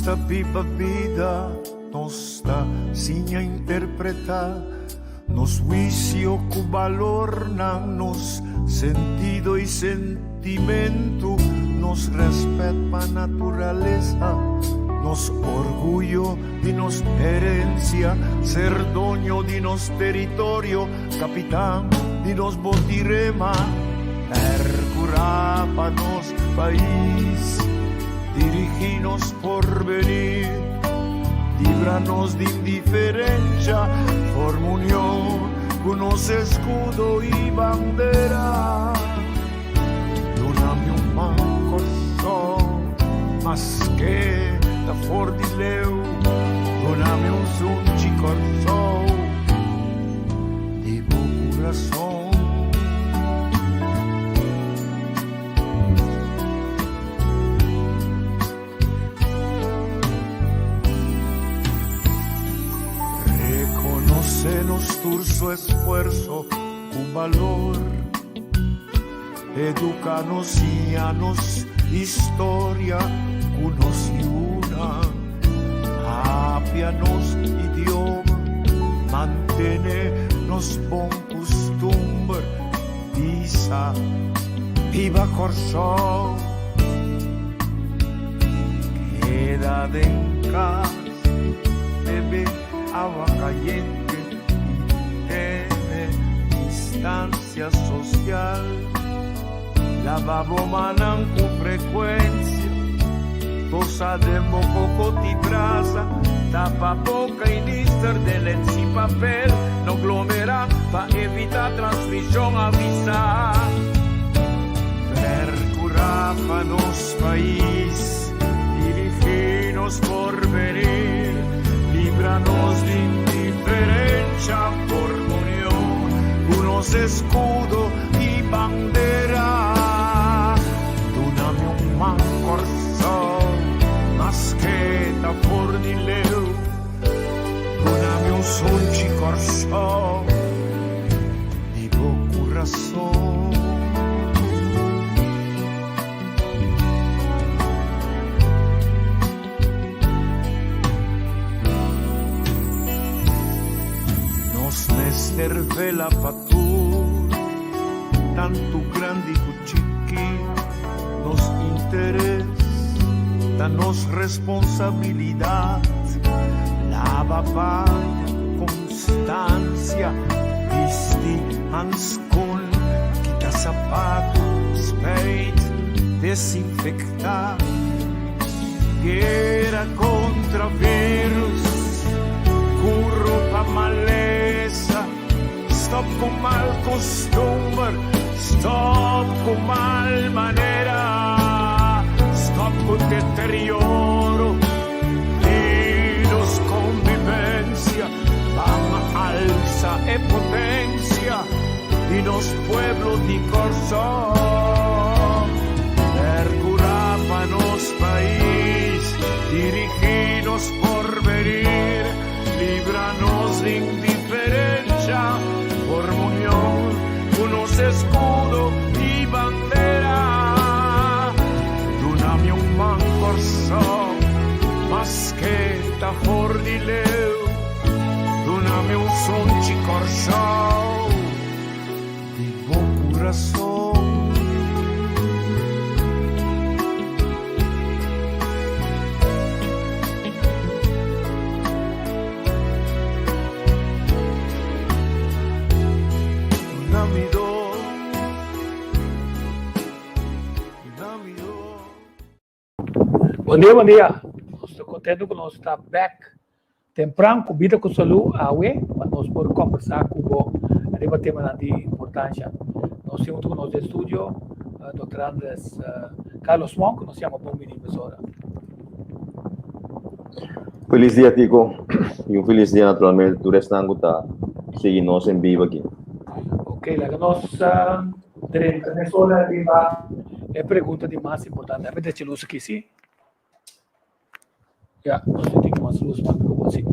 ta biba bida, nos ta siña interpretá nos huisio ku balornan, nos sentido i sentimentu, nos rèspèt pa naturalesa, nos orguyo di nos herensia, ser doño di nos teritorio, kapitan di nos botirema, pèrkurá pa nos pais, dirigí nos porvenir, libra nos di indiferensha, forma union ku nos eskudo i bandera. Duna mi un man Kòrsou, maske ta for di leu, duna mi un sunchi Kòrsou di bo kurason. Rekonosé nos tur su esfuerso ku balor. Eduká nos, siña nos historia ku nos yunan. Papia nos idioma, mantené nos bon kustumber. Bisa, Biba Kòrsou! Keda den kas, bebe awa kayente i tene distansia sosial. Laba bo mannan ku frekuensia, tosa den bo koko ti brasa, tapa boka i nister den lens i papel, no glomera pa evita transmishon, avisa. Percura pa nos pais, dirigi nos porvenir, libra nos di indiferencia, forma union cu nos escudo y bandera. Duna mi un man Kòrsou, maske ta for di leu. Duna mi un sunchi Kòrsou, di bo kurason. Nos mester vela pa tur, tantu grandi ku chiki. Nos interes ta nos responsabilidat. Laba paña ku konstansia, bisti hanskon, kita sapatu, spijt, desinfektá. Guera kontra virus, ku ropa malesa. Stop ku mal kustumber, stop ku mal manera, stop ku deterioro di nos konvivensia. Ban alsa e potensia di nos pueblo di Kòrsou. Perkurá pa nos pais, dirigí nos porvenir, libra nos di indiferensha, forma union ku nos eskudo i bandera. Duna mi un man Kòrsou, maske ta for di leu, duna mi un sunchi Kòrsou di bo kurason. Duna mi do, duna mi do. Bon dia, bon dia. Nos ta contento cu nos ta back tempran cu Bida cu Salud awe pa nos por conversa cu bo riba temanan di importancia. Nos tin hunto cu nos den studio Dòkter Andres Carlos Monk, nos yama bon bini mesora. Feliz dia Tico y un feliz dia naturalmente tur esnan cu ta sigui nos en vivo aki. Ok, laga nos drenta mesora riba e pregunta di mas importante. A mete luz aki, si? Ya, nos tin mas luz mas poco, si.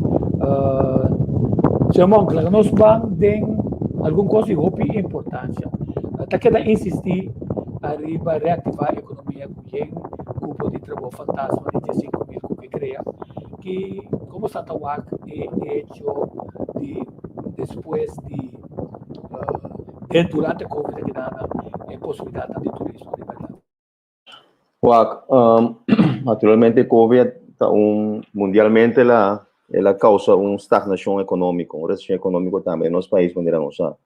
Señor Monk, laga nos ban den algun cos di hopi importancia. Ta keda insisti ariba reactiva economia cu yen cupo di trabou fantasma di 15.000 cu ke. krea. Ki komo sa ta wak e hecho di despues di den durante covid aki nan e posibilidatnan di turismo riba e lado? Wak, naturalmente covid ta un mundialmente la el a causa un stagnacion economico, un recesion economico tambe den nos pais manera nos sa.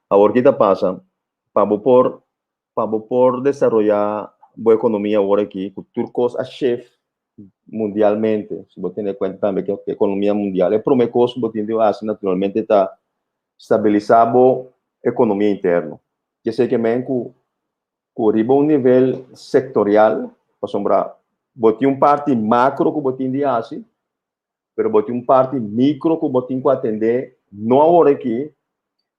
Awor ki ta pasa? Pa bo por pa bo por desaroya bo economia awor aki cu tur cos a shift mundialmente, si bo tene cuenta tambe cu economia mundial, e prome cos cu bo tin di haci naturalmente ta stabilisa bo economia interno. Esey ke men cu ku riba un nivel sektorial, pasobra bo tin un parti makro ku bo tin di hasi, pero bo tin un parti mikro ku bo tin ku atendé, no awor aki,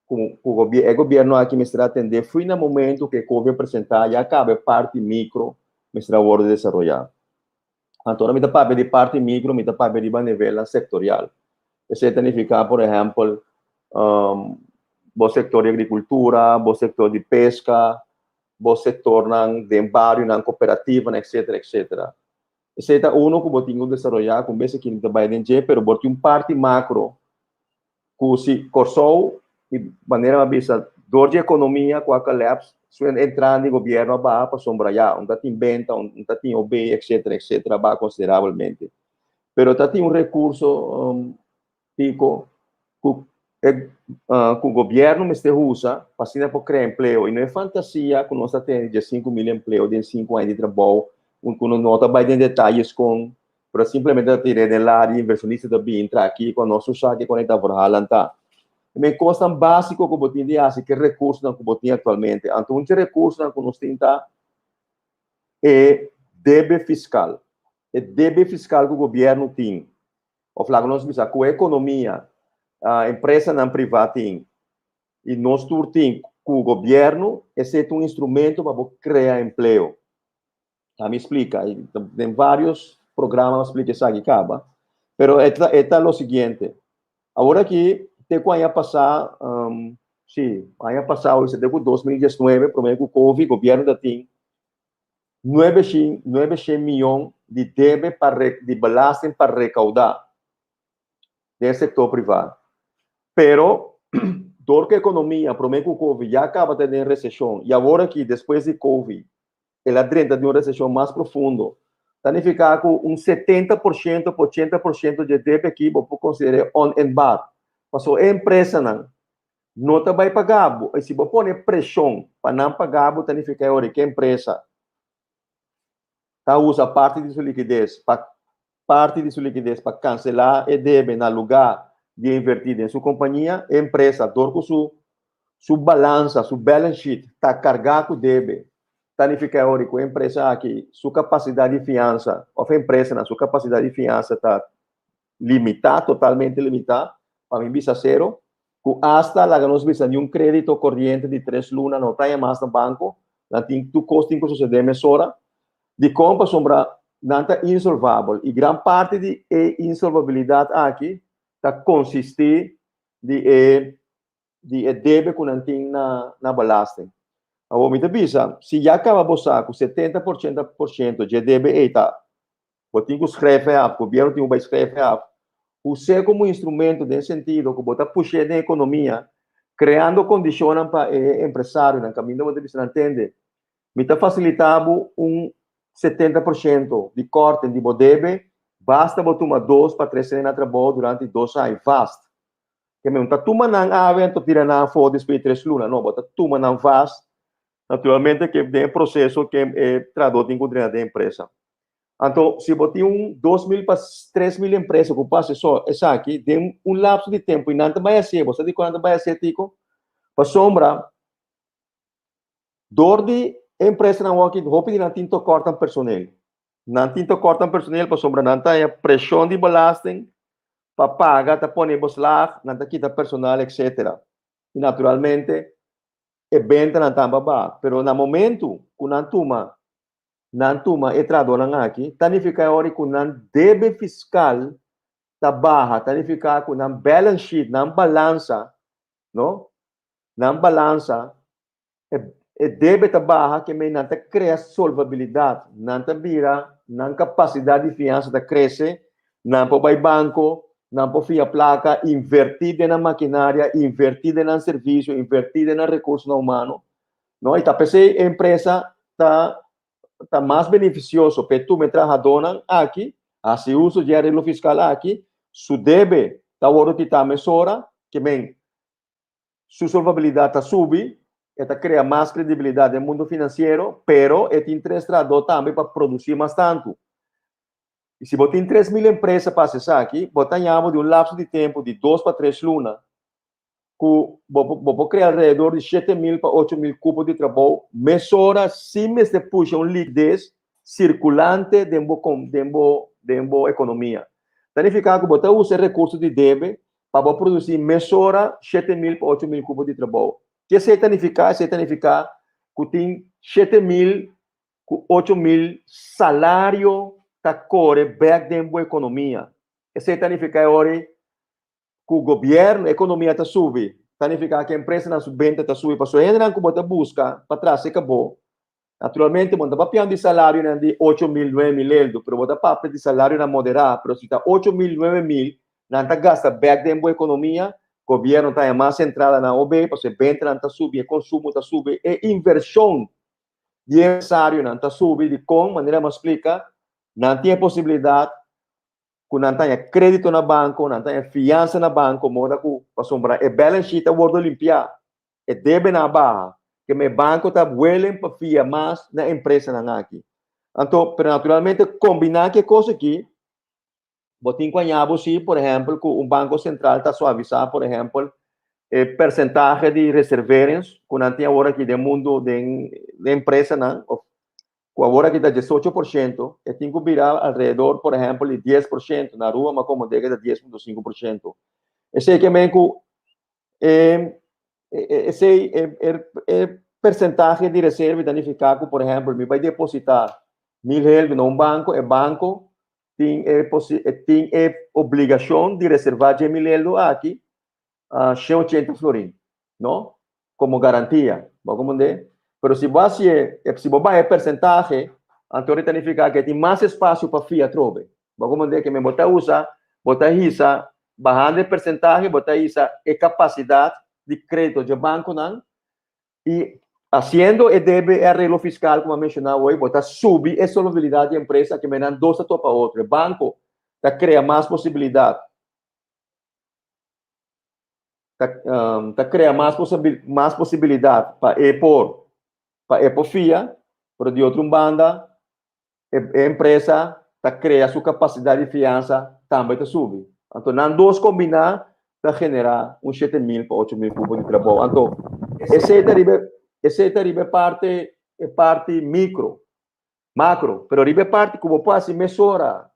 ku ku e gobièrnu aki mester atendé fui na momentu ku e covid a presentá, ya kaba e parti mikro mester a wòrdu desaroyá. Anto ora mi ta papia di parti mikro, mi ta papia riba nivelnan sektorial. Esei ta nifiká, por ehèmpel, bo sektor di agrikultura, bo sektor di peska, bo sektornan den barionan, kooperativanan, etsetera, etsetera. Esei ta uno ku bo tin ku desaroyá, ku un bes aki no ta bai den dje, pero bo tin un parti makro ku si Kòrsou i manera mi a bisa dor di ekonomia ku a kòlèps su entrada di gobièrnu a baha pasobra ya un ta tin benta un ta tin OB etsetera etsetera a baha konsiderabelmente pero ta tin un rekurso piko ku e ku gobièrnu mester usa pa asina por krea empleo i no e fantasia ku nos ta tene di 5.000 empleo den 5 aña di trabou ku no ta bai den detayes kon Pero simplemente ta tira den la di inversionista ta bin tra aki cu nos usa aki con e ta verhalen ta. Men cosnan basico cu bo tin di haci ke recursonan cu bo tin actualmente. Anto un dje recursonan cu nos tin ta e debe fiscal. E debe fiscal cu gobierno tin of laga nos bisa cu e economia, empresanan priva tin y nos tur tin cu gobierno, esey ta un instrumento pa bo crea empleo. A mi splika, den varios programa a splika esaki kaba, pero e ta, e ta lo siguiente. Awor aki, te ku aña pasá, um, sí, aña pasá, o te ku 2019, promé ku COVID, gobierno ta tin 900 miyon di debe pa di belasting pa rekaudá den sektor privá. Pero, dor ku ekonomia promé ku COVID ya kaba ta den reseshon, i awor aki, despues di COVID, el a drenta den un reseshon mas profundo. Ta nifiká ku un 70% pa 80% dje debe aki bo por konsider'é onenbaar. Pasobra e empresanan no ta bai paga bo i si bo pone preshon pa nan paga bo ta nifiká e ora ku e empresa ta usa parti di su likides pa parti di su likides pa kanselá e debe na lugá di invertí den su kompania, e empresa dor ku su su balansa, su balance sheet, ta kargá ku debe, ta nifiká e ora ku e empresa aki su kapasidat di fiansa òf e empresanan su kapasidat di fiansa ta limitá, totalmente limitá, pa mi bisa sero, ku asta laga nos bisa ni un krédito koriente di tres luna no ta haña mas na banko, nan tin tur kos tin ku susedé mesora. Dikon? Pasobra nan ta insolvabel i gran parti di e insolvabilidat aki ta konsistí di e di e debe ku nan tin na na belasting. Awor mi ta bisa, si ya kaba bo sa ku 70 por ochenta por shento dje debe ei ta bo tin ku schrijf af, gobierno tin ku bai schrijf af, us'é komo instrumento den sentido ku bo ta push'é den ekonomia, kreando kondishonnan pa e empresarionan kaminda bo ta bisa nan tende, mi ta fasilitá bo un 70% di kòrting di bo debe, basta bo tuma dos pa tres hende na trabou durante 2 aña vast. Ke men ta tuma nan awe anto tira nan afó despues di 3 luna, no, bo ta tuma nan vast, naturalmente ke den e proseso ke e trahadó tin ku drenta den e empresa. Anto si bo tin un 2.000 pa 3.000 empresa ku por hasi so esaki den un lapso di tempu i nan ta bai hasié, bo sa dikon nan ta bai hasié Tico? Pasobra dor di e empresanan awor aki hopi di nan tin tokòrtan personel. Nan tin tokòrtan personel pasobra nan ta haña preshon di belasting pa paga, ta pone beslag, nan ta kita personal etcetera. I naturalmente e bentanan tambe a baha. Pero na momentu ku nan tuma nan tuma e trahadónan aki, ta nifiká e ora ku nan debe fiskal ta baha, ta nifiká ku nan balance sheet, nan balansa, no? Nan balansa, e, e debe ta baha, ke men nan ta krea solvabilidat, nan ta bira, Nan kapasidat di fiansa ta krese, nan por bai banko, nan por fia plaka, invertí den nan makinaria, invertí den nan servisio, invertí den nan rekursonan humano. No, i ta p'esei e empresa ta ta mas benefisioso p'e tuma e trahadónan aki, hasi uso dje areglo fiskal aki, su debe ta wòrdu kitá mesora, ke men su solvabilidat ta subi, e ta krea mas kredibilidat den mundu finansiero, pero e tin tres trahadó tambe pa produsí mas tantu. I si bo tin 3000 empresa pa hasi esaki, bo ta haña bo di un lapso di tempu di 2 pa 3 luna ku bo por krea alrededor di 7000 pa 8000 kupo di trabou mesora sin mester pusha un likides sirkulante den bo ekonomia. Ta nifiká ku bo ta usa e rekurso di debe pa bo produsí mesora 7000 pa 8000 kupo di trabou. Ke esei ta nifiká? Esei ta nifiká ku tin 7000 ku 8000 salario ta kore bèk den bo ekonomia. Esei ta nifiká ora ku gobièrnu, ekonomia ta subi, ta nifiká ku empresanan su benta ta subi, pasobra hendenan ku bo ta buska pa trase ka bo, naturalmente bo no ta papiando di salarionan di 8000, 9000 euro, pero bo ta papia di salarionan moderá, pero si ta 8000, 9000, nan ta gasta bèk den bo ekonomia, gobièrnu ta haña mas entrada na OB, pasobra e bentanan ta subi, e konsumo ta subi, e invershon di empresarionan ta subi, dikon? Manera mi a splika, nan tin e posibilidat ku nan ta haña krédito na banko, nan ta haña fiansa na banko, moda ku pasobra e balance sheet a wòrdu limpiá, e debenan a baha, ke e banko ta willing pa fia mas na empresanan aki. Anto, pero naturalmente kombiná ku e kos aki, bo tin ku haña bo si, por ehèmpel, ku un banko sentral ta suavisá, por ehèmpel, e persentahe di reserverings ku nan tin awor aki den mundu den empresanan, òf ku awor aki ta 18%, e tin ku bira alrededor, por ehèmpel, di 10%, na Aruba m'a komprondé ku ta 10,5%. Esei ke men ku esei e persentahe di reserva ta nifiká ku, por ehèmpel, mi bai depositá 1000 euro na un banko, e banko tin e obligashon di reservá dje 1000 euro aki 180 florin, no? Komo garantia, bo a komprondé? Pero si bo hasi si bo baha e persentahe, anto ta nifiká ku tin mas espasio pa fia atrobe. Bo a komprondé? Ke men bo ta usa, bo ta hisa, bahando e persentahe, bo ta hisa e kapasidat di krédito dje bankonan i hasiendo e debe e areglo fiskal ku mi a menshoná awe, bo ta subi e solvabilidat di empresa, ke men nan dos ta topa otro. E banko ta krea mas posibilidat, ta krea mas posibilidat pa e por fia, pero di otro banda e empresa ta krea su kapasidat di fiansa tambe ta subi. Anto nan dos kombiná ta generá un 7000 pa 8000 kupo di trabou. Anto esei ta riba e parti mikro, makro, pero riba e parti ku bo por hasi mesora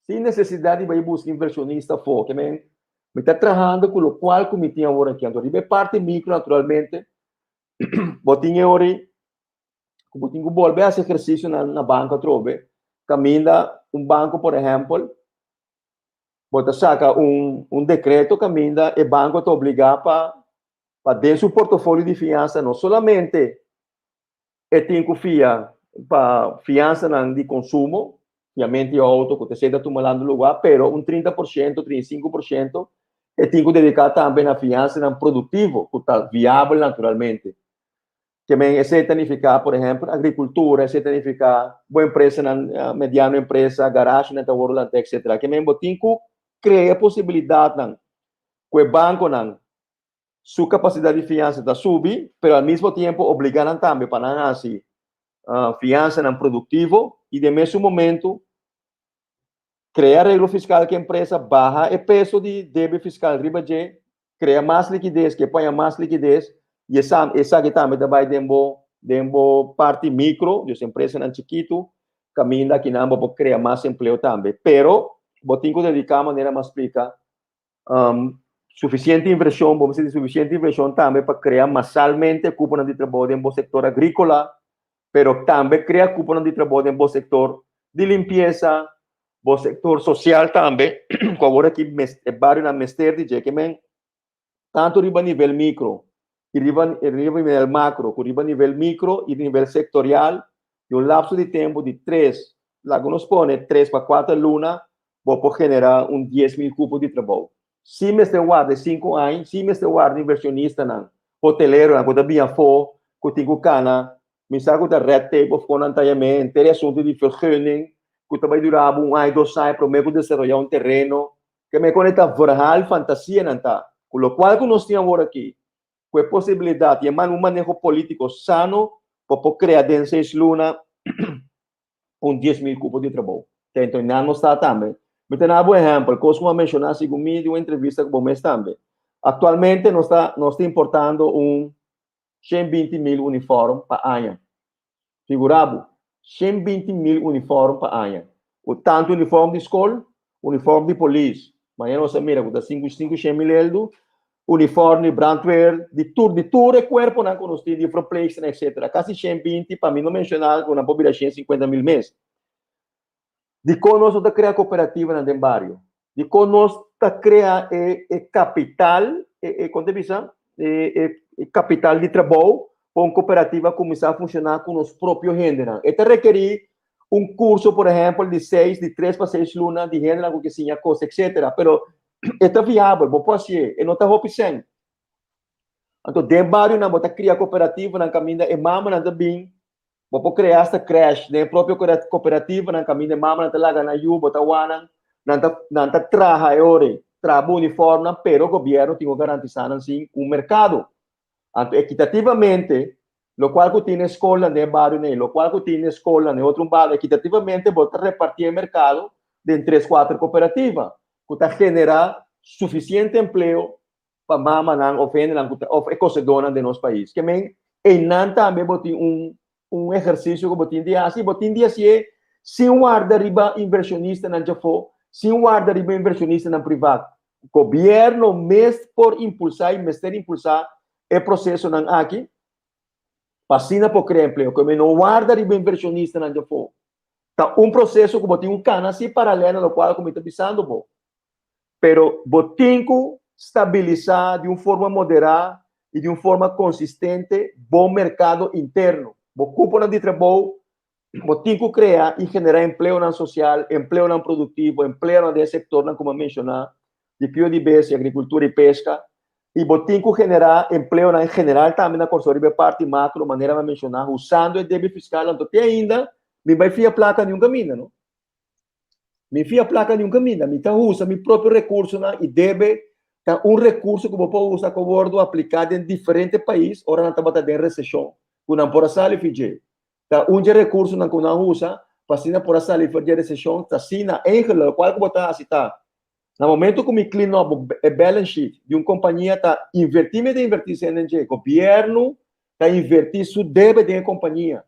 sin nesesidat di bai buska invershonista afó, ke men mi ta trahando ku lokual ku mi tin awor aki. Anto riba e parti mikro, naturalmente, bo tin e ora ku bo tin ku bolbe hasi ehersisio na banko atrobe, kaminda un banko, por ehèmpel, bo ta saka un dekreto kaminda e banko ta obligá pa den su portofolio di fiansa no solamente e tin ku fia pa fiansanan di konsumo, fiamento di outo ku ta esei ta tumando lugá, pero un 30%, 35% e tin ku dediká tambe na fiansanan produktivo ku ta viabel naturalmente. Ke men esei ta nifiká, por ehèmpel, agrikultura, esei ta nifiká bo empresanan, mediano empresa, garashinan ta wòrdu lantá, etcetera. Ke men bo tin ku krea posibilidatnan ku e bankonan su kapasidat di fiansa ta subi, pero al mismo tiempo obligá nan tambe pa nan hasi fiansanan produktivo i den mesun momento krea areglo fiskal ku e empresa, baha e peso di debe fiskal riba dje, krea mas likides, ke paña mas likides, i esaki tambe ta bai den bo parti mikro, dus empresanan chikitu, kaminda akinan bo por krea mas empleo tambe. Pero bo tin ku dediká, manera mi a splika, sufisiente invershon, bo mester di sufisiente invershon tambe pa krea masalmente kuponan di trabou den bo sektor agríkola, pero tambe krea kuponan di trabou den bo sektor di limpiesa, bo sektor sosial tambe, ku awor aki e barionan mester di dje, ke men tantu riba nivel mikro i riba nivel makro ku riba nivel mikro i nivel sektorial, di un lapso di tempu di tres Laga nos pone 3 pa 4 luna, bo por generá un 10.000 kupo di trabou. Si mester warda 5 aña, si mester warda invershonistanan, hoteleronan, ku ta bin afó, ku tin ku kana, mi sa ku ta red tape òf kon nan ta yam'é, henter asuntu di vergunning, ku ta bai dura un aña, 2 aña, promé ku desaroyá un tereno, ke men kon ta verhaal fantasianan ta. Ku lokual ku nos tin awor aki, ku e posibilidat i un maneho polítiko sano, pa por krea den 6 luna un 10.000 kupo di trabou. Anto, nan ta tambe. Mi ta duna un ehèmpel, kos ku mi a menshoná segun mi den un entrevista ku bo tambe. Aktualmente nos ta importando un 120 mil uniform pa aña. Figurá bo, 120 mil uniform pa aña. O tantu uniform di skol, uniform di polis. Mañan nos mira, ku 5 5 mil euro, uniform di brandweer, di tur e kuerponan ku nos tin, di verpleegster, etc. Kasi 120, pa mi no menshoná, ku nan por bira 150 mil mes. Di kon nos ta krea kooperativanan den bario. Di kon nos ta krea e kapital, kon ta bisa? E kapital di trabou, pa un kooperativa kuminsá funshoná ku nos propio hendenan. E ta rekerí un kurso, por ehèmpel, di 3 pa 6 luna, di hendenan ku ke siña kos, etc. Pero e ta viabel, bo por hasié, e no ta hopi sèn. Anto, den barionan, bo ta krea kooperativanan kaminda e mamanan ta bin, bo por krea hasta crèche, den propio kooperativanan kaminda e mamanan ta laga nan yu, bo ta wak nan, nan ta traha e ora, traha uniformnan, pero gobièrnu tin ku garantisá nan sin un merkado. Anto, ekitativamente, lokual ku tin skol den bario nei, lokual ku tin skol den otro bario, ekitativamente bo ta repartí e merkado den tres, kuater kooperativa, ku ta generá sufisiente empleo pa mamanan òf hendenan òf e kosedónan di nos pais. Ke men, einan tambe bo tin un ehersisio ku bo tin di hasi, bo tin di hasi sin warda riba invershonistanan djafó, sin warda riba invershonistanan privá. Gobièrnu mes por impulsá i mester impulsá e prosesonan aki, pa asina por krea empleo. Ke men no warda riba invershonistanan djafó. Ta un proseso ku bo tin un kana asina paralelo lokual ku mi ta bisando bo. Pero bo tin ku stabilisá di un forma moderá i di un forma konsistente bo merkado interno. Bo kuponan di trabou, bo tin ku krea i generá empleonan sosial, empleonan produktivo, empleonan den sektornan ku mi a menshoná, di krio di bestia, agrikultura i peska. I bo tin ku generá empleonan en general tambe na Kòrsou riba e parti makro, manera mi a menshoná, usando e debe fiskal. Anto te ainda mi bai fia plaka ningun kaminda, no? Mi fia plaka ningun kaminda, mi ta usa mi propio rekursonan i debe ta un rekurso ku bo por usa ku a wòrdu apliká den diferente pais ora nan tabata den reseshon, ku nan por a sali for dje. Ta un dje rekursonan ku nan usa pa asina por a sali for dje reseshon, ta asina eigenlijk lokual ku bo ta hasi ta na momento ku mi clean up e balance sheet di un kompania ta invertí mi ta invertí sèn den dje. Gobièrnu ta invertí su debe den e kompania.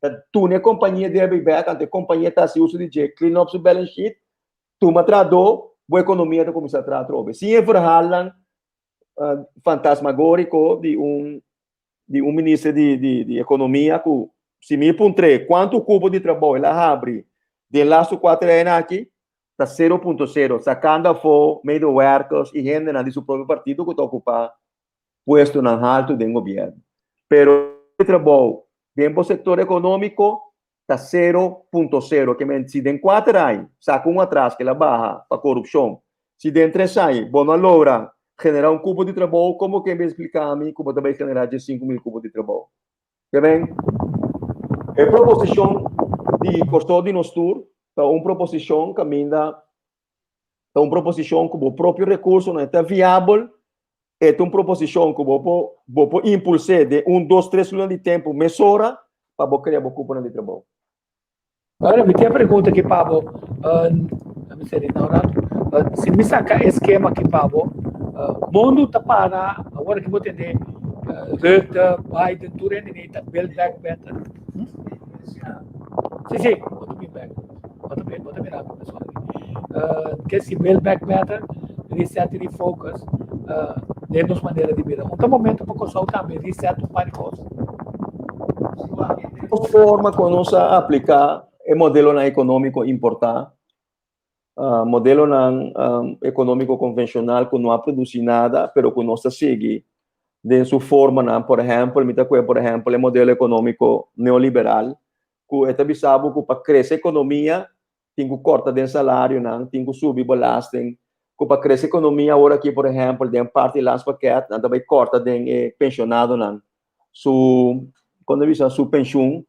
Ta tune e kompania debe bèk, anto e kompania ta hasi uso di dje, clean up su balance sheet, tuma trahadó, bo ekonomia ta kuminsá traha atrobe. Sin e verhaalnan fantasmagóriko di un minister di ekonomia ku si mi puntr'é kuantu kupo di trabou el a habri den lastu 4 aña aki, ta 0.0, sakando afó medewerkers i hendenan di su propio partido ku ta okupá puestonan altu den gobièrnu. Pero trabou den bo sektor ekonómiko ta 0.0. Ke men si den 4 aña, saka un atras ku el a baha pa korupshon, si den 3 aña bo no a logra generá un kupo di trabou, kon ke mi splika mi ku bo ta bai generá 5.000 kupo di trabou? Ke men, e proposishon di Kòrsou di Nos Tur ta un proposishon kaminda ta un proposishon ku bo propio rekursonan ta viabel, e ta un proposishon ku bo por impuls'é den un, dos, tres luna di tempu mesora pa bo krea bo kuponan di trabou. Awor, mi tin pregunta aki pa bo. Mi seri na rato. Si mi saka e skema aki pa bo, mundu ta para, awor ku bo tende Rutte, Biden, tur hende ta "build back better". Si, bo ta bin back. Bo ta mira pessoal. Ke si build back better, reset i refocus, den nos manera di bida. Un momento pa Kòrsou tambe reset un par di kos. Forma ku nos a apliká e modelonan ekonómiko importá, modelonan ekonómiko konvenshonal ku no a produsí nada, pero ku nos ta sigui den su formanan. Por ehèmpel, mi ta por ehèmpel, e modelo ekonómiko neoliberal. ku e ta bisa bo ku pa krese ekonomia tin ku kòrta den salarionan, tin ku subi belasting, ku pa krese ekonomia awor aki por ehèmpel den parti landspakket nan ta bai kòrta den e penshonadonan su kon ta bisa su penshun.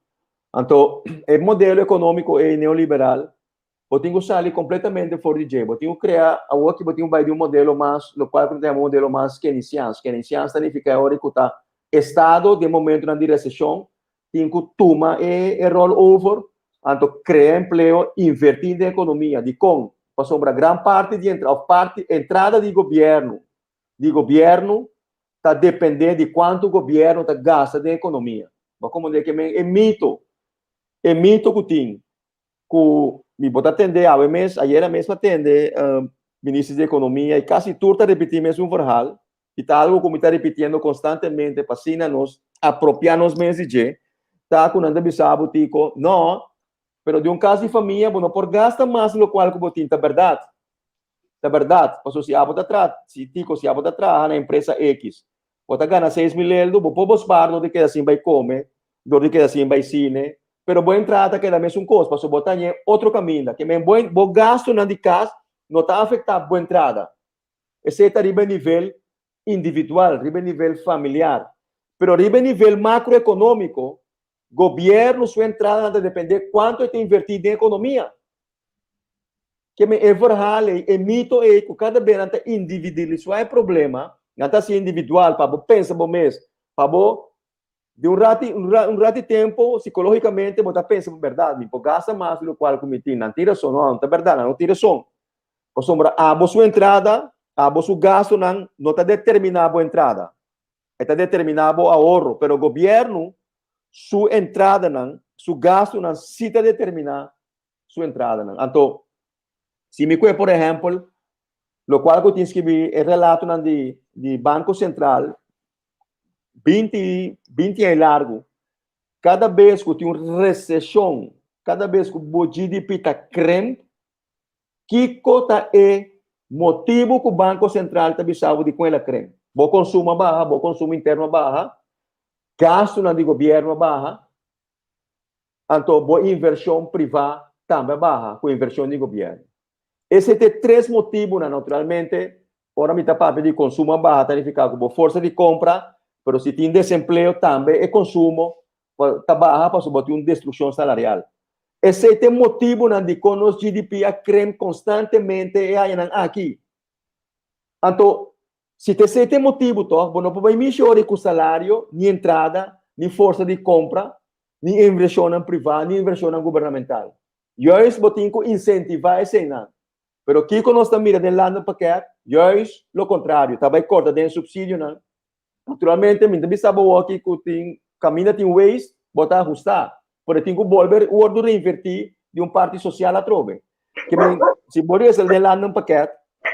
Anto e modelo ekonómiko ei neoliberal bo tin ku sali kompletamente for di dje, bo tin ku krea awor aki bo tin ku bai di un modelo mas lokual ku nan ta yama un modelo mas keynesians. Keynesians ta nifiká e ora ku ta estado den momentonan di reseshon tin ku tuma e e ròl over, anto krea empleo, invertí den ekonomia. Dikon? Pasobra gran parti di entra òf parti entrada di gobièrnu di gobièrnu ta dependé di kuantu gobièrnu ta gasta den ekonomia. Bo a komprendé ke men e mito e mito ku tin ku mi bo ta tende awe mes, ayera mes mi a tende minister di ekonomia i kasi tur ta ripití mesun verhal. I ta algo ku mi ta ripitiendo konstantemente pa asina nos apropiá nos mes di dje, ta ku nan ta bisa bo Tico, no, pero di un kas di famia bo no por gasta mas di lokual ku bo tin, ta bèrdat, ta bèrdat, pasobra si abo ta traha, si Tico, si abo ta traha na empresa X, bo ta gana 6000 eldo, bo por bo spar dor di keda sin bai kome, dor di keda sin bai sine, pero bo entrada ta keda mesun kos, pasobra bo ta haña otro kaminda, ke men bo bo gastunan di kas no ta afektá bo entrada. Esei ta riba e nivel individual, riba e nivel familiar. Pero riba e nivel macroeconomico, gobierno su entradanan ta depende cuanto e ta inverti den economia. Ke men e verhaal ei, e mito ei cu cada bes nan ta individualisua e problema, nan ta haci individual pa bo pensa bo mes, pa bo Di un rati, un un rati tempo, psicologicamente bo ta pensa bo berdad, mi por gasta mas di locual cu mi tin. Nan tin rason, no, no ta berdad, nan no tin rason. Pasobra abo su entrada, abo su gastonan no ta determina bo entrada. E ta determina bo ahorro, pero gobierno su entradanan, su gastonan si ta determina su entradanan. Anto, si mi kue por ehempel, locual cu tin skibi e relatonan di di Banco Central, 20, 20 aña largu, kada bes ku tin un reseshon, kada bes ku bo GDP ta krimp, kiko ta e motibu ku Banko Sentral ta bisa bo dikon el a krimp? Bo konsumo a baha, bo konsumo interno a baha, gastunan di gobièrnu a baha, anto bo invershon privá tambe a baha ku invershon di gobièrnu. Esei ta e tres motibunan. Naturalmente, ora mi ta papia di konsumo a baha ta nifiká ku bo forsa di kompra, pero si tin desempleo tambe e konsumo ta baha pasobra bo tin un destrukshon salarial. Esei ta e motibunan dikon nos GDP a krem konstantemente e añanan aki. Anto, si ta esei ta e motibu tòg, bo no por bai mishi ora ku salario, ni entrada, ni forsa di kompra, ni invershonnan privá, ni invershonnan gubernamental. Juist bo tin ku insentivá eseinan. Pero kiko nos ta mira den landenpakket? Juist lo kontrario, ta bai korta den supsidionan. Naturalmente mi ta bisa bo awor ku tin kaminda tin waste, bo ta ahustá, pero e tin ku bolbe wordu reinvertí di un parti sosial atrobe. Ke men, si bo resa den landenpakket,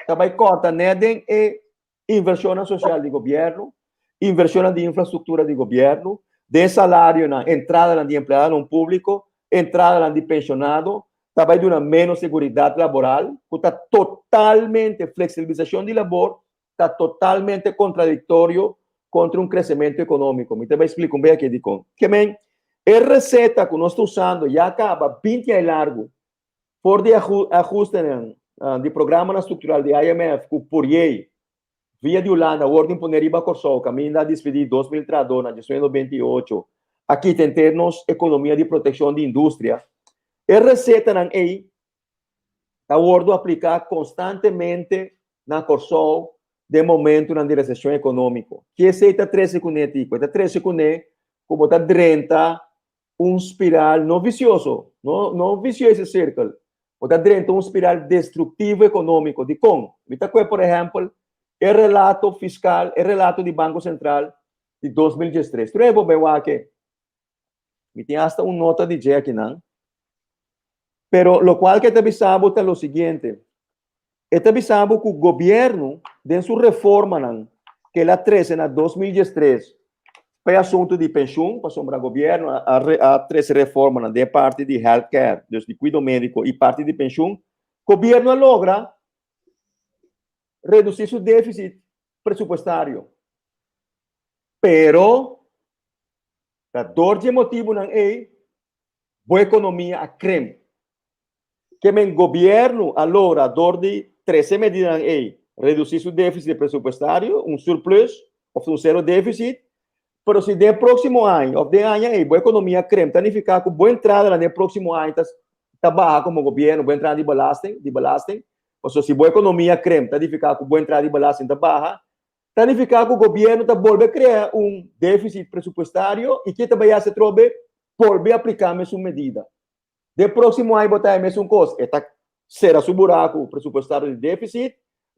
ta bai korta nèt den e invershonnan sosial di gobièrnu, invershonnan di infrastruktura di gobièrnu, den salarionan, entradanan di empleadonan públiko, entradanan di penshonado, ta bai duna ménos seguridat laboral, ku ta totalmente, fleksibilisashon di labor ta totalmente kontradiktorio kontra un kresementu ekonómiko. Mi ta bai splika un bes aki dikon. Ke men, e reseta ku nos ta usando ya kaba 20 aña largu For di ahustenan di programanan struktural di IMF ku Pourier via di Hulanda wòrdu imponé riba Kòrsou kaminda a dispidí 2000 trahadó na 1998 a kita henter nos ekonomia di protekshon di industria. E resetanan ei ta wòrdu apliká konstantemente na Kòrsou den momentunan di reseshon ekonómiko. Ki esei ta trese kuné, Tico? E ta trese kuné ku bo ta drenta un spiral no visioso, no, no vicioso circle, bo ta drenta un spiral destructivo económico. Dikon? Mi ta koe, por ehempel, e relato fiscal, e relato di Banco Central di 2013. Tur e bo bai wak. Mi tin hasta un nota di dje akinan. Pero locual ke ta bisa bo ta lo siguiente. E ta bisa bo ku gobièrnu den su reformanan ku el a trese na 2013 pa e asuntu di penshun, pasobra gobièrnu a trese reformanan den e parti di health care, dus di kuido médiko i parti di penshun, gobièrnu a logra redusí su défisit presupuestario. Pero ta dor di e motibunan ei. Bo ekonomia a krem. Ke men gobièrnu a logra dor di trese medidanan ei redusí su défisit presupuestario, un surplus òf un sero défisit, pero si den e próksimo aña òf den aña ei bo ekonomia a krem ta nifiká ku bo entradanan den e próksimo aña ta ta baha komo gobièrnu, bo entrada di belasting di belasting, pasobra si bo ekonomia a krem ta nifiká ku bo entrada di belasting ta baha, Ta nifiká ku gobièrnu ta bolbe krea un défisit presupuestario i ke ta bai hasi atrobe? Bolbe apliká mesun medida. Den próksimo aña bo ta haña mesun kos, e ta sera su buraku presupuestario di défisit,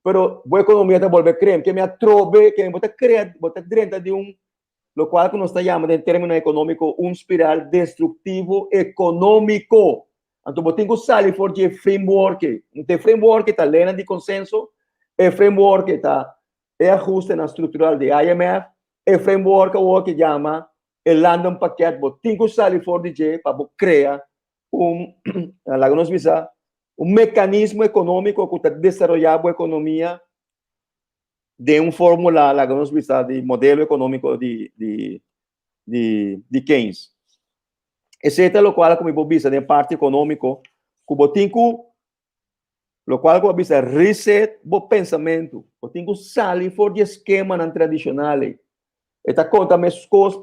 pero bo ekonomia ta bolbe krem. Ke mi atrobe ke bo ta krea, bo ta drenta di un lokual ku nos ta yama den término ekonómiko un spiral destruktivo ekonómiko. Anto bo tin ku sali for di e framework ei. E framework ei ta leinan di konsenso, e framework ei ta e ahustenan struktural di IMF, e framework awor ke yama e London Pakket, bo tin ku sali for di dje pa bo krea un, laga nos bisa, un mekanismo ekonómiko ku ta desaroyá bo ekonomia den un fórmula, laga nos bisa, di modelo ekonómiko di di di di Keynes. Esei ta lokual ku mi por bisa den parti ekonómiko, ku bo tin ku, lokual ku bo a bisa, reset bo pensamentu. Bo tin ku sali for di e skemanan tradishonal ei. E ta konta meskos,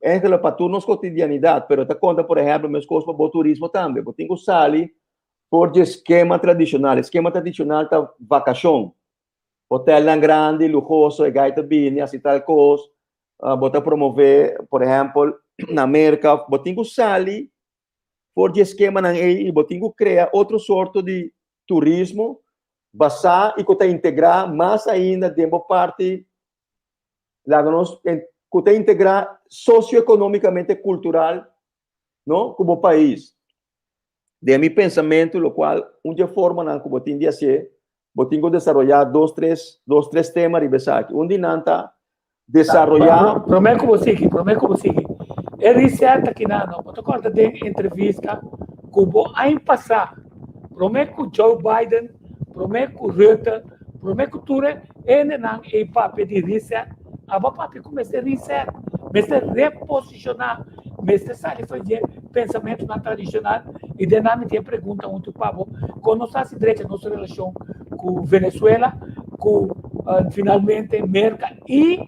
eigenlijk pa tur nos kotidianidat, pero e ta konta, por ehèmpel, meskos pa bo turismo tambe. Bo tin ku sali for di e skema tradishonal. E skema tradishonal ta vakashon. Hotelnan grandi, luhoso, e gai ta bini, hasi tal kos. Bo ta promové, por ehèmpel, na Merka. Bo tin ku sali for di e skemanan ei i bo tin ku krea otro sorto di turismo basá i ku ta integrá mas ainda den bo parti, laga nos, ku ta integrá sosioekonomikamente kultural, no, ku bo pais. Den mi pensamentu, lokual un di e formanan ku bo tin di hasié, bo tin ku desaroyá dos tres, dos tres tema riba esaki. Un di nan ta desaroyá. Promé ku bo sigui, promé ku bo sigui, e reset akinan no, bo ta kòrda den entrevista ku bo aña pasá, promé ku Joe Biden, promé ku Rutte, promé ku tur e hendenan ei papia di reset, abo papia ku mester reset, mester reposishoná, mester sali for dje pensamentunan tradishonal i den nan mi tin e pregunta huntu pa bo, kon nos ta hasi drecha nos relashon ku Venezuela, ku finalmente Merka i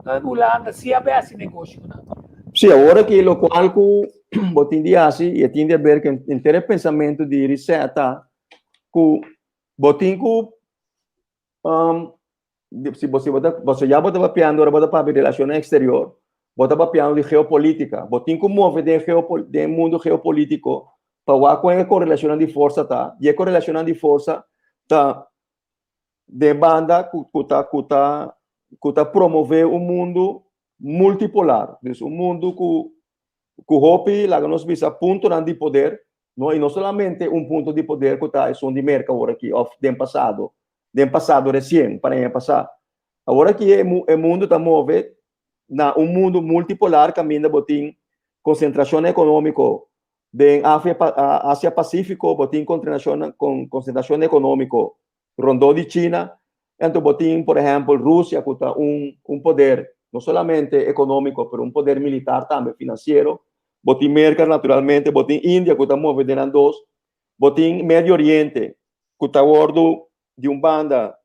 Hulanda si a bai hasi negoshi ku nan? Sí, awor aki lokual ku bo tin di hasi i e tin di haber ku henter e pensamentu di reset ta ku bo tin ku si bo si bo ta pasobra ya bo ta papiando ora bo ta papia di relacionnan exterior bo ta papiando di geopolitica bo tin cu move den geopo den mundo geopolitico pa wak con e correlacionnan di forsa ta y e correlacionnan di forsa ta den banda cu cu ta cu ta cu ta promove un mundo multipolar dus un mundo cu Ku hopi, laga nos bisa, puntonan di poder, no, i no solamente un punto di poder ku ta esun di Merka awor aki òf den pasado, den pasado resien, un par aña pasá. Awor aki e e mundu ta move na un mundu multipolar kaminda bo tin konsentrashon ekonómiko den Afria Asia Pasífiko, bo tin kontrenashon konsentrashon ekonómiko rondó di China, anto bo tin por ehèmpel Rusia ku ta un un poder no solamente ekonómiko pero un poder militar tambe finansiero, bo tin Merka naturalmente, bo tin India ku ta move den nan dos, bo tin Medio Oriente ku ta wòrdu di un banda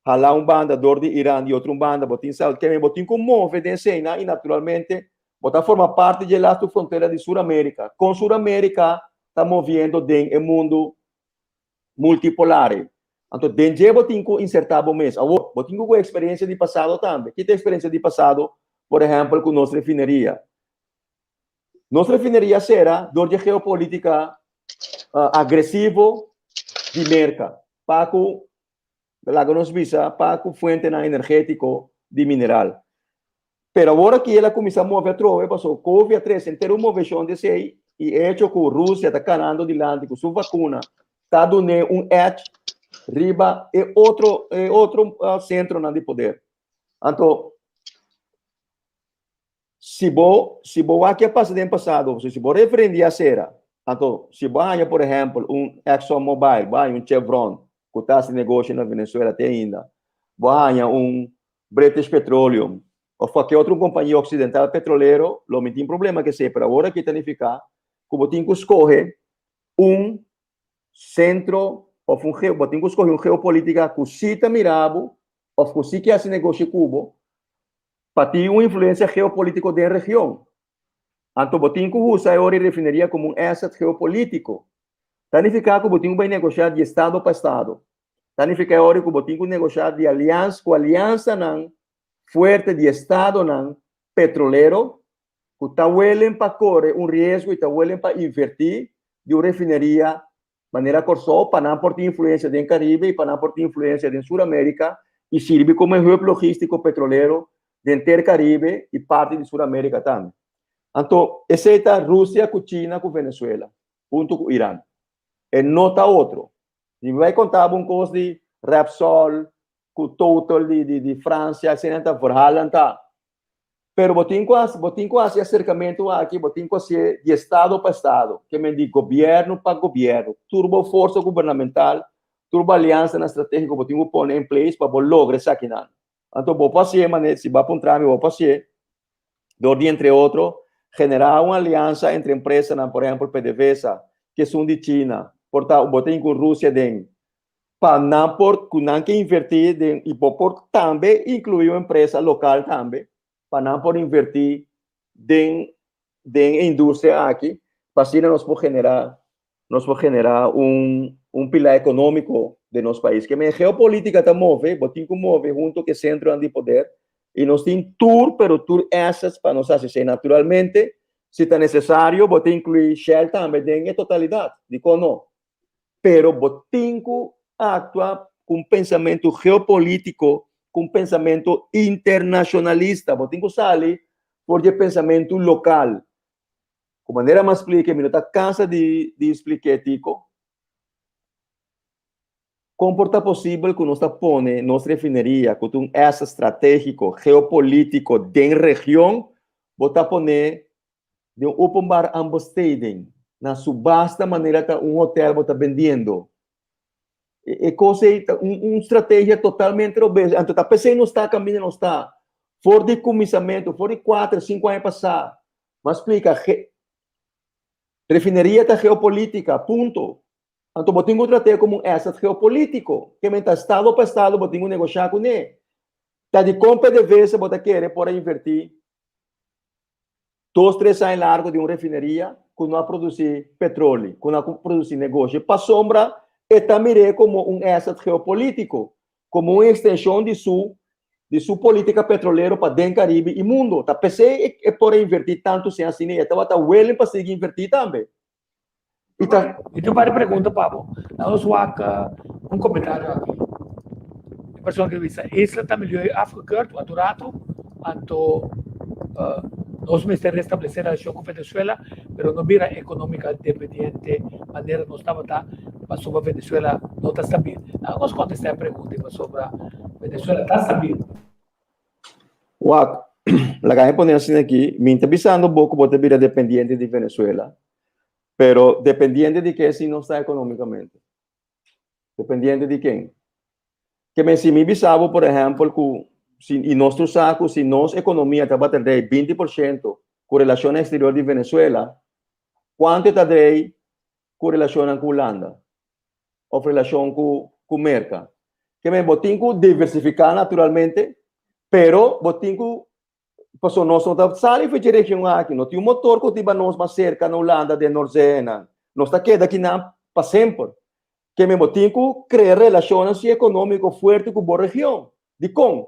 halá un banda dor di Iran di otro un banda bo tin Saudi, keme bo tin ku move den eseinan i naturalmente bo ta forma parti dje lastu frontera di Sur Amerika, kon Sur Amerika ta moviendo den e mundu multipolar ei. Anto den dje bo tin ku insertá bo mes. Awor, bo tin ku ku eksperensia di pasado tambe. Ki ta eksperensia di pasado? Por ehèmpel ku nos refineria. Nos refineria a sera dor di e geopolítika agresivo di Merka pa ku, laga nos bisa, pa ku fuentenan energétiko di mineral. Pero awor aki el a kuminsá move atrobe pasobra Covid a trese henter un moveshon di esei i e echo ku Rusia ta kanando dilanti ku su vakuna ta dun'é un edge riba e otro e otro sentronan di poder. Anto si bo si bo wak ke a pasa den pasado, si bo referendia a sera, anto si bo haña por ehèmpel un Exxon Mobil, bo haña un Chevron ku ta hasi negoshi na Venezuela te ainda, bo haña un British Petroleum of cualkier otro compañia occidental petrolero lo mi tin problema cu esey, pero awor aki ta nifica ku bo tin ku skohe un sentro òf un geo, bo tin ku skohe un geopolítika ku sí ta mira bo òf ku sí ke hasi negoshi ku bo pa tin un influensia geopolítiko den region. Anto bo tin ku usa e ora e refineria komo un asset geopolítiko. Ta nifiká ku bo tin ku bai negoshá di estado pa estado. Ta nifiká e ora ku bo tin ku negoshá di alians ku aliansanan fuerte di estadonan petrolero ku ta welen pa kore un riesgo i ta welen pa invertí di un refineria manera Kòrsou pa nan por tin influensia den Karibe i pa nan por tin influensia den Sur Amerika i sirbi komo e hub logístiko petrolero den ter Karibe i parti di Sur Amerika tambe. Anto esei ta Rusia ku China ku Venezuela huntu ku Iran. E no ta otro. Mi bai konta bo un kos di Repsol ku Total di di Fransia eseinan ta verhalen ta. Pero bo tin ku hasi, bo tin ku hasi e aserkamentu aki, bo tin ku hasié di estado pa estado, ke men di gobièrnu pa gobièrnu. Tur bo forsa gubernamental, tur bo aliansanan stratégiko bo tin ku pone in place pa bo logra esakinan. Anto bo por hasié manera, si bo a puntra mi, bo por hasié dor di entre otro generá un aliansa entre empresanan, por ehèmpel PDVSA, ku esun di China, por ta bo tin ku Rusia den, pa nan por ku nan ke invertí den i bo por tambe inkluí un empresa lokal tambe pa nan por invertí den den e industria aki pa asina nos por generá nos por generá un un pilar ekonómiko den nos pais. Ke men geopolítika ta move, bo tin ku move hunto ku e sentronan di poder i nos tin tur pero tur assets pa nos hasi esei. Naturalmente si ta nesesario bo ta inkluí Shell tambe den e totalidat, dikon no? Pero bo tin ku aktua ku un pensamentu geopolítiko, ku un pensamentu internashonalista. Bo tin ku sali for di e pensamentu lokal. Ku manera mi a splika, mi no ta kansa di di splik'é Tico. Kon por ta posibel ku nos ta pone nos refineria, ku ta un asset stratégiko, geopolítiko den region, bo ta pone den un openbaar aanbesteding, na subasta manera ta un hotel bo ta bendiendo. E, e kos ei ta un, un strategia totalmente robes. Anto ta p'esei nos ta kaminda nos ta. For di kuminsamentu, for di kuater, sinku aña pasá, m'a splika, ge, refineria ta geopolítika, punto. Anto bo tin ku trat'é komo un asset geopolítiko. Ke men ta estado pa estado bo tin ku negoshá kuné. Ta dikon PDVSA bo ta kere por a invertí Dos tres aña largo di un refineria ku no a produsí petroli, ku no a produsí negoshi, pasobra e ta mir'é komo un asset geopolítiko, komo un ekstenshon di su di su polítika petrolero pa den Karibe i mundo. Ta p'esei e por a invertí tantu sin asina i e tabata willing pa sigui invertí tambe. I ta. Mi tin un par di pregunta pa bo. Na nos wak un komentario aki. E persona ke bisa, Isla ta milieu afgekeurd want un ratu, anto nos mester restablesé relashon ku Venezuela, pero no bira ekonómika dependiente manera nos tabata pasobra Venezuela no ta stabil. Laga nos kontestá e pregunta ei pasobra Venezuela ta stabil. Wak, laga mi pone asina aki, mi ta bisando bo ku bo ta bira dependiente di Venezuela, pero dependiente di ke si nos ta ekonómikamente? Dependiente di ken? Ke men si mi bisa bo, por ehèmpel, ku si i nos tur sa ku si nos ekonomia tabata drei 20% ku relashonnan eksterior di Venezuela, kuantu e ta drei ku relashonnan ku Hulanda? Of relashon ku ku Merka. Ke men bo tin ku diversifiká naturalmente, pero bo tin ku pasobra nos no ta sali for dje region aki, no tin un motor ku tin nos mas serka na Hulanda den Noordzee-nan. Nos ta keda akinan pa semper. Ke men bo tin ku krea relashonnan si ekonómiko fuerte ku bo region. Dikon?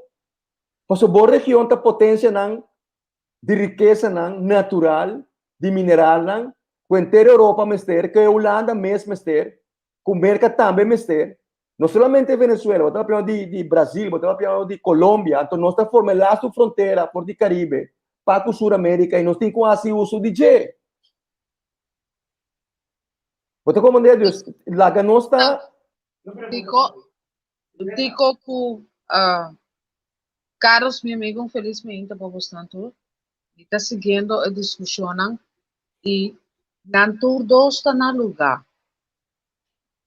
Pasobra bo region ta potensianan di rikesanan natural, di mineralnan, ku henter Europa mester, ku e Hulanda mes mester, ku Merka tambe mester, no solamente Venezuela, bo ta papia di di Brasil, bo ta papia di Colombia, anto nos ta forma e lastu frontera for di Caribe pa ku Sur Amerika i nos tin ku hasi uso di dje. Bo ta komprende? Dus laga nos ta. Diko, diko ku uh, Carlos, mi amigo, un feliz meinta pa bosnan tur. Mi ta siguiendo e diskushonnan i nan tur dos ta na lugá.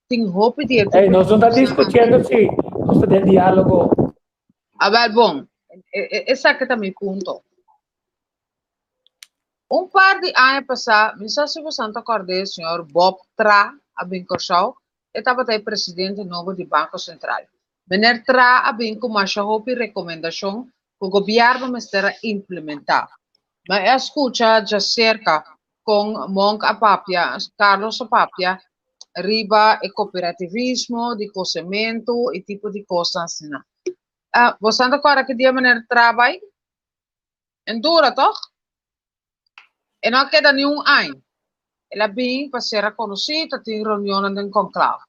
Tin hopi di e Hey, nos no ta discutiendo si, nos ta den diálogo. A ber, bon, esaki ta mi punto. Un par di aña pasá, mi sa si bosan ta kòrd'é, señor Bob Traa a bin Kòrsou, e tabata e presidente nobo di Banko Sentral. Meneer Traa a bin ku masha hopi rekomendashon ku gobièrnu mester a implementá. Mi a skucha djaserka kon Monk a papia, Carlos a papia riba e kooperativismo di kosementu i tipo di kosnan asina. Bosan ta kòrda ki dia meneer Traa bai? En dura toch? E no a keda ni un aña. El a bin pa sera konosí ta tin reunionnan den konklave.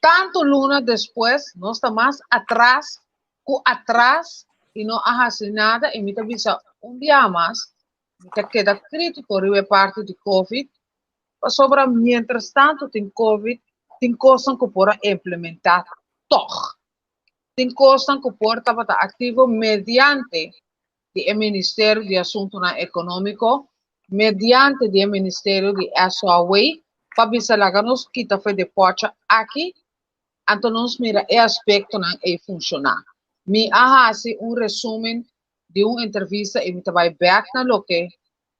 Tantu luna despues nos ta mas atras ku atras i no a hasi nada i mi ta bisa un biaha mas mi ta keda kritiko riba e parti di covid pasobra mientras tantu tin covid tin kosnan ku por a implementá tòg. Tin kosnan ku por tabata aktivo mediante di e Ministerio di Asuntunan Ekonómiko, mediante di e Ministerio di SOAW, pa bisa laga nos kita for di e pòcha aki, anto nos mira e aspektonan ei funshoná. Mi a hasi un resúmen di un entrevista i mi ta bai bèk na loke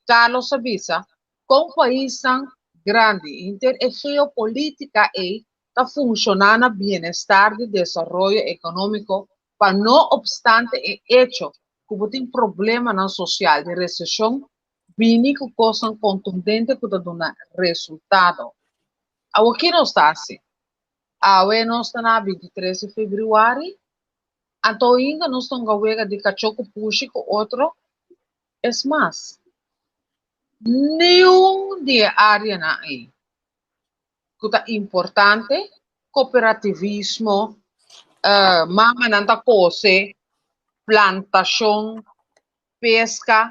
Carlos a bisa, kon paisnan grandi, henter e geopolítika ei ta funshoná na bienestar di desaroyo ekonómiko pa no opstante e echo ku bo tin problemanan sosial di reseshon bini ku kosnan kontundente ku ta duna resultado. Awe ki nos ta hasi? Awe nos ta na 23 di febrüari, anto ainda nos ta hunga wega di kachó ku pushi ku otro. Es mas, niun di e áreanan ei ku ta importante, kooperativismo, mamanan ta kose, plantashon, peska,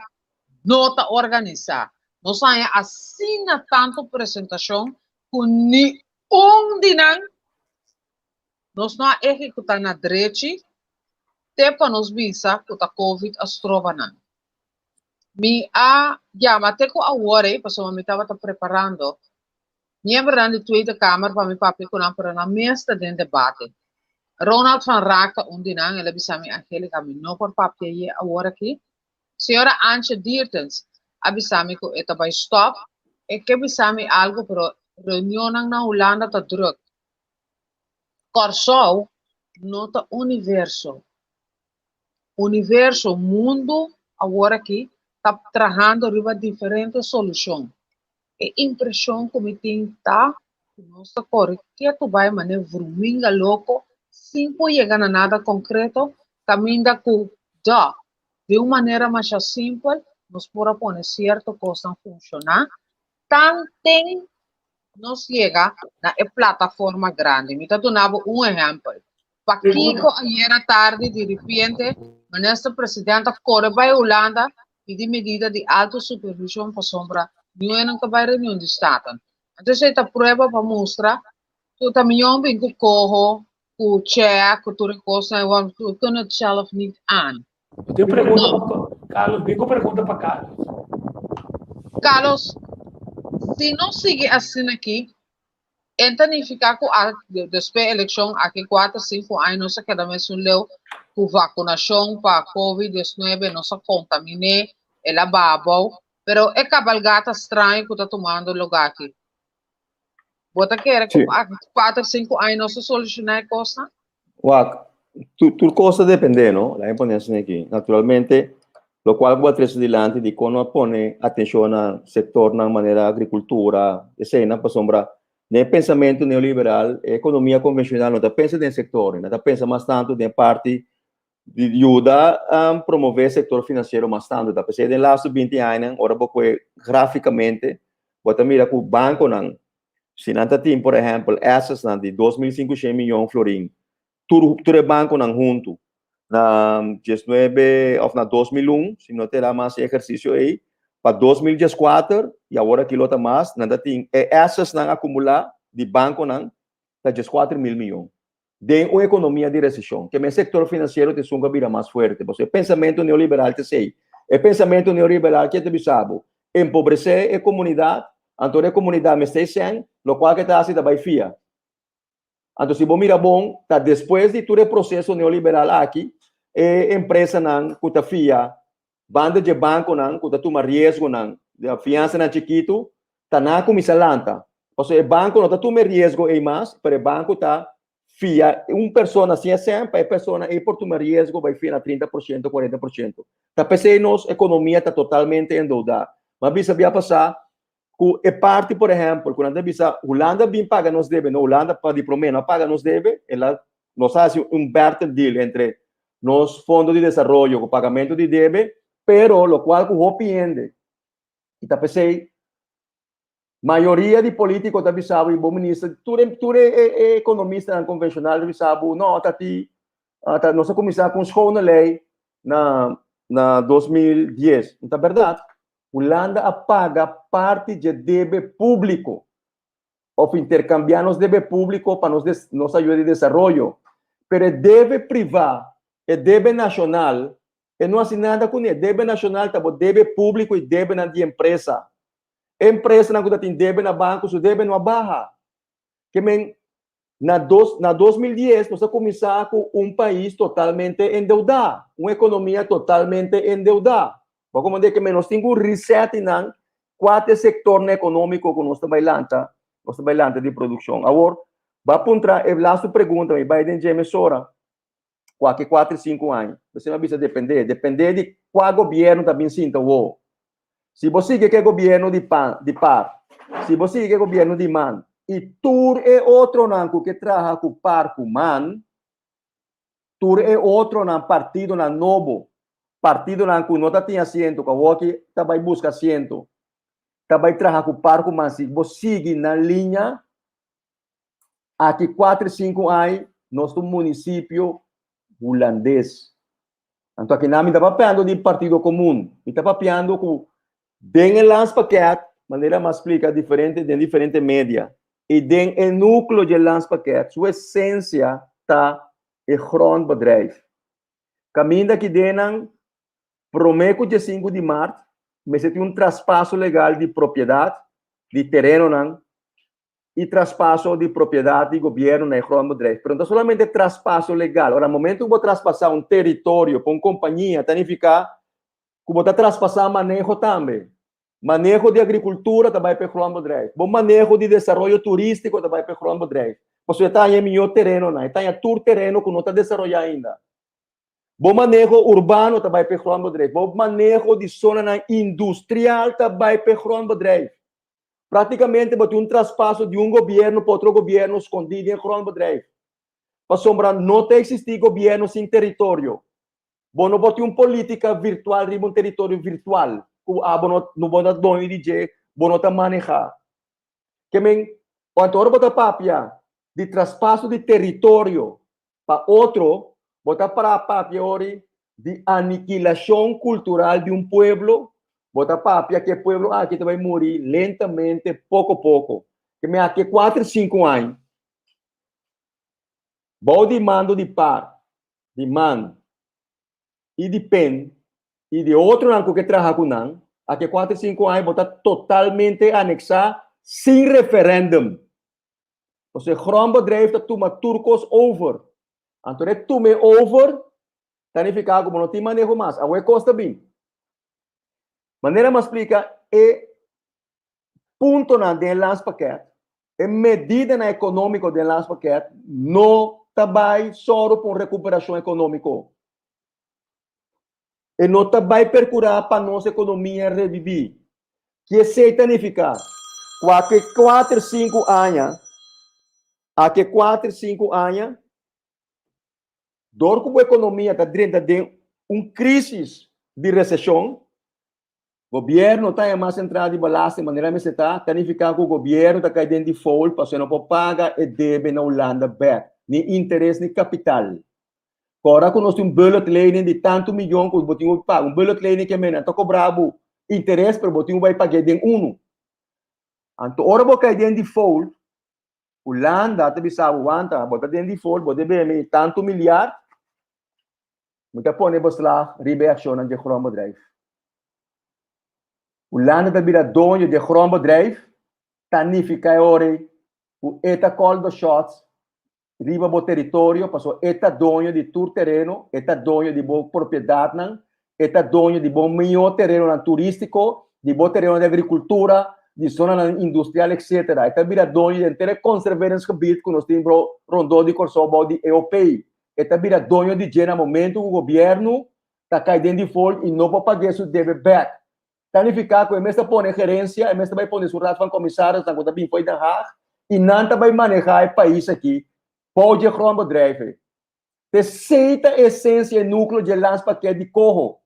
no ta organisá. Nos haña asina tantu presentashon ku ni un di nan nos no a ehekutá na drechi te pa nos bisa ku ta covid a stroba nan. Mi a yama te ku awor ei pasobra mi tabata preparando miembronan di Tweede Kamer pa mi papia ku nan pero nan mes ta den debate. Ronald van Raak ta un di nan, el a bisa mi Angelica mi no por papia ye awor aki. Señora Antje Diertens a bisa mi ku e ta bai stop, e ke bisa mi algu pero reunionnan na Hulanda ta druk. Kòrsou no ta universo. Universo, mundu awor aki ta trahando riba diferente solushon. E impreshon ku mi tin ta ku nos ta kore ketu bai manera vruminga loko sin por yega na nada konkreto kaminda ku dò di un manera masha simpel nos por a pone sierto kosnan funshoná tanten nos yega na e plataforma grandi. Mi ta duna bo un ehèmpel. Pakiko ayera tardi di ripiente minister president a kore bai Hulanda pidi medida di alto supervision pasobra niun e no ta bai reunion di Staten. Anto esei ta prueba pa mustra ku ta mion bin ku koho, ku chèk, ku tur e kosnan, want we kunnen het zelf niet aan. Tin pregunta pa Carlos, bin ku pregunta pa Carlos. Carlos, si nos sigui asina aki, E ta nifiká ku a despues elekshon aki kuater sinku aña nos a keda mesun leu ku vakunashon pa covid diesnuebe nos a kontaminé, el a baha abou, pero e kabalgata straño ku ta tumando lugá aki. Bo ta kere ku aki kuater sinku aña nos a solushoná e kosnan? Wak, tur tur kos ta dependé, no? Laga mi pone asina aki. Naturalmente, lokual ku bo a trese dilanti di kon no a pone atenshon na sektornan manera agrikultura, eseinan, pasobra den e pensamentu neoliberal, e ekonomia konvenshonal no ta pensa den sektornan, nan ta pensa mas tantu den parti di yuda promové sektor finansiero mas tantu. Ta p'esei den lastu binti añanan, ora bo kohe grafikamente, bo ta mira ku bankonan Si nan ta tin, por ehèmpel, assetsnan di 2500 miyon florin, tur tur e bankonan huntu na 19 òf na 2001, si no te da mas e ehersisio ei, pa 2014, i awor aki lo ta mas, nan ta tin e assetsnan akumulá di bankonan ta 14000 miyon. Den un ekonomia di reseshon, ke men sektor finansiero ta esun ku a bira mas fuerte. Pasobra e pensamentu neoliberal ta esei. E pensamentu neoliberal ke ta bisa bo? Empobresé e komunidat, anto e komunidat mester e sèn, lokual ke ta hasi ta bai fia. Anto si bo mira bon, ta despues di tur e proseso neoliberal aki, e empresanan ku ta fia. Banda dje bankonan ku ta tuma riesgonan, fiansanan chikitu, ta nan a kuminsá lanta. Pasobra e banko no ta tuma e riesgo ei mas, pero e banko ta fia un persona sin esèn pa e persona ei por tuma riesgo bai fia na 30%, 40%. Ta p'esei nos ekonomia ta totalmente endeudá. Mi a bisa bia pasá ku e parti, por ehèmpel, ku nan ta bisa Hulanda bin paga nos debe, no, Hulanda pa di promé no a paga nos debe, el a nos a hasi un barter deal entre nos fondo di desaroyo ku pagamentu di debe, pero lokual ku hopi hende i ta p'esei mayoria di polítiko ta bisa bo i bo minister, tur e tur e e ekonomistanan konvenshonal ta bisa bo, no ta ti ta nos a kuminsá ku un schone lei na na 2010. Ta bèrdat, Hulanda a paga parti dje debe públiko òf interkambiá nos debe públiko pa nos nos ayuda di desaroyo, pero e debe privá, e debe nashonal, e no hasi nada kuné. Debe nashonal ta bo debe públiko i debenan di empresa. E empresanan ku ta tin debe na banko su debe no a baha. Ke men na dos na 2010 nos a kuminsá ku un pais totalmente endeudá, un ekonomia totalmente endeudá. Bo a komprendé ke men nos tin ku reset nan kua ta e sektornan ekonómiko ku nos ta bai lanta, nos ta bai lanta di produkshon. Awor, bo a puntra e lastu pregunta, mi bai den dje mesora. Kualke kuater sinku aña. P'esei mi a bisa dependé. Dependé di kua gobièrnu ta bin sinta wou. Si bo sigui ku e gobièrnu di pan, di par, si bo sigui ku e gobièrnu di man i tur e otronan ku ke traha ku par ku man, tur e otronan partidonan nobo, partidonan ku no ta tin asiento, ku awoki ta bai buska asiento, ta bai traha ku par ku man. Si bo sigui nan liña, Aki kuater sinku aña nos ta un munisipio hulandes. Anto akinan mi ta papiando di Partido Komun, mi ta papiando ku den e landspakket, manera mi a splika diferente den diferente media, i den e núkleo dje landspakket su esensia ta e grondbedrijf. Kaminda ki den nan promé ku dje sinku di mart mester tin un traspaso legal di propiedat di terenonan i traspaso di propiedat di gobièrnu na e grondbedrijf. Pero no ta solamente traspaso legal. Ora, momento ku bo traspasá un teritorio pa un kompania, ta nifiká ku bo ta traspasá maneho tambe. Maneho di agrikultura ta bai pa e grondbedrijf. Bo maneho di desaroyo turístiko ta bai pa e grondbedrijf. Pasobra e ta haña e mihó terenonan. E ta haña tur tereno ku no ta desaroyá ainda. Bo maneho urbano ta bai pa e grondbedrijf. Bo maneho di zonanan industrial ta bai pa e grondbedrijf. Práktikamente bo tin un traspaso di un gobièrnu pa otro gobièrnu skondí den grondbedrijf. Pasobra no ta eksistí gobièrnu sin teritorio. Bo no por tin un polítika virtual riba un teritorio virtual ku abo no no bo ta doño di dje, bo no ta manehá. Ke men, anto ora bo ta papia di traspaso di teritorio pa otro, bo ta para papia ori di anikilashon kultural di un pueblo, bo ta papia ku e pueblo aki ta bai muri lentamente, poko poko. Ke mi aki e kuater sinku aña, bou di mando di par, di man i di pen i di otronan ku ke traha ku nan, aki e kuater sinku aña bo ta totalmente aneksá sin referèndum. Pasobra e grondbedrijf ta tuma tur kos over. Anto e tum'é over ta nifiká ku bo no tin maneho mas. Awor e kos ta bin. Manera mi a splika e puntonan den e landspakket, e medidanan ekonómiko den e landspakket no ta bai sòru pa un rekuperashon ekonómiko. E no ta bai perkurá pa nos ekonomia rebibí. Ki esei ta nifiká? Ku aki kuater sinku aña, aki kuater sinku aña, dor ku bo ekonomia ta drenta den un krísis di reseshon, gobièrnu ta haña mas entrada di belasting manera mester ta, ta nifiká ku gobièrnu ta kai den default pasobra e no por paga e debe na Hulanda bèk, ni interes ni kapital. Ora ku nos tin un bulletlening di tantu miyon ku bo tin ku paga, un bulletlening ke menen ta kobra bo interes pero bo tin ku bai pag'é den unu. Anto ora bo kai den default, Hulanda ta bisa bo, wanta, bo ta den default, bo debe mi tantu milyar, mi ta pone beslag riba e akshonnan dje grondbedrijf. Hulanda ta bira doño dje grondbedrijf, ta nifiká e ora ei ku e ta call the shots riba bo teritorio, pasobra e ta doño di tur tereno, e ta doño di bo propiedatnan. E ta doño di bo mihó terenonan turístiko, di bo terenonan di agrikultura, di zonanan industrial etcetera. E ta bira doño di henter e conserveringsgebied ku nos tin rondó di Kòrsou bou di EOP. E ta bira doño di dje na momentu ku gobièrnu ta kai den default i no por pag'é su debe bèk. Ta nifiká ku e mes ta pone gerensia, e mes ta bai pone su raad van commissarisnan ku ta bin fo'i Den Haag i nan ta bai manehá e pais aki bou dje grondbedrijf. P'esei ta e esensia e núkleo dje landspakket di Coho.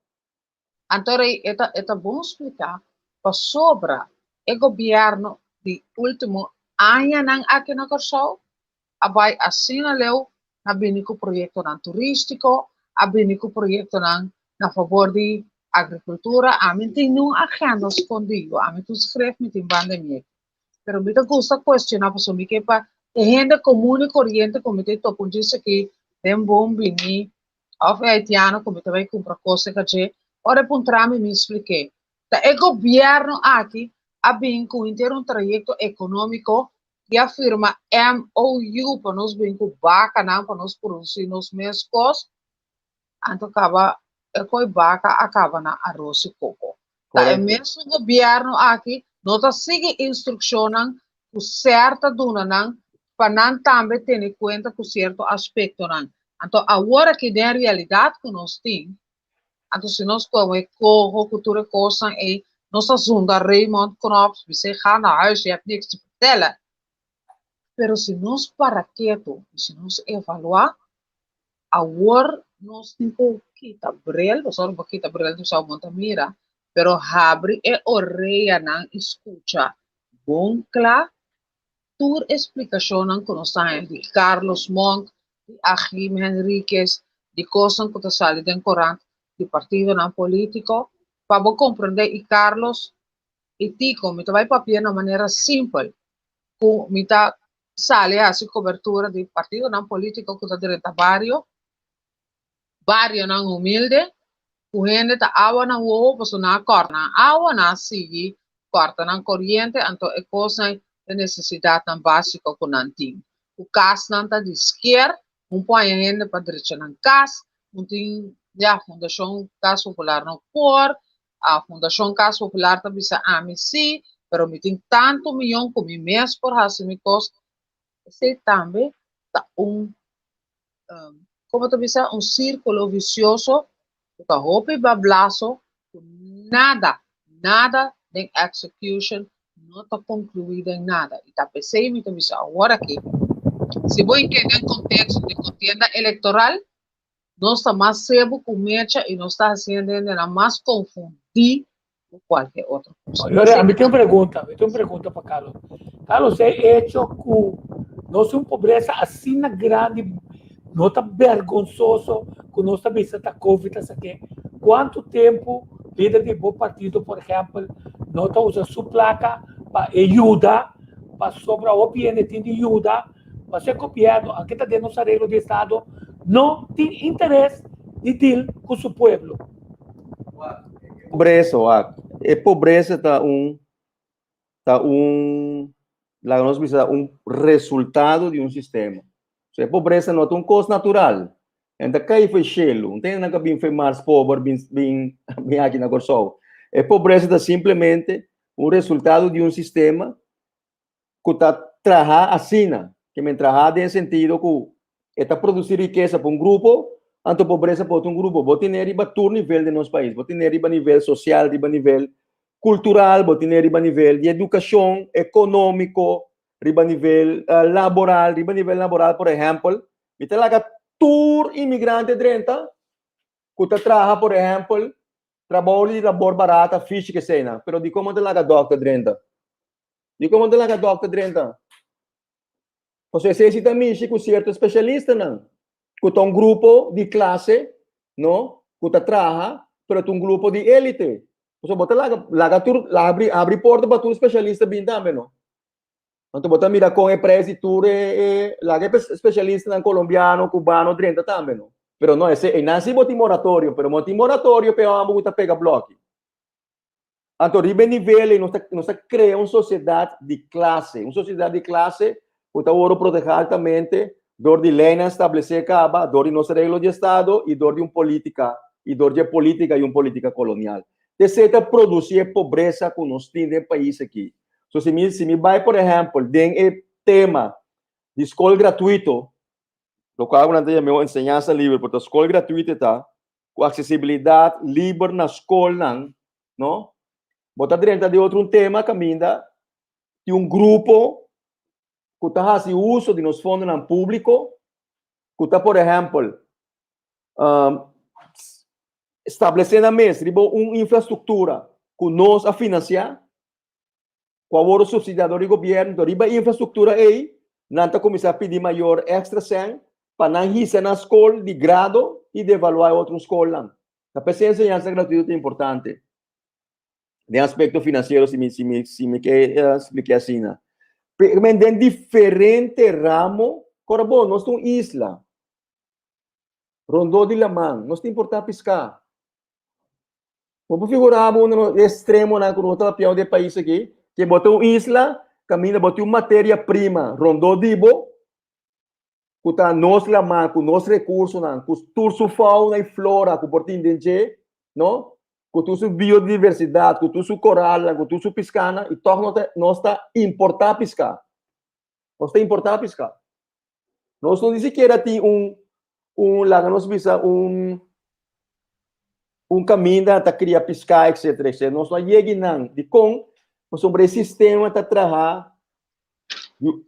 Anto rei e ta e ta bon spliká pasobra e gobièrnu di último añanan aki na Kòrsou a bai asina leu na bini ku proyektonan turístiko, a bini ku proyektonan na fabor di agrikultura. Ami tin un agenda skondí, ami tin un skref mi tin banda mi aki. Pero mi ta gusta cuestiona pasobra mi ke pa e hende comun y coriente cu mi ta topa un djis aki den bon bini of e haitiano cu mi ta bay cumpra cos e cache, ora e puntra mi, mi explique. Ta e gobierno aki a bin cu henter un trayecto economico y a firma MOU pa nos bin cu bacanan pa nos produci nos mes cos. Anto kaba e koi baka a kaba na aros i koko. Ta e mesun gobièrnu aki no ta sigui instrukshonnan ku SER ta duna nan pa nan tambe tene kuenta ku sierto aspektonan. Anto awor aki den realidat ku nos tin, anto si nos kohe koho ku tur e kosnan ei, nos ta zunda Raymond Knops, bis'é ga na huis, je hebt niks te vertellen. Pero si nos para ketu i si nos evaluá, awor nos tin ku kita bril, pasobra bo kita bril bo sa bo ta mira, pero habri e oreanan i skucha bon kla tur e splikashonnan ku nos ta haña di Carlos Monk, di Achim Henriquez, di kosnan ku ta sali den korant di partidonan polítiko, pa bo komprendé i Carlos i Tico, mi ta bai papia na manera simpel ku mi ta sali hasi kobertura di partidonan polítiko ku ta drenta bario, barionan humilde, ku hende ta awa na wowo pasobra nan a kòrta nan awa, nan a sigui kòrta nan koriente, anto e kosnan e nesesidatnan básiko ku nan tin. Ku kasnan ta di sker, un por haña hende pa drecha nan kas, un tin ya Fundashon Kas Popular no por, A Fundashon Kas Popular ta bisa ami sí, pero mi tin tantu miyon ku mi mes por hasi mi kos. Esei tambe ta un, komo ta bisa, un sírkulo visioso ku ta hopi bablaso ku nada, nada den execution no ta konkluí den nada. I ta p'esei mi ta bisa awor aki, si bo hink'é den konteksto di kontienda elektoral, Nos ta mas sebo ku mecha i nos ta hasiendo hendenan mas konfundí ku kualke otro kos. Lore, ami tin un pregunta, mi tin un pregunta pa Carlos. Carlos, e hecho ku nos tin un pobresa asina grandi no ta bergonsoso ku nos ta bisa ta covid ta sake? Kuantu tempu lider di bo partido, por ehèmpel, no ta usa su plaka pa e yuda pasobra hopi hende tin di yuda Pasobra e gobierno, aunke ta den nos areglo di estado, no tin interes di deal cu su pueblo. Pobresa, wak. E pobresa ta un, ta un, laga nos bisa, un resultado di un sistema. So e pobresa no ta un kos natural. En ta kai fo'i shelu. Un tende nan ka bin fo'i Mars pober bin, bin, bin aki na Kòrsou. E pobresa ta simplemente un resultado di un sistema ku ta traha asina, ke men traha den sentido ku e ta produsí rikesa pa un grupo, anto pobresa pa otro un grupo. Bo tene riba tur nivel den nos pais. Bo tene riba nivel sosial, riba nivel kultural, bo tene riba nivel di edukashon, ekonómiko, riba nivel laboral. Riba nivel laboral, por ehèmpel, mi ta laga tur imigrante drenta ku ta traha, por ehèmpel, trabou di labor barata, fishi, keseinan. Pero dikon bo ta laga dòkter drenta? Dikon bo ta laga dòkter drenta? Pasobra esei si ta mishi ku sierto spesialistanan, ku ta un grupo di klase, no, ku ta traha, pero ta un grupo di élite. Pasobra bo ta laga, laga tur, habri, habri porta pa tur spesialista bin tambe, no. Anto bo ta mira kon e preis di tur e, e laga e spesialistanan kolombiano, kubano drenta tambe, no. Pero no, esei, einan si bo tin moratorio, pero bo tin moratorio pa e hòmber ku ta pega blòki. Anto riba e nivel ei nos ta nos ta krea un sosiedat di klase, un sosiedat di klase ku ta wòrdu protehá altamente dor di leinan establesé kaba, dor di nos reglo di estado i dor di un polítika. i dor di e polítika i un polítika kolonial. Esei ta produsí e pobresa ku nos tin den pais aki. So si mi si mi bai por ehèmpel den e tema di skol gratuito, lokual ku nan ta yama enseñansa liber, pero ta skol gratuito ta ku aksesibilidat liber na skolnan, no? Bo ta drenta den otro un tema kaminda tin un grupo ku ta hasi uso di nos fondonan públiko, ku ta por ehèmpel establesé nan mes riba un infrastruktura ku nos a finansiá, ku a wòrdu supsidiá dor di gobièrnu, enton riba e infrastruktura ei nan ta kuminsá pidi mayor èkstra sèn pa nan hisa nan skol di grado i devaluá e otro skolnan. Ta p'esei enseñansa gratuito ta importante. Den aspekto finansiero si mi si mi si mi ke spliká asina. Pero men den diferente ramo, kòrda bo, nos ta un isla. Rondó di laman, nos ta importá piská. Bo por figurá bo unda nos, e ekstremonan ku nos ta papia di e pais aki, ke bo ta un isla kaminda bo tin un materia prima rondó di bo, ku ta nos laman, ku nos rekursonan, ku tur su fauna i flora ku por tin den dje, no? Ku tur su biodiversidat, ku tur su koralnan, ku tur su piskanan, i tòg nos ta nos ta importá piská. Nos ta importá piská. Nos no ni sikiera tin un un laga nos bisa un un kaminda ta kria piská etcetera etcetera. Nos no a yega einan. Dikon? Pasobra e sistema ta traha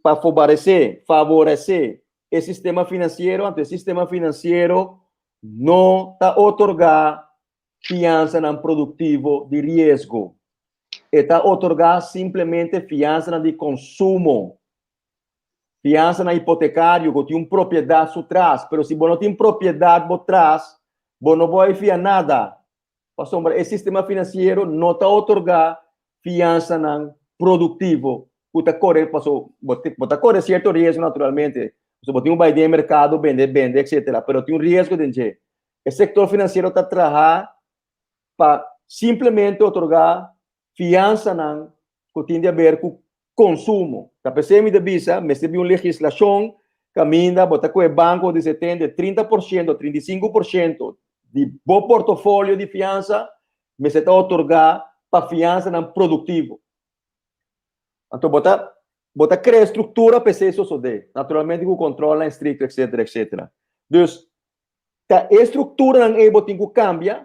pa fobaresé, favoresé e sistema finansiero, anto e sistema finansiero no ta otorgá fiansanan produktivo di riesgo. E ta otorgá simplemente fiansanan di konsumo, fiansanan hipotekario ku tin un propiedat su tras, pero si bo no tin propiedat bo tras, bo no por fia nada, pasobra e sistema finansiero no ta otorgá fiansanan produktivo ku ta kore, paso bo ta kore sierto riesgo naturalmente, paso bo tin ku bai den e merkado bende bende etcetera, pero tin un riesgo den dje. E sektor finansiero ta traha pa simplemente otorgá fiansanan ku tin di aber ku konsumo. Ta p'esei mi ta bisa mester bin un legislashon kaminda bo ta kohe banko di setenta, 30%, 35% di bo portofolio di fiansa mester ta otorgá pa fiansanan produktivo. Anto bo ta bo ta krea struktura pa esei sosodé, naturalmente ku kontrolnan estrikto etcetera etcetera. Dus ta e strukturanan ei bo tin ku kambia,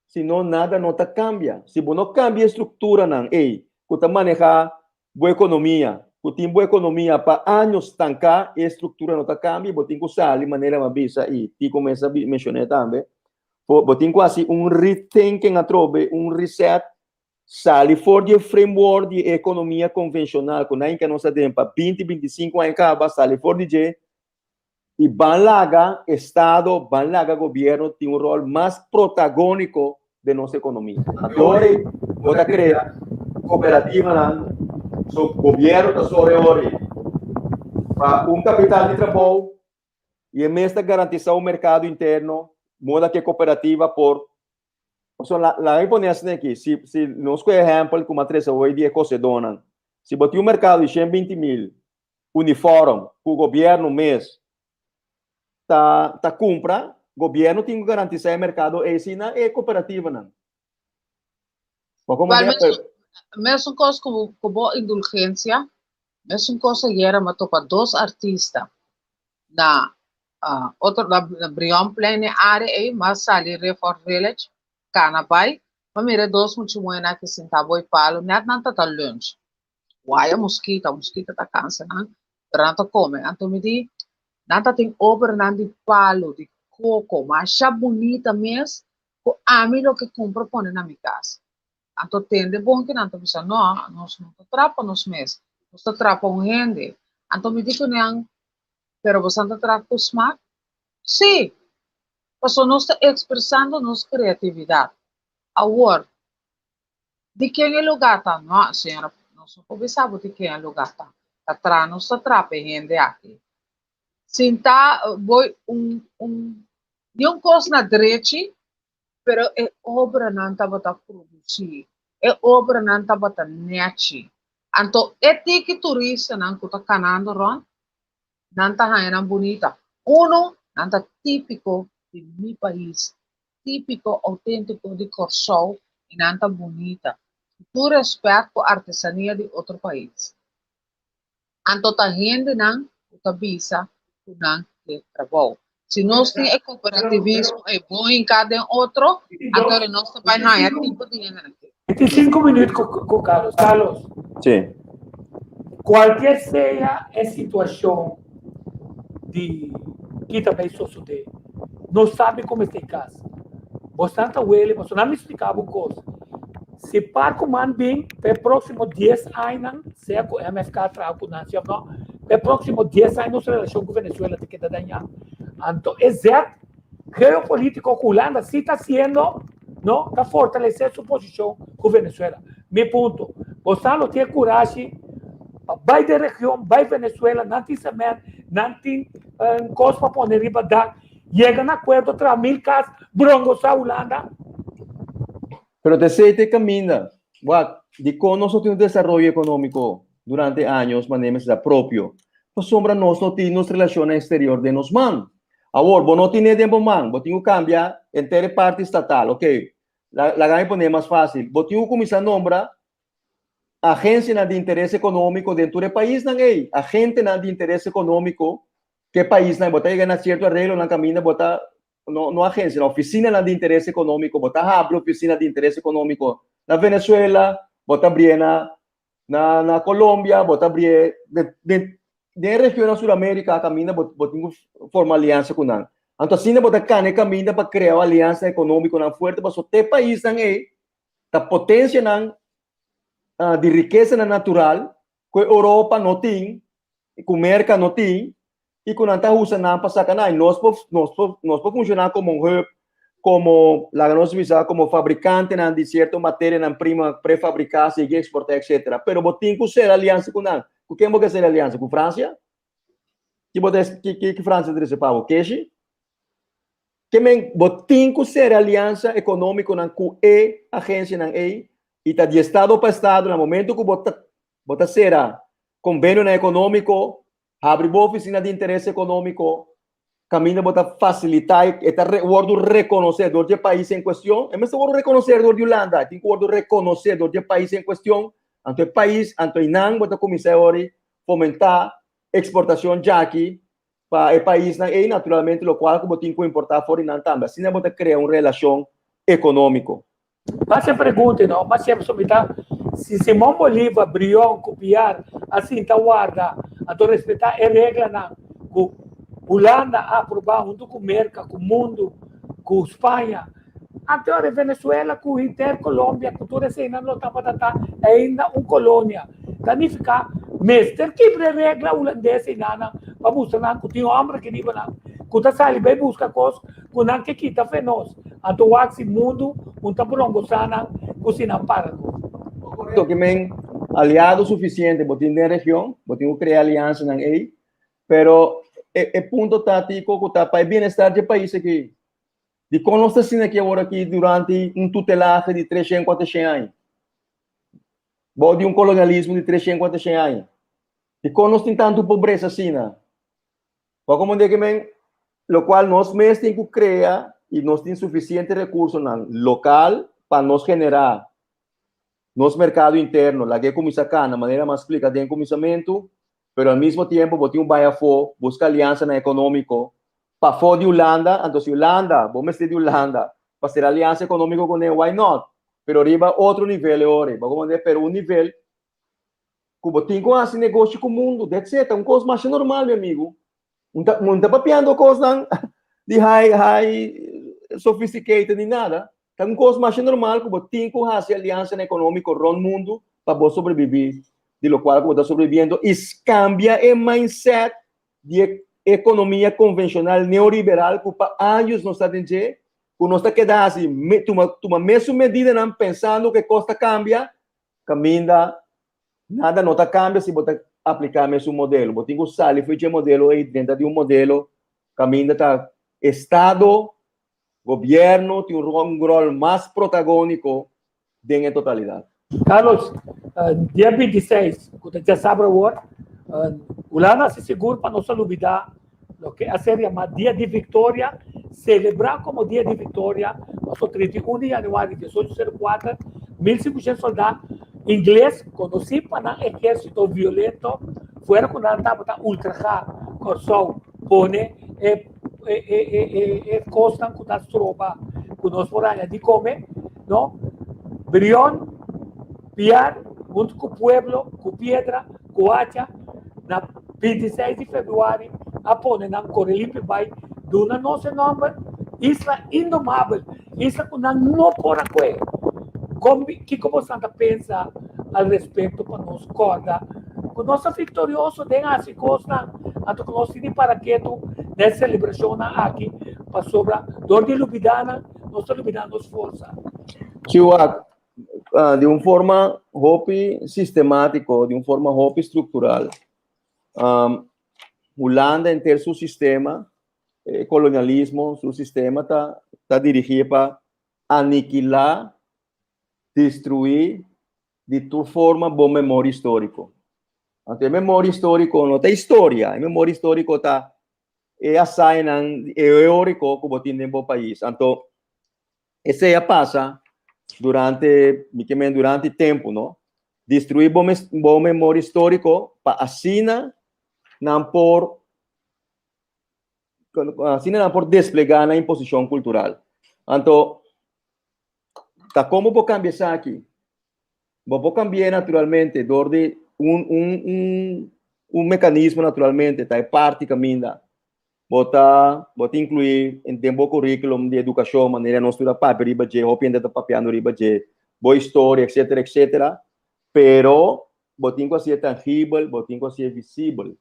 si no nada no ta kambia. Si bo no kambia e strukturanan ei ku ta manehá bo ekonomia, ku tin bo ekonomia pa años stanká, e struktura no ta kambia, bo tin ku sali manera mi a bisa i Tico mes a menshoné tambe, bo tin ku hasi un rethinking atrobe, un reset, sali for di e framework di e ekonomia konvenshonal ku nan a nos aden pa binti, 25 aña kaba, sali for di dje i ban laga estado, ban laga gobierno tin un rol mas protagóniko den nos ekonomia. Anto ora bo ta krea kooperativanan, so gobierno ta sore ora pa un kapital di trabou i e mes ta garantisá un merkado interno moda ku e kooperativa por. Pasobra laga mi pone asina aki, si si nos kohe ehèmpel ku mi a trese hoy di e kosedónan, si bo tin un merkado di 120 mil uniform ku gobièrnu mes ta ta kumpra, gobièrnu tin ku garantisá e merkado ei si na e kooperativanan. Bo komo Wel, mesun, mesun kos ku, ku bo indulgensia, mesun kos ayera mi a topa dos artista na uh, otro na, na Brionplein e área ei, m'a sali Riffort Village, kana bai, m'a mira e dos mucha muhénan aki sintá boi palu, nèt nan ta ta lunch. Waya muskita, muskita ta kansa nan, pero nan ta kome. Anto mi di, nan ta tin obranan di palu, di koko, masha bunita mes, ku ami lo ke kumpra pone na mi kas. Anto tende bon ke nan ta bisa, no, nos no ta traha pa nos mes, nos ta traha pa un hende. Anto mi di ku nan, pero boso ta traha ku smak? Sí, pasobra nos ta ekspresando nos kreatividat. Awor, Di ken e lugá ta? No, señora, nos no por bisa bo di ken e lugá ta. Ta tra nos ta tra pa e hende aki. Sinta bo un un ni un kos na drechi, pero e obranan tabata produsí, e obranan tabata nèchi. Anto e tiki turistanan ku ta kanando rònt, nan ta haña nan bunita. Uno, nan ta típiko di mi pais. típiko outéntiko di Kòrsou i nan ta bunita. Ku tur rèspèt ku artesania di otro pais. Anto ta hendenan ku ta bisa ku nan ke trabou. Si nos tin e kooperativismo ei bon hinká den otro, anto nos ta bai haña tipo di hendenan ke. Mi tin sinku minuut ku Carlos. Carlos. Sí. Kualkier sea e situashon di ki ta bai sosodé, nos sabi ku mester kas. Bosnan ta wele, pasobra nan mi splika bo un kos. Si par ku man bin pa e próksimo dies añanan, sea ku MFK traha ku nan si òf no, pa e próksimo dies aña nos relashon ku Venezuela ta keda dañá. Anto e zèt geopolítiko ku Hulanda si ta hasiendo, no, ta fortalesé su posishon ku Venezuela. Mi punto, bosan lo tin e kurashi pa bai den region, bai Venezuela, nan tin semènt, nan tin kos pa pone riba dak, yega na akuerdo traha mil kas, brongosá Hulanda. Pero ta esei ta e kaminda. Wak, dikon nos no tin un desaroyo ekonómiko durante años manera mester ta propio? Pasobra nos no tin nos relashonnan eksterior den nos man. Awor, bo no tin'é den bo man, bo tin ku kambia henter e parti estatal. Oke, laga mi pon'é mas fásil. Bo tin ku kuminsá nombra agensianan di interes ekonómiko den tur e paisnan ei. Agentenan di interes ekonómiko ku e paisnan ei. Bo ta yega na sierto areglonan kaminda bo ta no, no agencia, no, oficinanan di interes económico, bo ta habri oficina di interes económico na Venezuela, bo ta abrie na, na, na Colombia, bo ta abrie de, de, den region na Suramérica caminda bo, bo tin ku forma alianza ku nan. Anto asina bo ta kana e caminda pa crea un alianza económico nan fuerte, pasobra te paisnan ei ta potencianan uh, di rikesanan natural ku Europa no tin, ku Merka no tin, i ku nan ta usa nan pa saka nan. Nos por, nos por, nos por funshoná komo un hub, komo, laga nos bisa, komo fabrikantenan di sierto materianan prima prefabriká, sigui eksportá, etsetera. Pero bo tin ku sera aliansa ku nan. Ku ken bo ke sera aliansa? Ku Fransia? Ki bo ta, ki, ki, ki Fransia ta trese pa bo? Keshi? Ke men, bo tin ku sera aliansa ekonómikonan ku e agensianan ei, i ta di estado pa estado na momento ku bo ta, bo ta sera konvenionan ekonómiko, Habri bo ofisina di interes ekonómiko kaminda bo ta fasilitá e ta wòrdu rekonosé dor di e pais en kuestion. E mester wòrdu rekonosé dor di Hulanda, e tin ku wòrdu rekonosé dor di e pais en kuestion. Anto e pais, anto einan bo ta kuminsá e ora fomentá eksportashon djaki pa e paisnan ei, naturalmente lokual ku bo tin ku importá for di nan tambe. Asina bo ta krea un relashon ekonómiko. Mas e pregunta no, mas siempre so mi ta, si Simon Bolivar, Brion ku Piar a sinta warda anto respetá e reglanan ku Hulanda a aprobá huntu ku Merka, ku mundu, ku Spaña, anto ora Venezuela ku henter Colombia ku tur eseinan lo tabata ta ainda un kolonia. Ta nifiká mester kibra e regla hulandes einanan pa mustra nan ku tin hòmber aki riba nan ku ta sali bai buska kos ku nan ke kita fe nos, anto wak si mundu un ta brongosá nan ku si nan para nos. Toki men aliado sufisiente bo tin den region, bo tin ku krea aliansanan ei, pero e e punto ta Tico ku ta pa e bienestar dje pais aki. Dikon nos ta asina aki awor aki durante un tutelahe di treshen kuatershen aña? Bou di un kolonialismo di treshen kuatershen aña. Dikon nos tin tantu pobresa asina? Bo a comprende ke men lokual nos mes tin ku krea i nos tin sufisiente rekursonan lokal pa nos generá nos merkado interno, laga e kuminsá kana manera mi a splika den kuminsamentu, pero al mismo tiempo bo tin un bai afó, buska aliansanan ekonómiko pafó di Hulanda, anto si Hulanda, bo mester di Hulanda pa sera aliansa ekonómiko kuné, why not? Pero riba otro nivel e ora ei, bo a comprende? Pero un nivel ku bo tin ku hasi negoshi ku mundu, that's it, ta un kos masha normal mi amigu. Un ta un ta papiando kosnan di high high sophisticated ni nada, ta un kos masha normal ku bo tin ku hasi aliansanan ekonómiko rònt mundu pa bo sobreviví di lokual ku bo ta sobreviviendo i kambia e mindset di e ekonomia konvenshonal neoliberal ku pa años nos ta den dje, ku nos ta keda hasi tuma tuma mesun medidanan pensando ku e kos ta kambia, Kaminda nada no ta kambia si bo ta apliká mesun modelo. Bo tin ku sali for dje modelo ei drenta di un modelo kaminda ta estado, gobièrnu tin un ròl mas protagóniko den e totalidat. Carlos, dia 26, ku ta djasabra awor, Hulanda hasi sigur pa nos a lubidá loke a ser yamá Dia di Viktoria, selebrá komo Dia di Viktoria. Pasobra 31 di yanüari 1804, 1500 soldá ingles, konosí pa nan ehérsito violento, fuera ku nan tabata ultrahá Kòrsou, pone e e kosnan ku ta stroba ku nos por haña di kome, no? Brion, Piar, huntu ku pueblo, ku piedra, ku hacha, na 26 di febrüari a pone nan kore limpi bai duna nos e nòmber Isla Indomabel, isla ku nan no por a kue. Kon kiko bosan ta pensa al respekto pa nos kòrda ku nos ta viktorioso den hasi kosnan, anto ku nos tin di para ketu den selebrashonnan aki, pasobra dor di lubidá nan, nos ta lubidá nos forsa. Chiwak, di un forma hopi sistemátiko, di un forma hopi struktural, Hulanda henter su sistema, e kolonialismo, su sistema ta ta dirigí pa anikilá, destruí di tur forma bo memoria históriko. Anto e memoria históriko no ta historia, e memoria históriko ta e hazañanan heroiko ku bo tin den bo pais. Anto Esei a pasa durante, mi ke men durante tempu, no? Destruí bo, bo memoria históriko pa asina nan por asina nan por desplegá nan imposishon kultural. Anto, ta komo bo kambia esaki? Bo por cambi'é naturalmente door di un, un, un, un mecanismo naturalmente, ta e parti caminda. Bo ta, bo ta inclui den bo curriculum di educacion, manera nos tur a papia riba dje, hopi hende ta papiando riba dje, bo historia, etcetera, etcetera. Pero bo tin cu hacié tangibel, bo tin cu hacié visibel.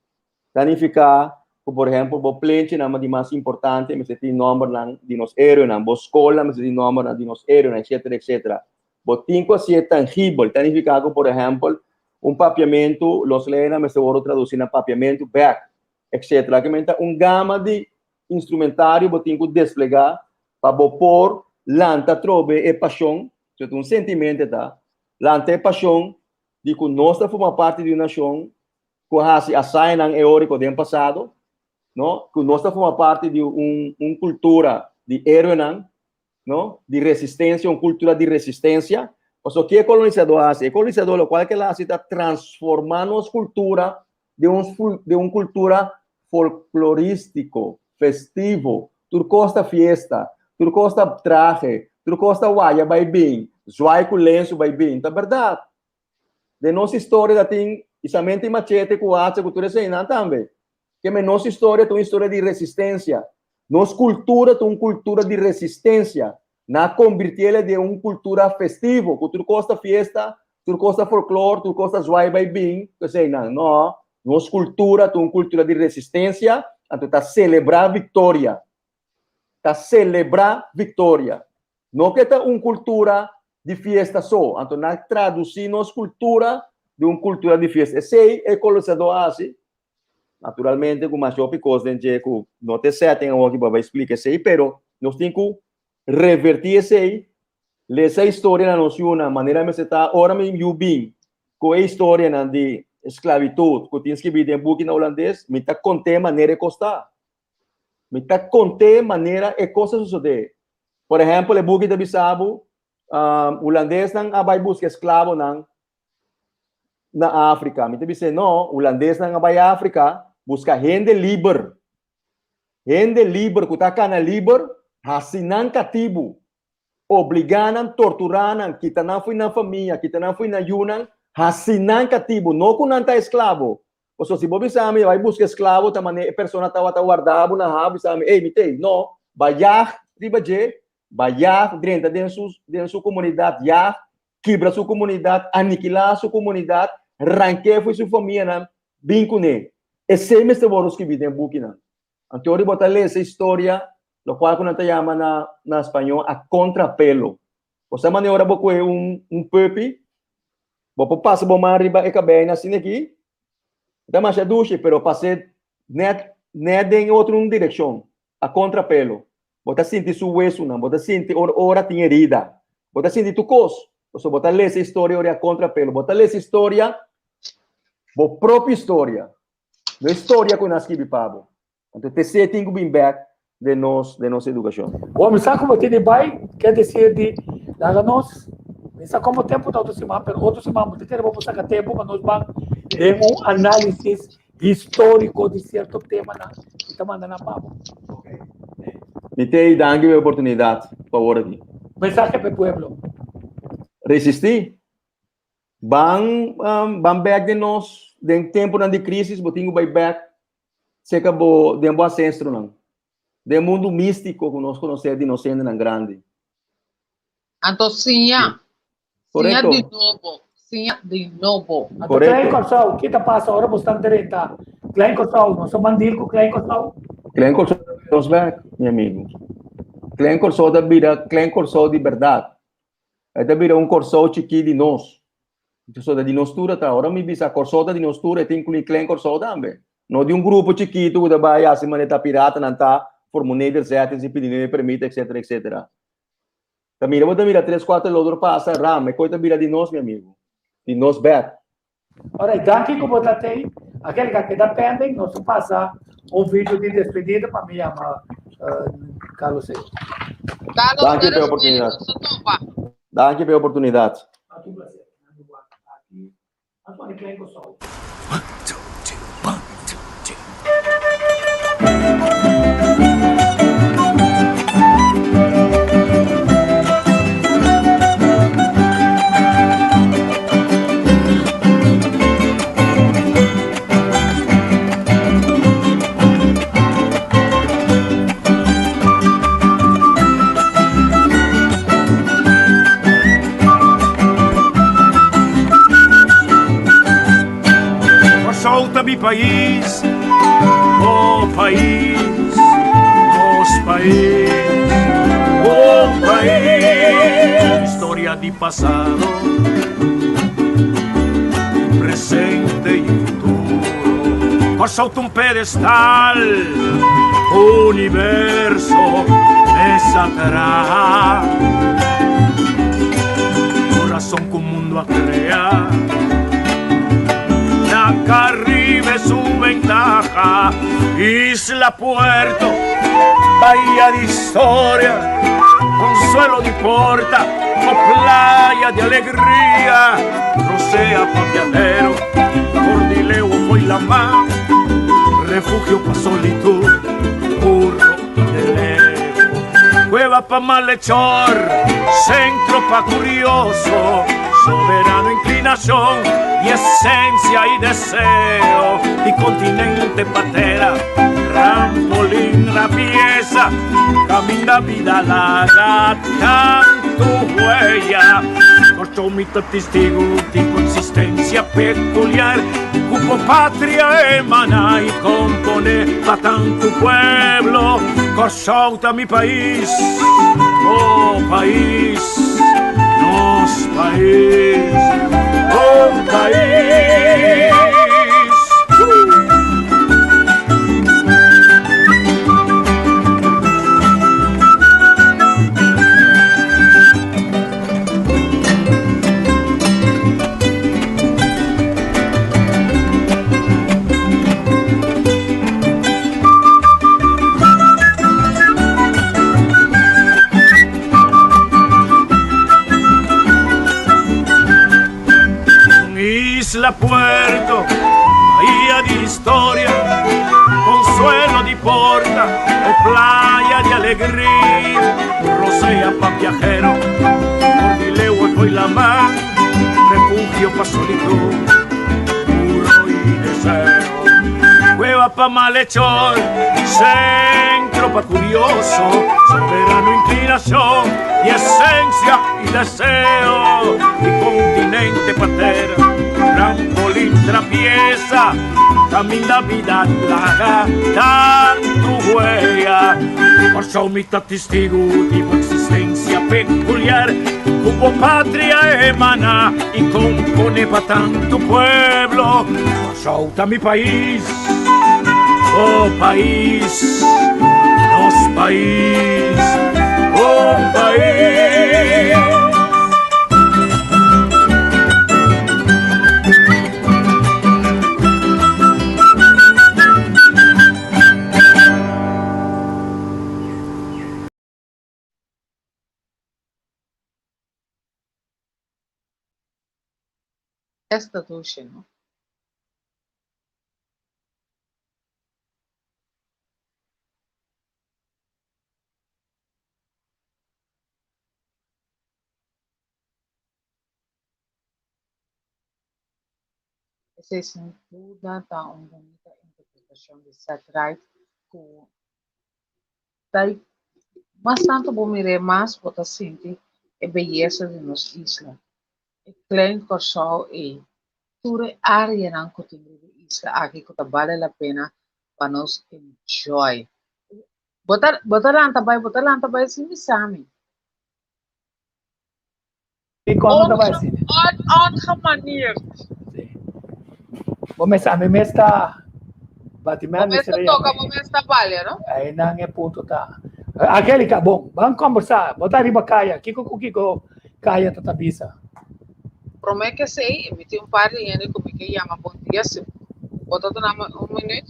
Ta nifica cu, por ehempel, bo plenchinan di mas importante mester tin nombernan di nos heroenan, bo scolnan mester tin nombernan di nos heroenan, etcetera, etcetera. Bo tin ku hasié tangibel. Ta nifiká ku, por ehèmpel, un papiamentu, los leinan mester wòrdu tradusí na papiamentu bèk, etcétera. Ke men ta un gama di instrumentario bo tin ku desplegá pa bo por lanta atrobe e pashon, so ta un sentimente ta, lanta e pashon di ku nos ta forma parti di un nashon ku a hasi hazañanan eóriko den pasado, no, ku nos ta forma parti di un un kultura di héroenan, no, di resistencia, un cultura di resistencia. Pasobra ke e kolonisadó a hasi? E kolonisadó lokual ke el a hasi ta transformá nos kultura den un den un kultura folkloristiko, festivo. Tur kos ta fiesta, tur kos ta trahe, tur kos ta waya bai bin, zwai ku lensu bai bin. Ta bèrdat. Den nos historia ta tin isamente machete ku hacha ku tur eseinan tambe. Keme nos historia ta un historia di resistencia. Nos cultura ta un cultura di resistencia. Nan a convirtiele den un cultura festivo, cu tur cos ta fiesta, tur cos ta folklor, tur cos ta zwaai bay bin, cu eseinan. No, nos cultura ta un cultura di resistencia, anto ta celebra victoria. Ta celebra victoria. No ke ta un kultura di fiesta so, anto nan a tradusí nos kultura den un kultura di fiesta. Esei e kolonisadó a hasi. Naturalmente ku masha hopi kos den dje ku no ta e setting awor ki bo a bai splika esei, pero nos tin ku revertí esei, lesa e historia na nos yunan manera mester ta. Ora mi yu bin ku e historianan di sklabitut ku tin skibí den buki na hulandes, mi ta kont'é manera e kos ta. Mi ta kont'é manera e kos a sosodé. Por ehèmpel, e buki ta bisa bo, hulandesnan a bai buska esklabonan na Afrika. Mi ta bis'é, no, hulandesnan a bai Afrika buska hende liber. Hende liber ku ta kana liber, hasi nan katibu. Obligá nan, torturá nan, kita nan fo'i nan famia, kita nan fo'i nan yunan, hasi nan katibu, no ku nan ta esklabo. Pasobra si bo bisa mi bai buska esklabo ta manera e persona tabata warda bo na haf bisa mi, ey mi t'ey. No, bai yag riba dje, bai yag drenta den su den su komunidat, yag kibra su komunidat, anikilá su komunidat, rank'é fo'i su famianan, bin kuné. Esei mester wòrdu skibí den bukinan. Anto ora bo ta lesa historia, lokual ku nan ta yama na na spañó a kontrapelo. Bo sa manera ora bo kohe un un puppy, bo por pasa bo man riba e kabei asina aki, e ta masha dushi, pero pas'é nèt nèt den otro un direkshon, a kontrapelo. Bo ta sinti su wesunan, bo ta sinti ora ora tin herida, bo ta sinti tur kos. Pasobra bo ta lesa historia ora e a kontrapelo. Bo ta lesa historia, bo propio historia. No e storia ku nan a skibi pa bo. Anto te se tin ku bin bek. den nos den nos edukashon. Bo mi sa ku bo tin di bai, ke desir di laga nos, mi sa komo tempu ta otro siman, pero otro siman bo ta kere bo por saka tempu pa nos ban den un análisis históriko di sierto temanan i ta manda nan pa bo. Mi ta ei danki pa e oportunidat pa wor aki. Mensahe pa e pueblo. Resistí. Ban ban bek den nos den tempunan di krísis bo tin ku bai bek seka bo den bo ansestronan, den mundu místiko ku nos konosé di nos hendenan grandi. Anto siña, siña Korekto. di nobo, siña di nobo. Anto Klein Korekto. Kòrsou, ki ta pasa ora bo stan drenta Klein Kòrsou? Nos a ban deal ku Klein Kòrsou? Klein Kòrsou nos bek, mi amigu. Klein Kòrsou ta bira Klein Kòrsou di bèrdat. E ta bira un Kòrsou chikí di nos. So ta di nos tur ta. Ora mi bisa Kòrsou ta di nos tur, e ta inkluí Klein Kòrsou tambe. No di un grupo chikitu ku ta bai hasi manera ta piratanan ta forma un nederzetting sin pidi niun permit etcetera etcetera. Ta mira bo ta mira tres kuater lodor pasa ram e koi ta bira di nos mi amigu. Di nos bèk. Alright, danki ku bo ta tei. Akel ka keda pending, nos ta pasa un video di despedida pa mi yama Carlos ei. Carlos, Danki pa e eres oportunidat. nos ta topa. Danki pa e oportunidat. A tu placer. Aki, a pone klein Kòrsou. One, two, two, one, two, two. Kòrsou ta mi pais, bo pais, nos pais, bo pais. Historia di pasado, presente y futuro. Kòrsou ta un pedestal, universo mesa traha. Kurason ku mundu a krea. Na Caribe su ventaja, Isla Puerto, bahía di historia, consuelo di porta, o playa di alegria, rosea pa viajero, Cordileo foi la mar, refugio pa solitud, burro y de Cueva pa malhechor, centro pa curioso, soberano inclinación y esencia y deseo, y continente patera, trampolín la pieza, camina vida laga tanto huella. Corchomito testigo de consistencia peculiar, cupo patria emana y compone pa tanto pueblo. Kòrsou ta mi pais, bo pais, nos pais, bo pais. Isla Puerto, bahía de historia, consuelo de porta o playa de alegría, rosea pa viajero, Cordileo y la mar, refugio pa solitud, puro y deseo. Cueva pa malhechor, centro pa curioso, soberano inclinación y esencia y deseo, y continente patera, trampolín trapieza, caminda vida plaga, tanto huella, Kòrsou mi ta testigo di bo existencia peculiar, cu bo patria emana y compone pa tanto pueblo. Kòrsou ta mi pais, bo pais, nos pais, bo pais. Esta dushi, no? Esei sin duda ta un bunita interpretashon di Ced Ride ku ta mas tantu bo mir'é mas bo ta sinti e beyesa di nos isla. E Klein Kòrsou ei, tur e áreanan ku tin riba e isla aki ku ta bale la pena pa nos enjoy. Bo ta bo ta lanta bai bo ta lanta bai sin bisa mi. I kon ta bai asina? Ongemanierd. Sí. Bo mes a mi mes ta bati Bo mes ta toka, bo mes ta balia, no? Ei nan e punto ta. Angelica, bon, ban kombersá. Bo ta riba kaya. Kiko ku kiko kaya ta ta bisa? Promé ke esei, mi tin un par di hende ku mi ke yama bon dia. Si bo ta duna mi un minüt.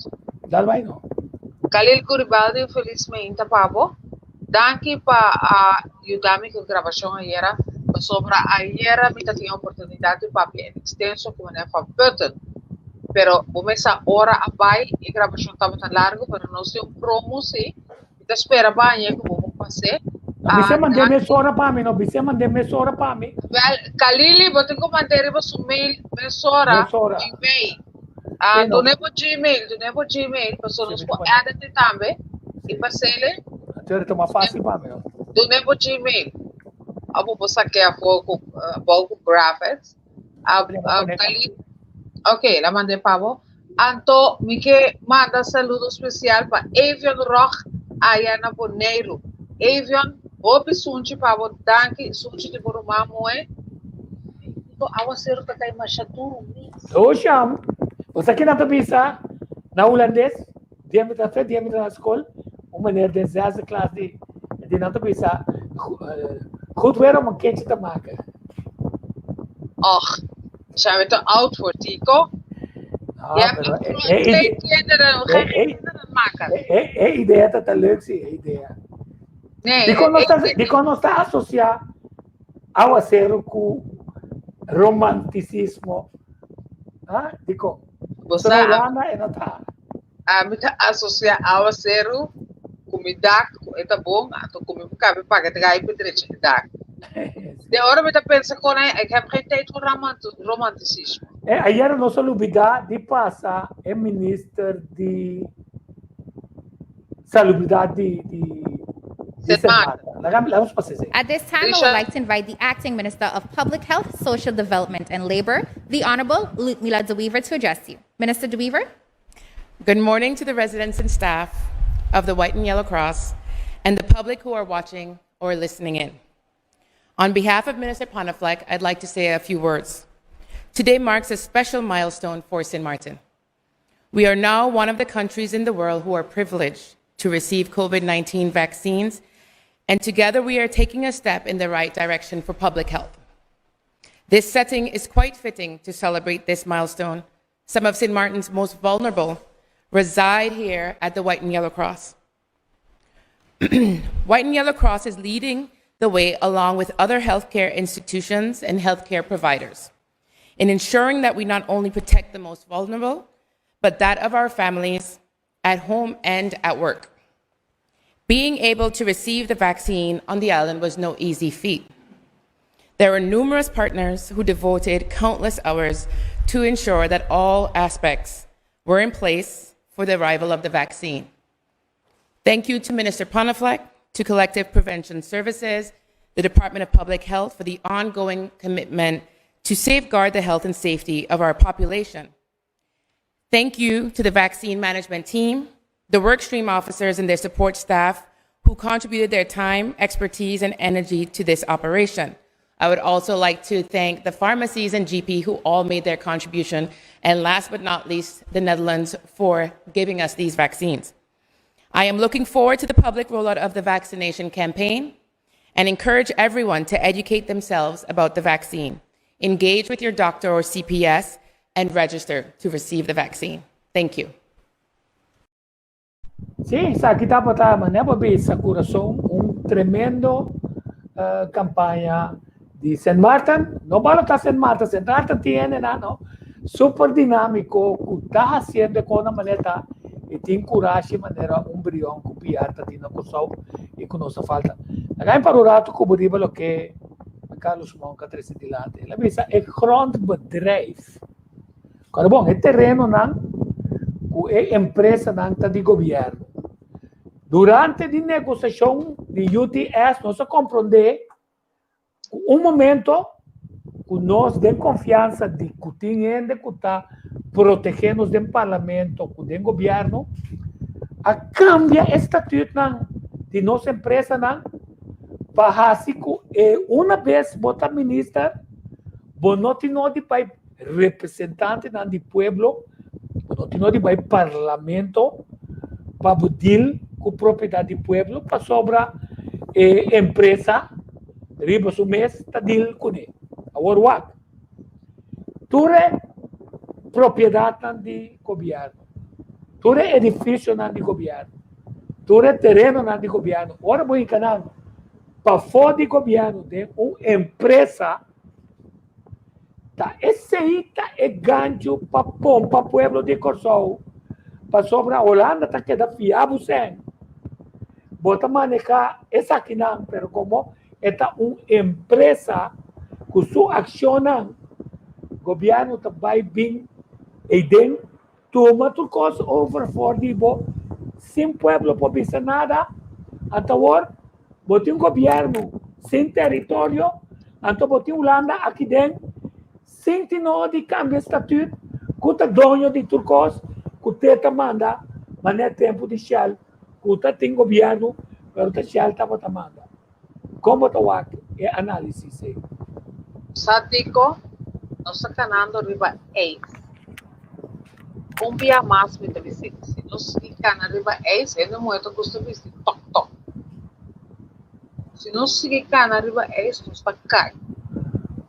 Dal bai no. Khalil Guribaldi, un felis meinta pa bo. Danki pa a yuda mi ku grabashon ayera, pasobra ayera mi ta tin oportunidat di papia en ekstenso ku meneer Van Putten. Pero bo mesa ora a bai, e grabashon tabata largu, pero nos tin un promo si. Mi ta spera baña ku bo por pas'é. Bis'é mand'é mesora pa mi, no, bis'é mand'é mesora pa mi. Wèl, Kalili, bo tin ku mand'é riba su mail mesora, Mesora. Gmail. Ah, Sí, no. dun'é bo Gmail, dun'é bo Gmail, pasobra Sí, nos mi por ta pone. edit e tambe i pas'é. Anto ta mas fácil pa mi, no. Dun'é bo Gmail. Òf bo por sak'é afó ku bou ku graphics. Ah, Mi ta ah, pone. Kalili, ok, la mand'é pa bo. Anto mi ke manda saludo spesial pa Avion Rog aya na Boneiru. Avion, hopi sunchi pa bo, danki, sunchi di bo ruman muhé. Kiko awaseru ta kai masha duru mes. Osham, bo sa kinan ta bisa na hulandes? Dia mi ta fe, dia mi ta na skol, un meneer den zesde klas di di nan ta bisa, Goed weer om een kindje te maken. Och, zijn we te oud voor, Tico? Ah, Je hebt pero nog e, e, twee kinderen, we gaan geen e, kinderen maken. e, e idea ta ta leuk, sí, e idea. Nee, Di kon nos ta, ik- di kon nos ta asosiá awaseru ku romantisismo? Ah, di kon? Bo So sa, na Hulanda e no ta. Ami ta asosia awaseru ku mi dak ku e ta bon, anto ku mi kabe paga draai pa drecha e dak. De ora mi ta pensa kon ei, ik heb geen tijd voor romanticismo. E ayera nos a lubida di pasa e minister di Salubridat di di di Sint Maarten. Sint Maarten. Laga laga nos pasa esei. At this time, I would like to invite the Acting Minister of Public Health, Social Development and Labor, the Honorable Ludmilla de Weever, to address you. Minister de Weever? Good morning to the residents and staff of the White and Yellow Cross and the public who are watching or listening in. On behalf of Minister Panneflek, I'd like to say a few words. Today marks a special milestone for St. Martin. We are now one of the countries in the world who are privileged to receive COVID 19 vaccines, and together we are taking a step in the right direction for public health. This setting is quite fitting to celebrate this milestone. Some of St. Martin's most vulnerable reside here at the White and Yellow Cross. White and Yellow Cross is leading the way along with other healthcare institutions and healthcare providers in ensuring that we not only protect the most vulnerable, but that of our families at home and at work. Being able to receive the vaccine on the island was no easy feat. There were numerous partners who devoted countless hours to ensure that all aspects were in place for the arrival of the vaccine. Thank you to Minister Panneflek, to Collective Prevention Services, the Department of Public Health for the ongoing commitment to safeguard the health and safety of our population. Thank you to the vaccine management team, the workstream officers and their support staff who contributed their time, expertise, and energy to this operation. I would also like to thank the pharmacies and GP who all made their contribution, and last but not least, the Netherlands for giving us these vaccines. I am looking forward to the public rollout of the vaccination campaign and encourage everyone to educate themselves about the vaccine. Engage with your doctor or CPS and register to receive the vaccine. Thank you. Sí, esaki tabata manera pa bisa kurason un tremendo kampaña. Di Sint Maarten, no balotá Sint Maarten, Sint Maarten tin hendenan no super dinámiko ku ta hasiendo e kos na manera ta i tin kurashi manera un Brion ku Piar ta tin na Kòrsou i ku nos ta falta. Laga mi para un ratu ku bo riba loke Carlos Monk a trese dilanti. El a bisa e grondbedrijf. Kòrda bon, e terenonan ku e empresanan ta di gobièrnu. Durante di negosiashon di UTS nos a komprondé ku un momento ku nos den konfiansa di ku tin hende ku ta protegé nos den parlamento ku den gobièrnu a kambia e statutnan di nos empresanan pa hasi ku e una bes bo ta minister bo no tin nodi bai representantenan di pueblo bo no tin nodi bai parlamento pa bo deal ku propiedat di pueblo pasobra e empresa riba su mes ta deal kuné. Awor wak, tur e propiedatnan di gobièrnu, tur e edifisionan di gobièrnu, tur e terenonan di gobièrnu, ora bo hinka nan pafó di gobièrnu den un empresa, Ta esei ta e ganchu pa pompa pueblo di Kòrsou, pasobra Holanda ta keda fia bo sèn. Bo ta manehá esakinan, pero komo e ta un empresa ku su akshonnan, gobièrnu ta bai bin eiden tuma tur kos over for di bo sin pueblo por bisa nada. Anto awor bo tin gobièrnu sin teritorio, anto bo tin Hulanda aki den sin tin noho di kambia statut ku ta doño di tur kos ku te ta manda manera tempu di Shell ku ta tin gobièrnu pero ta Shell tabata manda. Kon bo ta wak e análisis ei? Sa diko nos ta kanando riba ijs. Un bia mas mi ta bis'é, si nos sigui kana riba ijs, hende muhé ta gusta bisti tòk tòk. Si nos sigui kana riba ijs, nos ta kai.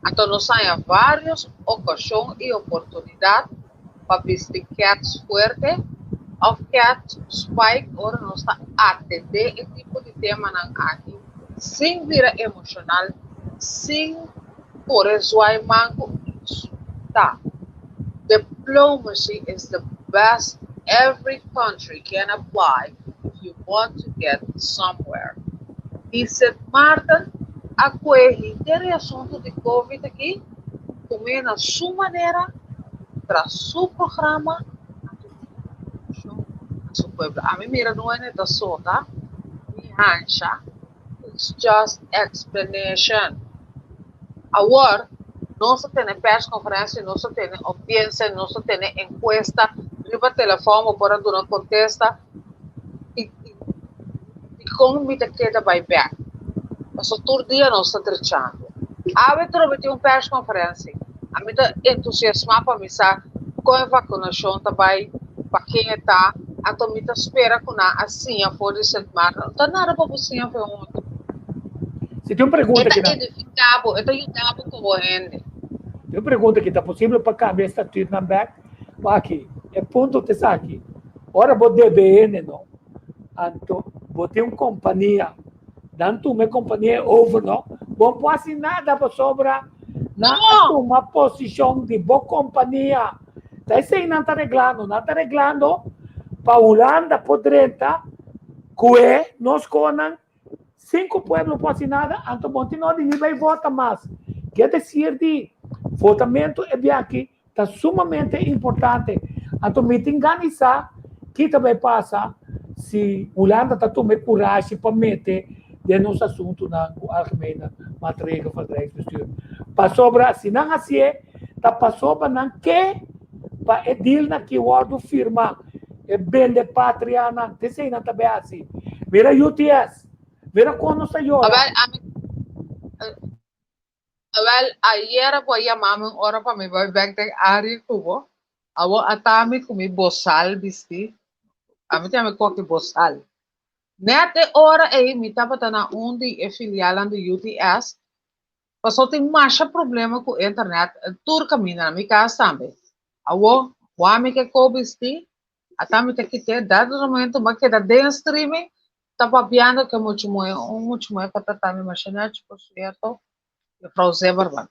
Anto nos haña vários okashon i oportunidat pa bisti kèts fuerte òf kèts spike ora nos ta atendé e tipo di temanan aki sin bira emoshonal, sin kore zwai man ku insultá. Diplomacy is the best every country can apply if you want to get somewhere. Di Sint Maarten a kue henter e asuntu di Covid aki Tum'é na su manera, tras su programa, anto duna informashon na su pueblo. Ami mira no hende ta sota ni hansha, it's just explanation. Awor, nos ta tene persconferencia, nos ta tene audiencia, nos ta tene encuesta, riba telefon bo por a duna contesta y dikon mi ta keda bai bek? Pasobra tur dia nos ta drechando. Awe trobe tin un persconferencia. Ami ta entusiasma pa mi sa kon e vacunacion ta bai, pa ken e ta, anto mi ta spera cu nan a siña for di Sint Maarten. No ta nada pa bo siña for e otro. Si tin un pregunta E ta ki nan. edifica bo, e ta yuda bo como hende. Tin un pregunta ki ta posible pa cambia e statuutnan bek? Aki, e punto ta esaki, ora bo debe hende no, anto bo tin un kompania, nan tuma e kompania e over no, bo no por hasi nada pasobra nan a tuma posishon di bo kompania. Ta esei nan ta reglando, nan ta reglando pa Hulanda por drenta ku e nos konan Sin ku pueblo por hasi nada, anto bo no tin nodi ni bai vota mas. Ke desir di votamentu e biaha ta sumamente importante. Anto mi tin gana di sa ki ta bai pasa si Hulanda ta tuma e kurashi pa mete den nos asuntunan ku Algemene Maatregel van Rijksbestuur. Pasobra si nan hasié ta pasobra nan ke pa e dealnan ki wòrdu firma, e bende patrianan, te esei nan ta bai hasi. Mira UTS, mira kon nos ta yora. Awel, ami, awel, ayera bo a yama mi un ora pa mi bai bek den área ku bo. Awor ata mi ku mi bosal bisti. Ami ta yama e koki bosal. Nèt e ora ei mi tabata na un di e filialnan di UTS Pasobra tin masha problema ku internet tur kaminda na mi kas tambe. Awor, wou mi ke kou bisti, ata mi ta kit'é, dado momento mi a keda den streaming, ta papiando ku e mucha muhé, un mucha muhé ku a trata mi masha nèchi por sierto. Juffrouw Zimmerman.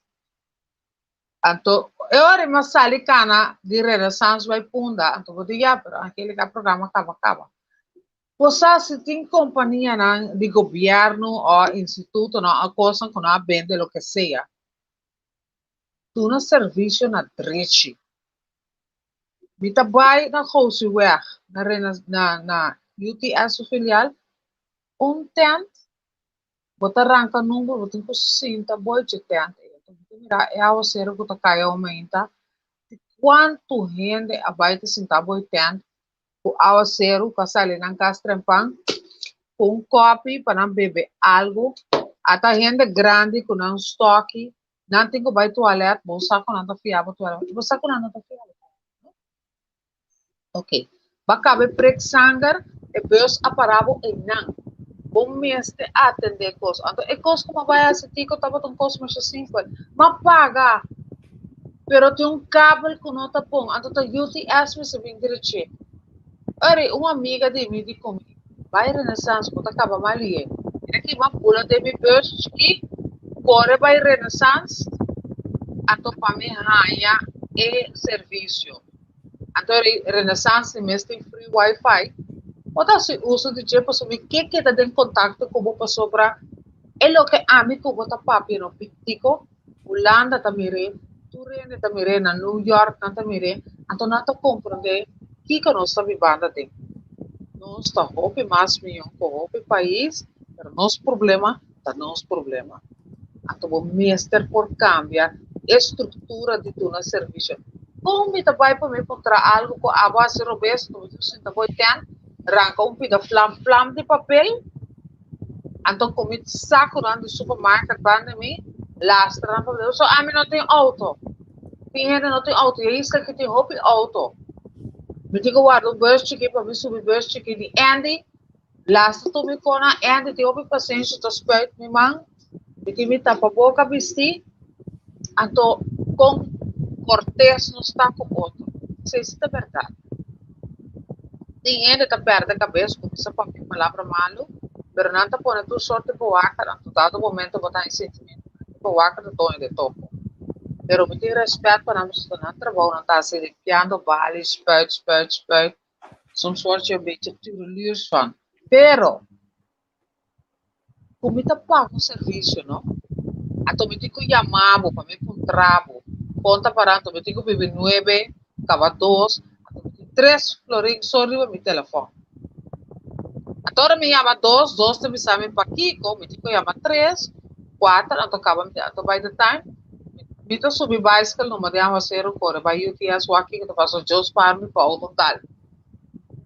Anto e ora mi a sali kana di Renaissance bai Punda, anto bo di ya, pero Angelica programa kaba kaba. Bo sa si tin kompanianan di gobièrnu o institutonan o kosnan ku nan a bende loke sea, duna servisio na drechi. Mi ta bai na Gosiweg, na Rena na na UTS su filial, un tent Bo ta ranka number, bo tin ku sinta boi dje tent ei. Anto bo ta mira e awaseru ku ta kai aumenta di kuantu hende a bai ta sinta boi tent ku awaseru ku a sali nan kas trempan ku un kopi pa nan bebe algu. Ata hende grandi ku nan stoki, nan tin ku bai tualet, bo sa ku nan ta fia bo tualet, bo sa ku nan no ta fia bo tualet. Ok. Ba kaba e prek sanger, e bus a para bo einan. Bo mester atende e kos. Anto e kos ku mi a bai hasi tiko tabata un kos masha simpel. Mi a paga, pero tin un kabel ku no ta bon. Anto ta UTS mester bin drechi. Ori, un amiga di mi di ku mi, bai Renaissance, bo ta kaba mal lie. Mira ki mi a bula den mi bus chikí, kore bai Renaissance, anto pa mi haña e servisio. Anto Renaissance di mes tin free wifi. Bo ta hasi uso di dje pasobra mi ke keda den kontakto ku bo pasobra e loke ami ku bo ta papia no pitiko, Hulanda ta mir'é, tur hende ta mir'é, na New York nan ta mir'é, anto nan ta komprondé kiko nos ta bibando aden. Nos ta hopi mas mihó ku hopi pais, pero nos problema ta nos problema. Anto bo mester por cambia e structura di duna servicio. Con mi ta bay pa mi puntra algo cu abo haci robes, anto mi tin cu sinta bo e tent, ranca un pida flam flam di papel, anto cu mi saconan di supermarket banda mi, lastra nan papel. So ami no tin auto. Tin hende no tin auto. E isla aki tin hopi auto. Mi tin cu warda un bus chiki pa mi subi bus chiki di Andy. Laatste tur mi kona Andy tin hopi pasenshi ta spuit mi man, mi tin mi tapaboka bisti, anto kon kortes nos ta ku otro. Esei si ta bèrdat. Tin hende ta pèrdè kabes, kuminsá papia palabra malu, pero nan ta pone tur sort di bewaker, anto dado momento bo ta haña sentimentu ku e bewaker ta doño di toko. Pero mi tin rèspèt pa nan pasobra nan trabou nan ta hasi limpiando bali, spuit, spuit, spuit. Soms word je een beetje tureluurs van. Pero, ku mi ta paga un servisio, no? Anto mi tin ku yama bo pa mi puntra bo. Kon ta para? Anto mi tin ku bibi nuebe, kaba dos, anto mi tin tres florin so riba mi telefòn. Anto ora mi yama dos, dos ta bisa mi pakiko, mi tin ku yama tres, kuater, anto kaba mi, anto by the time mi ta subi bicycle numa di Aguacero kore bai UTS wak kiko ta pasa Dios spar mi pa auto dal.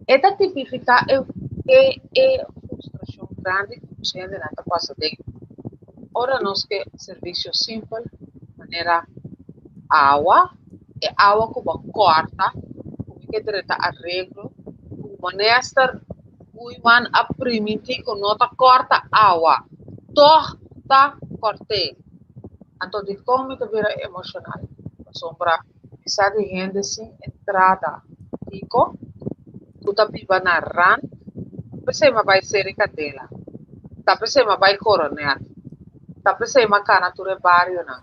E ta tipifica e e e frustracion grandi ku nos hendenan ta pasa den ora nos ke servicio simpel manera awa, e awa ku bo a kòrta ku mi ke drenta areglo ku minister Koeiman a primintí ku no ta kòrta awa, tòg ta kòrt'é. Anto dikon mi ta bira emoshonal? Pasobra mi sa di hende sin entrada kiko ku ta biba na rant, p'esei mi a bai Seri Kandela, ta p'esei mi a bai Koronet, ta p'esei mi a kana tur e barionan.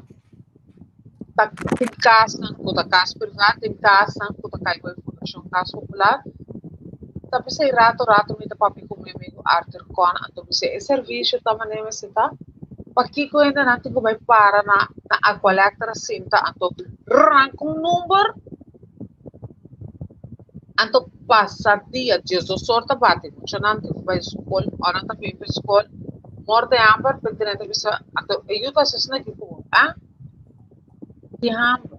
Ta tin kasnan ku ta kas privá, tin kasnan ku ta kai ku e Fundashon Kas Popular. Ta p'esei rato rato mi ta papia ku mi amigu Arthur Con, anto mi si e servisio ta manera mester ta, pakiko hendenan tin ku bai para na na Aqualectra sinta anto ranka un number anto pasa dia diesdos or ta bati muchanan tin ku bai skol ora nan ta bin pa skol mor di hamber pa drenta bisa anto e yu ta hasi asina ki ku bo ah di hamber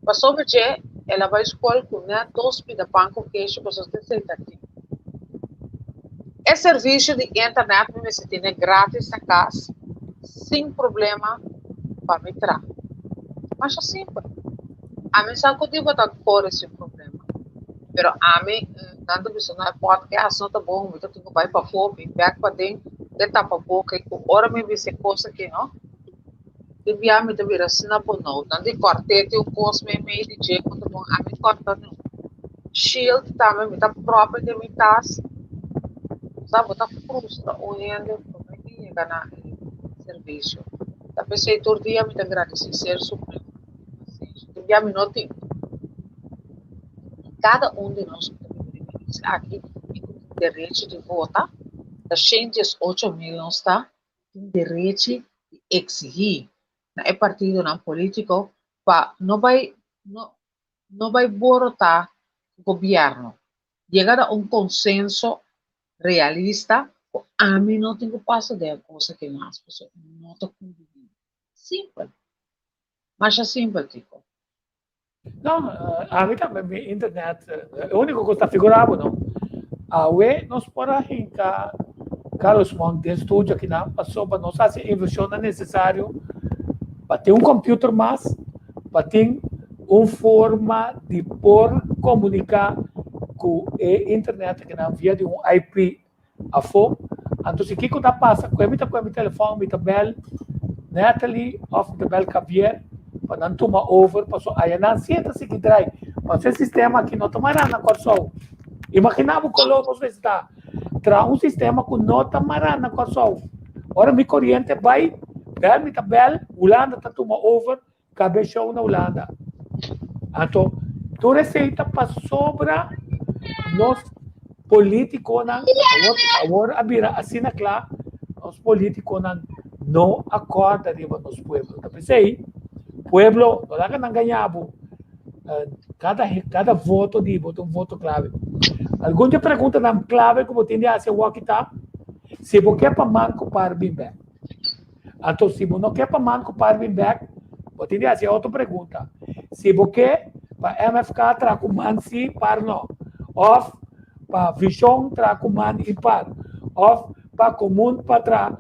pasobra dje el a bai skol ku net dos pida pan ku keshi pasobra ta esei ta tin e servisio di internet mi mester tene gratis na kas sin problema pa mi traha masha simpel. Ami sa ku di bo ta kore sin problema, pero ami nan ta bisa no e podcast no ta bon, mi ta tin ku bai pafó, bin bèk paden, te tapa boka i ku ora mi bisa e kos aki no, tin bia mi ta bira asina bonou, nan di kòrt'é tin un kos meimei di dje ku ta bon, ami kòrta no. Shield tambe mi ta proper den mi tas, sa bo ta frustra un hende promé di yega na e servisio. p'esei tur dia mi ta gradisí Ser Supremo ku tin pasenshi. Tin bia mi no tin. I kada un di nos ku ta biba den e isla aki i ku tin derechi di vota, ta shen dies ocho mil nos ta, tin derechi di eksigí na e partidonan polítiko pa no bai no no bai borotá ku gobièrnu. Yega na un konsenso realista ku ami no tin ku pasa den e kos aki mas pasobra no ta kumbiní. Simpel. Masha simpel, Tico. No, ami tambe mi internet, e úniko kos ta figurá bo no. Awe nos por a hinka Carlos Monk den studio akinan pasobra nos hasi e invershonnan nesesario pa tin un computer mas, pa tin un forma di por komuniká ku e internet akinan via di un IP afó. Anto si kiko ta pasa ku e mi ta kue mi telefòn, mi ta bèl Natalie òf mi ta bèl Javier pa nan tuma over pasobra aya nan si e ta sigui drai. Pasobra e sistema aki no ta mará na Kòrsou. Imaginá bo koló nos mester ta traha un sistema ku no ta mará na Kòrsou. Ora mi koriente bai, bèl mi ta bèl, Hulanda ta tuma over, Kabe show na Hulanda. Anto, tur esei ta pasobra nos politiconan, awor, awor a bira asina kla, nos politiconan no a corda riba nos pueblo. Ta p'esei, pueblo, no laga nan gaña bo. Cada, cada voto di bo ta un voto clave. Algun di e preguntanan clave ku bo tin di hasi awor aki ta, si bo ke pa man ku par bin bek. Anto si bo no ke pa man ku par bin bek, bo tin di hasi e otro pregunta. Si bo ke pa MFK traha ku man si, par no. Of pa Vishon traha ku man i par. Of pa Komun pa traha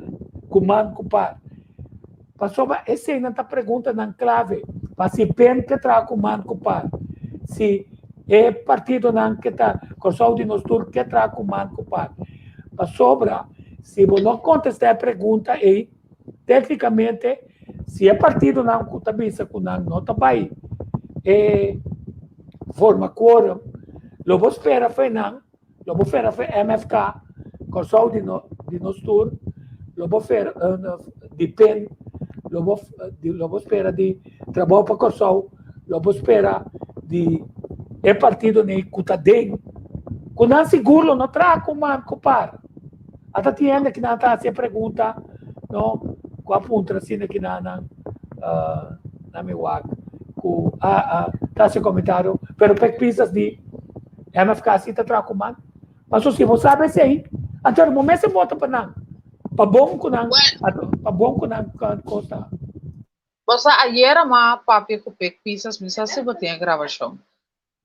ku man ku par. Pasobra eseinan ta preguntanan klave pa si pen ke traha ku man ku par. Si e partidonan ke ta Kòrsou di nos tur ke traha ku man ku par. Pasobra si bo no kontestá e pregunta ei, téknikamente si e partidonan ku ta bisa ku nan no ta bai e forma quorum, lo bo spera for nan, lo bo fera for MFK, Kòrsou di no di nos tur, lo bo fera di pen, lo bo lo bo spera di Trabou pa Kòrsou, lo bo spera di e partidonan ei ku ta den, ku nan sigur lo no traha ku man ku par. Ata tin hende ki nan ta hasi e pregunta, no, ku a puntra asina ki nan nan na mi wak ku a a ta hasi komentario, pero pek pisas di MFK si ta traha ku man. Paso si bo sabi esei, anto bo mester vota pa nan, pa bon ku nan, pa bon ku nan kos ta. Bo sa ayera m'a papia ku Pek Pisas, mi sa si bo tin e grabashon.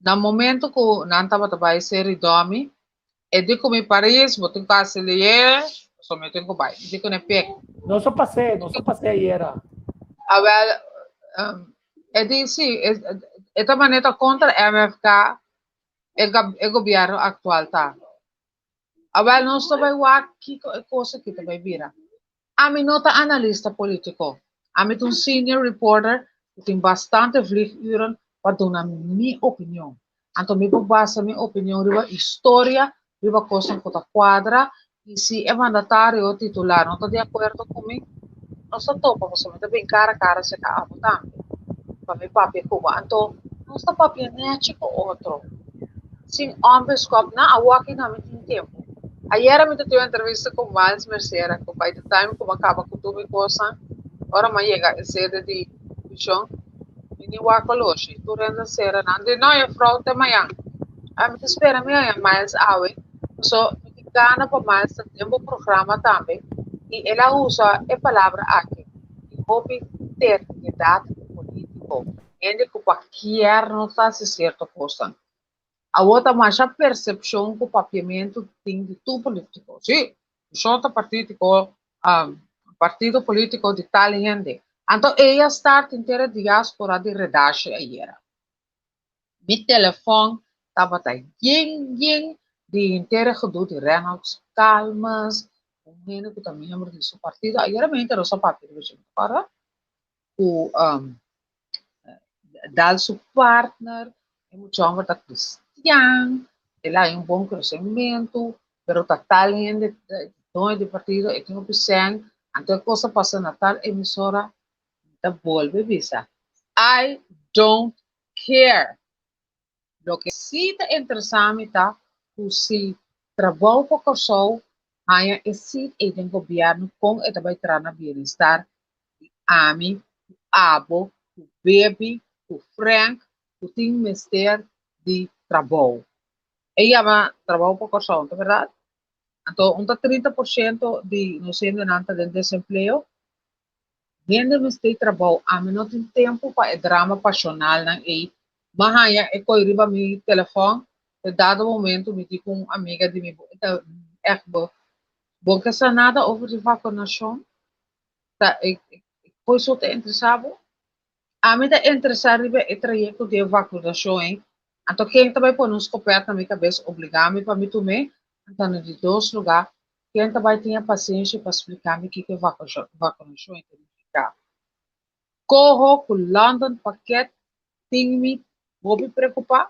Na momento ku nan tabata bai seri dòmi, e di ku mi Paris, bo tin ku hasi lihé, pasobra mi tin ku bai. Mi di kuné, Pek. Nos a pas'é, nos a pas'é ayera. Awèl, e di si, e ta manera ta kontra MFK e gobièrnu aktual ta. Awèl, nos ta bai wak kiko e kos aki ta bai bira. Ami no ta analista politico. Ami ta un senior reporter cu tin bastante vlieguren pa duna mi opinion. Anto mi por basa mi opinion riba historia, riba cosnan cu ta cuadra y si e mandatario o titular no ta di acuerdo cu mi, nos ta topa pasobra mi ta bin cara cara cerca abo tambe pa mi papia cu bo. Anto nos ta papia nechi cu otro. Sin òmberskòp nan awor aki na mi tin tempu. Ayera mi ta tin un entrevista ku Miles Mercera ku by the time ku mi a kaba ku tur mi kosnan, ora mi a yega e sede di Vishon, mi ni wak oloshi, tur hende a sera nan di no juffrouw te mañan. Ai mi ta spera mi haña Miles awe, paso mi tin gana pa Miles ta den bo programa tambe i el a usa e palabra aki, tin hopi terkedat polítiko. Hende ku pa kier no ta hasi sierto kosnan. Awor ta masha persepshon ku papiamentu tin di tur polítiko. Sí, shon ta partítiko, partido polítiko di tal hende. Anto ei a start henter e diaspora di redashi ayera. Mi telefòn tabata yen yen di henter e gedoe di Rennox Calmes, un hende ku ta miembro di su partido. Ayera mi henter nos a papia riba dje, mi ta kòrda? Ku dal su partner, e mucha homber ta cristian, el a hay un bon crecemento, pero ta tal hende, doño di partido, e tin hopi cen, anto e cos a pasa na tal emisora. Ta bolbe bisa, I don't care. Loke sí ta interesá mi ta ku si Trabou pa Kòrsou haña e sit ei den gobièrnu kon e ta bai traha na bienestar di ami, ku abo, ku Bebi, ku Frank ku tin mester di trabou. E yama Trabou pa Kòrsou, no ta bèrdat? Anto un ta 30 por shento di nos hendenan ta den desempleo. Hende mester trabou. Ami no tin tempu pa e drama pasionalnan ei. M'a haña e koi riba mi telefòn, te dado momento mi di ku un amiga di mi, e ta ègt bo, bo ke sa nada over di vakunashon? Ta e koi so ta interesá bo? Ami ta interesá riba e trayekto di e vakunashon ei. Anto ken ta bai pone un skopèt na mi kabes obligá mi pa mi tum'é? Anto na di dos lugá, Ken ta bai tin e pasenshi pa spliká mi kiko e vakunashon ei ta nifiká? Koho ku London Pakket tin mi hopi preokupá?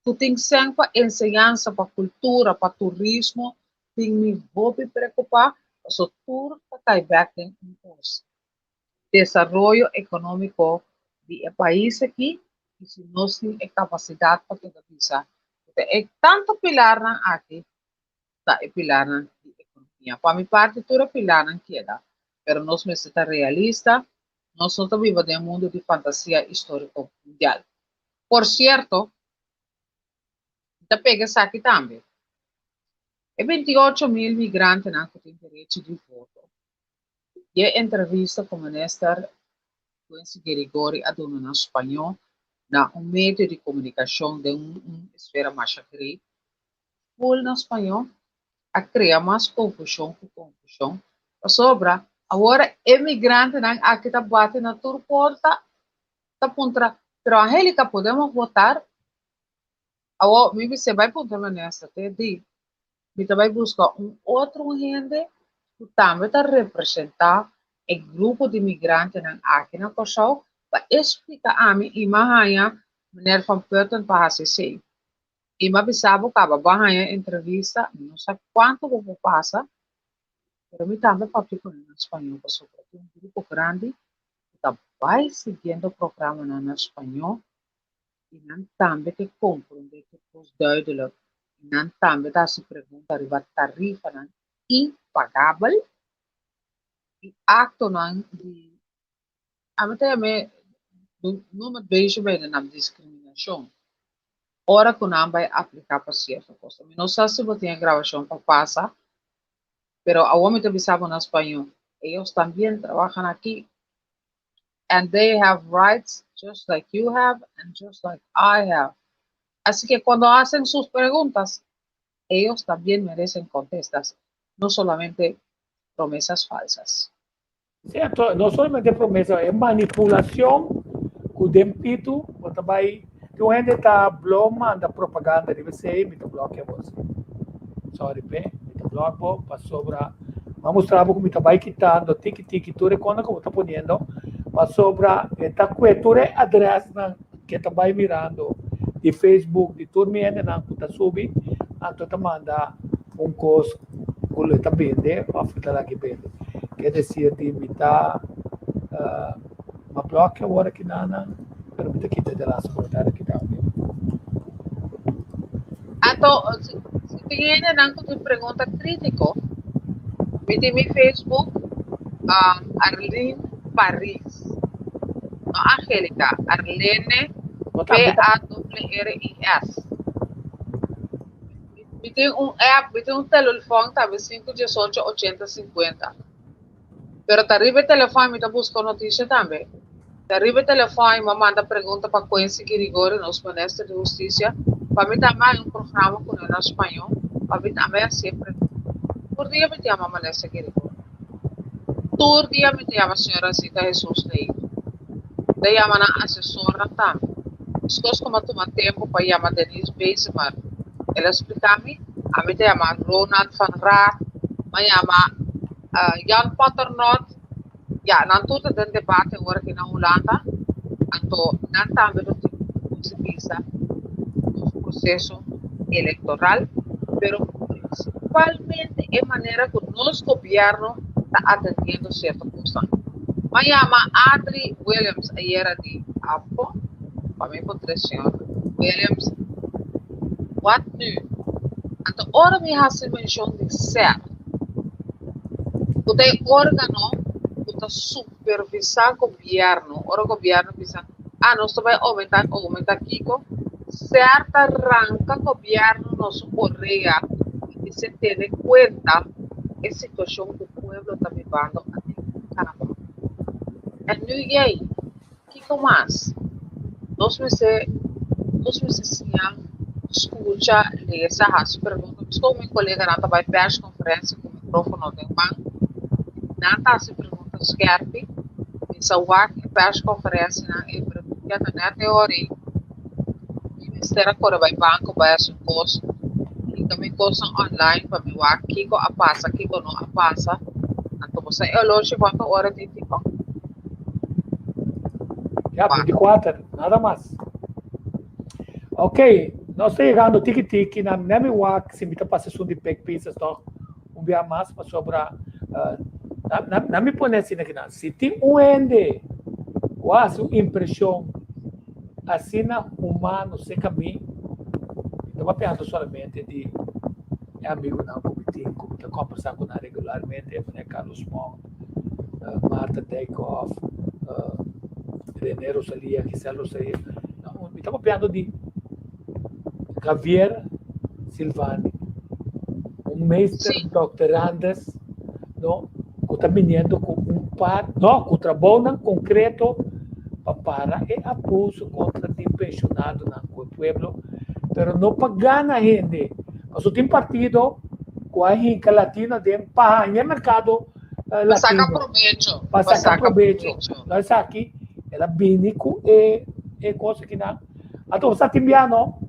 Ku tin sèn pa enseñansa, pa kultura, pa turismo tin mi hopi preokupá? Paso tur ta kai bèk den un kos, desaroyo ekonómiko di e pais aki i si nos tin e kapasidat pa keda bisa ku ta e tantu pilarnan aki ta e pilarnan di ekonomia. Pa mi parti tur e pilarnan keda, pero nos mester ta realista, nos no ta biba den un mundu di fantasia istoriko mundial. Por sierto, mi ta pega esaki tambe, e 28 mil migrantenan ku tin derechi di voto, di e entrevista ku minister Quincy Girigorie a duna na spañó na un medio di komunikashon den un esfera masha grei, full na spañó, a krea mas konfushon ku konfushon, pasobra awor e migrantenan aki ta bati na tur porta ta puntra, pero Angelica podemos votar? Awor mi bis'é bai puntra minister te di mi ta bai buska un otro hende ku tambe ta representá e grupo di migrantenan aki na Kòrsou pa e splika ami i m'a haña meneer Van Putten pa hasi esei. I m'a bisa bo kaba bo a haña entrevista, mi no sa kuantu bo por pasa, pero mi tambe papia ku nan na spañó pasobra tin un grupo grandi ku ta bai siguiendo programanan na spañó i nan tambe ke komprondé tur kos duidelijk i nan tambe ta hasi pregunta riba tarifanan impagabel i aktonan di ami ta yam'é noem het beestje bij de naam diskriminashon ora ku nan bai apliká pa sierto kos. Mi no sa si bo tin e grabashon pa pasa, pero awor mi ta bisa bo na spañó, ellos también trabajan aquí and they have rights just like you have and just like I have. Así que cuando hacen sus preguntas, ellos también merecen contestas, no solamente promesas falsas. Cierto, no solamente promesa, e manipulacion cu den pitu bo ta bay tin un hende ta blo manda propaganda riba esey mi ta blokia bo así. Sorry pe, mi ta blok bo pasobra m'a mustra bo cu mi ta bay kitando tiki tiki tur e cosnan cu bo ta poniendo pasobra e ta cue tur e adresnan ke ta bay mirando di Facebook di tur mi hendenan cu ta subi anto ta manda un cos cu lo e ta bende of e ta laki bende. Ke desir di mi ta m'a blokia awor aki nan pero mi ta kita e laatste comentario aki tambe. Anto, si tin hendenan ku tin pregunta krítiko, mi tin mi Facebook, Arlene Paris. No Angelica, Arlene P-A-R-R-I-S. Mi tin un app, mi tin un telefòn tambe sinku diesocho ochenta sinkuenta. Pero ta riba e telefòn mi ta buska notisia tambe. Ta riba e telefòn mi a manda pregunta pa Quincy Girigorio, nos minister di hustisia, pa mi tambe haña un programa kuné na spañó, pa mi tambe hasié pregunta. Tur dia mi ta yama minister Girigorio. Tur dia mi ta yama señora Zita Jesus Leito. Mi ta yama nan asesornan tambe. Meskos ku mi a tuma tempu pa yama Denise Bezemer, el a splika mi, ami ta yama Ronald van Raat, mi a yama Jan Paternotte, ya nan tur ta den debate awor aki na Hulanda, anto nan tambe lo tin un punto di bista nos proceso electoral, pero principalmente e manera cu nos gobierno ta atendiendo cierto cosnan. M'a yama Adri Williams ayera di ABVO pa mi por tres señor Williams wat nu? Anto ora mi hasi menshon di ser ku ta e organo ku ta supervisá gobièrnu, ora gobièrnu bisa ah nos ta bai oumentá oumentá kiko, ser ta ranka gobièrnu na su orea i bisa tene kuenta e situashon ku pueblo ta bibando aden kaba. En nu yei, kiko mas? Nos mester nos mester siña skucha, lesa, hasi pregunta. Miskon mi koleganan ta bai pèrskonferensia ku mikrófono den man, nan ta hasi pregunta skèrpi. Mi sa wak e pèrskonferensianan ei, pero mi keda nèt e ora ei. Mi mester a kore bai banko bai hasi un kos. Hinka mi kosnan online pa mi wak kiko a pasa, kiko no a pasa. Anto bo sa e oloshi kuantu ora tin tipo? Ya, 24, nada mas. Ok, nos ta yegando tiki tiki na mi wak si mi ta pasa esun di Big Pizzas toch un bia mas pasobra uh, na, na, na mi pone asina kinan. Si tin un hende ku hasi un impreshon asina humano serka mi, mi ta papiando solamente di e amigunan ku mi tin, ku mi ta kombersá ku nan regularmente, manera Carlos Monk, uh, Martha Dijkhoff, uh, René Rosalia, Giselle Rosalia. No, mi ta papiando di Javier Silvani, un meester doctorandus, no, ku ta biniendo ku un par, no, ku trabounan konkreto pa para e abuso kontra di penshonadonan ku e pueblo, pero no pa gana hende. Pasobra tin partido ku a hinka latino aden pa haña e merkado Pa saka latino. probecho. Pa saka probecho. No esaki, el a bini ku e e kos akinan. Anto sa tin bia no,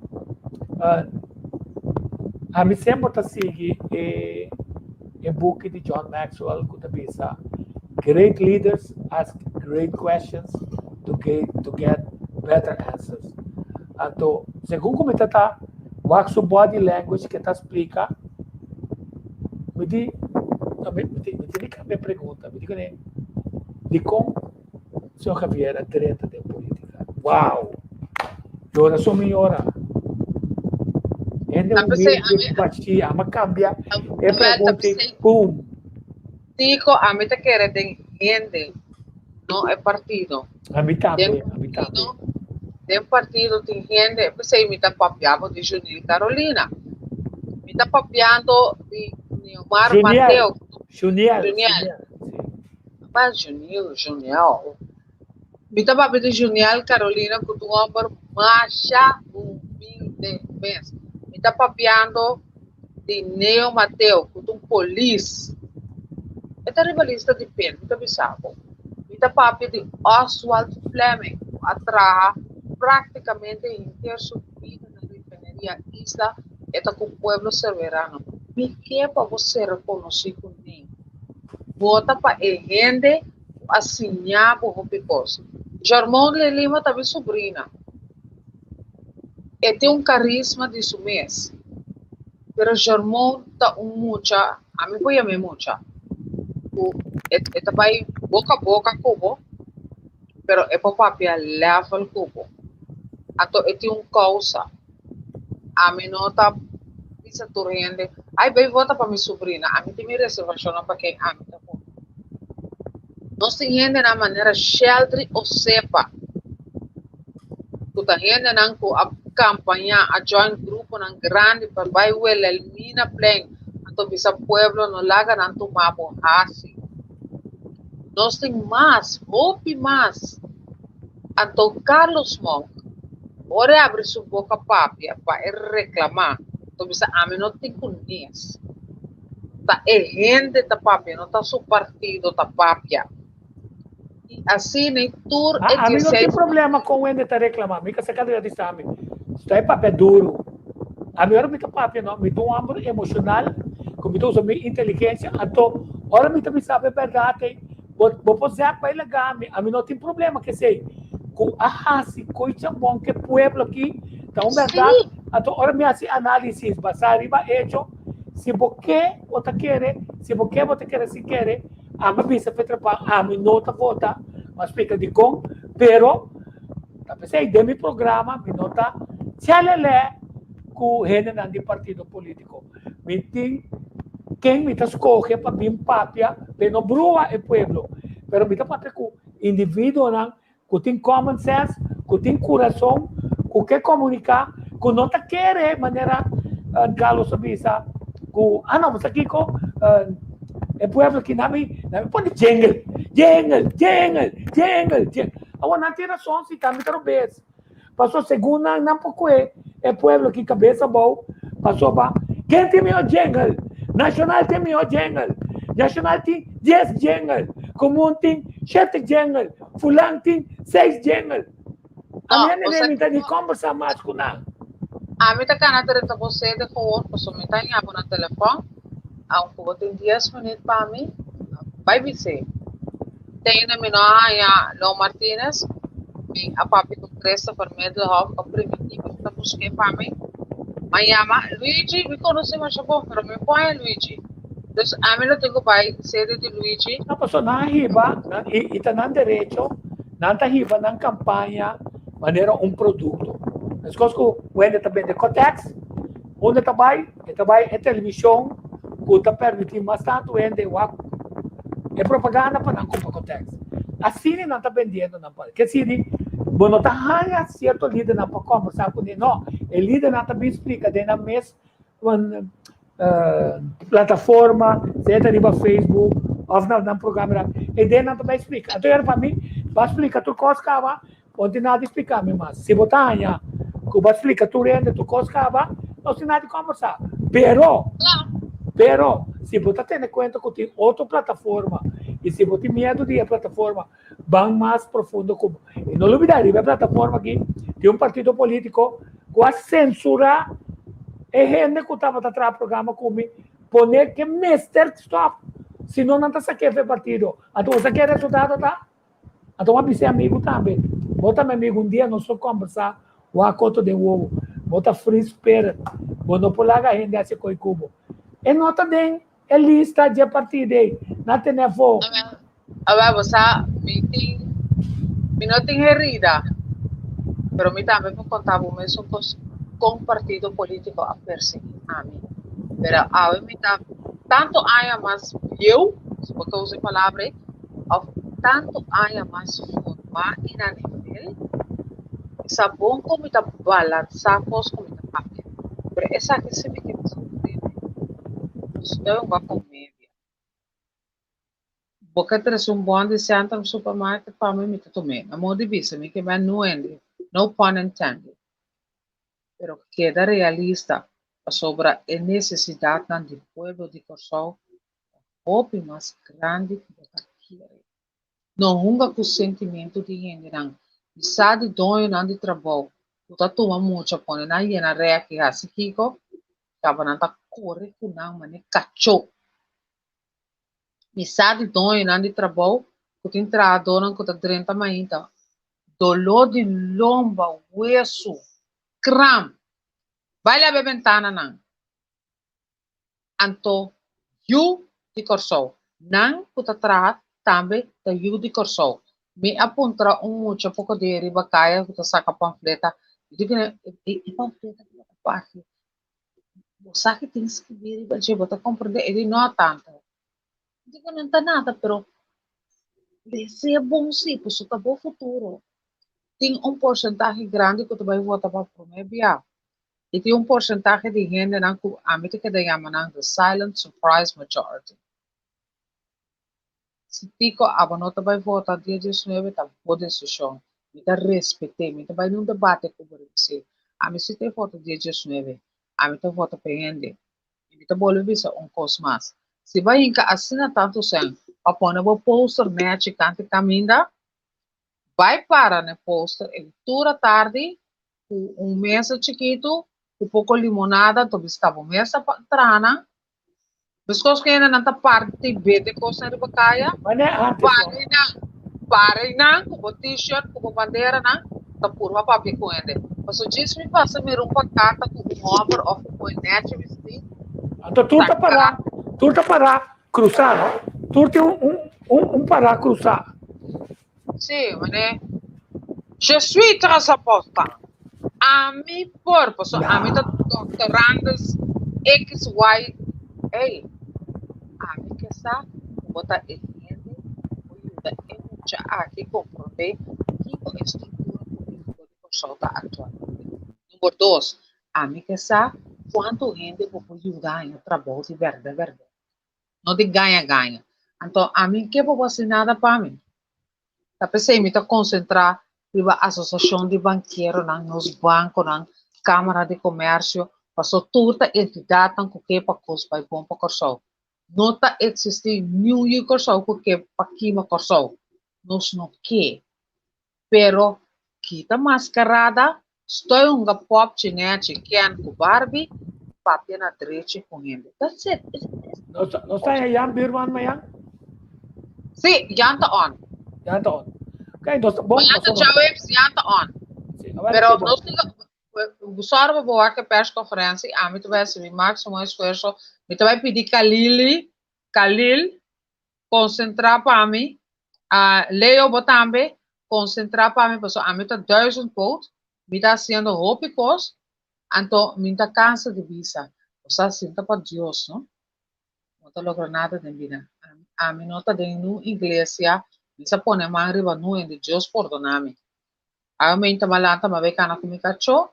ami semper ta sigui e e buki di John Maxwell ku ta bisa Great leaders ask great questions to get to get better answers. Anto segun ku mi ta ta wak su body language ke ta splika, mi di, mi mi tin di kambia pregunta, mi di kuné, dikon Señor Javier a drenta den politica. Wow! Yora so mi yora. Hende Ta pensei, humilde, ami- bachi, ama cambia. E Wel, ta pregunta, pensei- boom. Tico, ami ta kere den hende, no e partido. Ami tambe, Den ami tambe. partido, den partido tin hende, p'esei mi ta papiabo di Junil Carolina. Mi ta papiando di Neomar Juniel. Mateo. Juniel. Juniel. Juniel. Sí. Pa Juniel, Juniel. Mi ta papia di Juniel Carolina ku ta un hòmber masha humilde mes. Mi ta papiando di Neo Mateo ku ta un polis. E ta riba lista di pen, mi ta bisa bo. Mi ta papia di Oswald Fleming ku a traha práktikamente henter su bida na refineria Isla, e ta ku pueblo Serverano. Mi ke pa bo ser rekonosí ku mi. Vota pa e hende ku a siña bo hopi kos. Jormon de Lima ta mi subrina. E tin un karisma di su mes. Pero Jormon ta un mucha, ami por yam'é mucha, ku e ta bai boka a boka ku bo, pero e por papia level ku bo. Anto e tin un kousa. Ami no ta bisa tur hende, ay bay vota pa mi subrina. Ami tin mi reservacionnan pa ken ami ta vota. Nos tin hendenan manera Sheldry Osepa, ku ta hendenan ku a kampañá, a join gruponan grandi pa bay Wilhelminaplein, anto bisa pueblo no laga nan tuma bo hasi. Nos tin mas, hopi mas. Anto Carlos Monk, ora e abri su boka papia pa e reklamá, ta bisa ami no tin ku nes. Ta e hende ta papia, no ta su partido ta papia. I asina tur e Ami no tin dieseis problema kon hende ta reklamá. Mi ka sa kada dia di ami. Sta e papia duru. Ami ora mi ta papia no, mi ta un homber emoshonal ku mi ta usa mi inteligensia. Anto ora mi ta bisa bo e bèrdat ei, Bo bo por zèt bai laga mi, ami no tin problema ku esei. Ku a hasi koi chambon ku e pueblo aki ta un bèrdat. Anto ora mi hasi análisis basá riba echo, si bo ke bo ta kere, si bo ke bo ta kere sin kere. Ami a bisa Petra Pan, ami no ta vota, mi a splika dikon, pero ta p'esei den mi programa mi no ta chelelé ku hendenan di partido polítiko. Mi tin ken mi ta skohe pa bin papia p'e no brua e pueblo, pero mi ta papia ku individuonan ku tin common sense, ku tin kurason, ku ke komuniká, ku no ta kere manera Carlos a bisa ku ah no, sa kiko e pueblo aki nan mi nan mi pone jingle, jingle, jingle, jingle, jingle. Awor nan tin rason si tambe ta robes. Paso segun nan nan por kue e pueblo aki kabes abou pasobra ken tin mihó jingle? Nacional tin mihó jingle, Nacional tin dies jingle, Komun tin shete jingle, Fulan tin seis jingle. No, Ami a nene mi ta di kombersa mas ku nan. Ami ta kana drenta bo sede gewoon pasobra mi ta haña bo na telefòn, aunke bo tin dies minüt pa mi, bai bis'é. Tene mi no a haña Lo Martinez, mi a papia ku Christopher Middelhof a primintí mi ku ta busk'é pa mi. Mi a yama Luigi, mi konosé masha bon, pero mi por haña Luigi. Dus ami lo tin ku bai sede di Luigi. No, pasobra nan a hiba, nan, i, i ta nan derecho, nan ta hiba nan kampaña manera un produkto. Meskos ku wende ta bende Kotex, unda ta bai? E ta bai e televishon ku ta permití mas tantu hende wak e propaganda pa nan kumpra Kotex. Asina nan ta bendiendo nan pa. Ke sidi bo no ta haña sierto lidernan pa kombersá kuné, no. E lidernan ta bin splika den nan mes plataforma, sea ta riba Facebook òf na nan programa. E den nan ta bai splika. Anto yora pa mi, bo a splika tur kos kaba, Bo no tin nada di splika mi mas. Si bo ta haña ku bo a splika tur hende tur kos kaba, nos tin nada di kòmbersá. Pero, pero, si bo ta tene kuenta ku tin otro plataforma i si bo tin miedu di e plataforma, ban mas profundo ku bo. I no lubidá, riba e plataforma aki tin un partido polítiko ku a sensurá e hende ku tabata traha programa ku mi, pone ke mester stòp, si no nan ta sak'é for e partido. Anto bo sa ke resultado ta? Anto bo a bisa e amigu tambe, Bo ta mi amigu, un dia nos lo kombersá wak otro den wowo. Bo ta free spirit, bo no por laga hende hasi koi ku bo. E no ta den e lista dje partido ei, nan tene afó. Awel, bo sa, mi tin, mi no tin herida, pero mi tambe por konta bo mesun kos kon partido polítiko a persiguí ami. Pero awe mi ta tantu aña mas bieu, si bo ta usa e palabra ei, òf tantu aña mas formá i na nivel, mi sa bon kon mi ta balansá kos ku mi ta papia. Pero esaki si mi ke bisa un hende, nos ta hunga komedia. Bo ke trese un bon di Centrum Supermarket pa mi, mi ta tum'é. Na modo di bisa, mi ke ben nu hende, no pun intended. Pero keda realista pasobra e nesesidatnan di pueblo di Kòrsou ta hopi mas grandi ku bo ta kere. No hunga ku sentimentu di hendenan. Mi sa di doñonan di trabou ku ta tuma mucha pone nan yena rèk i hasi kiko, kaba nan ta kore ku nan manera kachó. Mi sa di doñonan di trabou ku tin trahadónan ku ta drenta mainta doló di lomba, wesu, kram. Bai laba e bentananan. Anto yu di Kòrsou. Nan ku ta traha tambe ta yu di Kòrsou. Mi a puntra un mucha poko dia riba kaya ku ta saka pamfleta. Mi di kuné, e pamfleta ku bo ta parti, bo sa ki tin skibí riba dje, bo ta komprendé? E di, no tanta. Mi di kuné, no ta nada, pero lesa bon si, pasobra ta bo futuro. Tin un porsentahe grandi ku ta bai vota pa promé bia. I tin un porsentahe di hendenan ku ami ta keda yama nan the silent surprise majority. Si tiko abo no ta bai vota dia diesnuebe ta bo desishon. Mi ta respet'é. Mi ta bai den un debate ku bo riba esei. Ami si ta vota dia diesnuebe, ami ta vota pa e hende. I mi ta bolbe bisa un kos mas. Si bo a hinka asina tantu sèn pa pone bo poster nèchi kanti kaminda, bai para na e poster e tur atardi ku un mesa chikitu ku poko limonada to biska bo mesa pa traha nan. Meskos ku hendenan ta parti bende kosnan riba kaya, pare nan, pare nan ku bo t-shirt ku bo banderanan ta purba papia ku hende. Pasobra djis mi pasa mira un pankarta ku un hòmber òf un muhé nèchi bistí, Anto tur ta ta pará, kla. tur ta pará krusá, no? Tur tin un. Un, un para krusá. Sí, meneer. Je suis très important. Ami por, paso ami ta doctorandus X, Y. Ey, ami ke sa ku bo ta e hende ku yuda e mucha aki komprondé kiko e struktura polítiko di Kòrsou ta aktualmente. Number dos, ami ke sa kuantu hende bo por yuda haña trabou di bèrdè bèrdè. No di gaña gaña. Anto ami ke bo hasi nada pa mi. Ta p'esei mi ta konsentrá riba asosiashon di bankieronan, nos bankonan, Kámara di Komèrsio, paso tur ta entidatnan ku ke pa kos bai bon pa Kòrsou. No ta eksistí niun yu Kòrsou ku ke pa kima Kòrsou. Nos no ke. Pero kita maskarada, stoi hunga popchi nechi Ken ku Barbie, papia na drechi ku hende. That's it. Nos ta, nos ta Jan Buurman mañan? Sí, Jan ta on. Jan ta on. Ok, nos ta bon. Mañan ta djaweps, Jan ta on. Sí, a ver, Pero bon. nos tin Sorry pa bo wak e persconferencia, ami ta bai hasi mi máximo esfuerzo. Mi ta bai pidi Kalili, Kalil, Konsentrá pa mi. Ah, Leo, bo tambe. Konsentrá pa mi, pasobra ami ta duizendpoot. Mi ta hasiendo hopi kos, anto mi ta kansa di bisa. Bo sa sinta pa Dios, no? No ta logra nada den bida. Ami no ta den nun iglesia, mi sa pone man riba nun hende. Dios pordoná mi. Awe mi ta malanta, mi a bai kana ku mi kachó.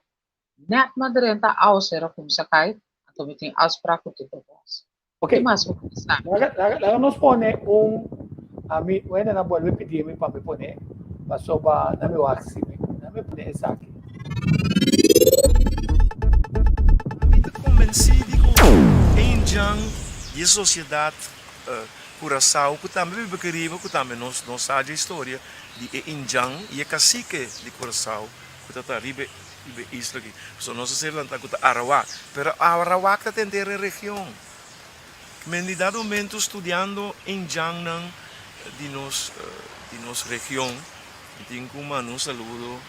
Nèt mi a drenta, awaseru a kuminsá kai, anto mi tin afsprak ku Tito Bos. Ok. Ki mas bo pensa? Laga, laga, laga nos pone un, ami, wende nan bolbe pidi mi pa mi pone, pasobra nan mi wak si mi, nan mi pone esaki. Mi ta konbensí di ku e indjan di e sosiedat Kurasao ku tambe biba keriba ku tambe nos no sa dje historia di e indjan i e kasike di Kurasao ku ta ta riba e isla aki. Pasobra nos a ser lantá ku ta Arawak, pero Arawak ta tenter e region. Men di dado momento studiando indjannan di nos di nos region, mi tin ku manda un saludo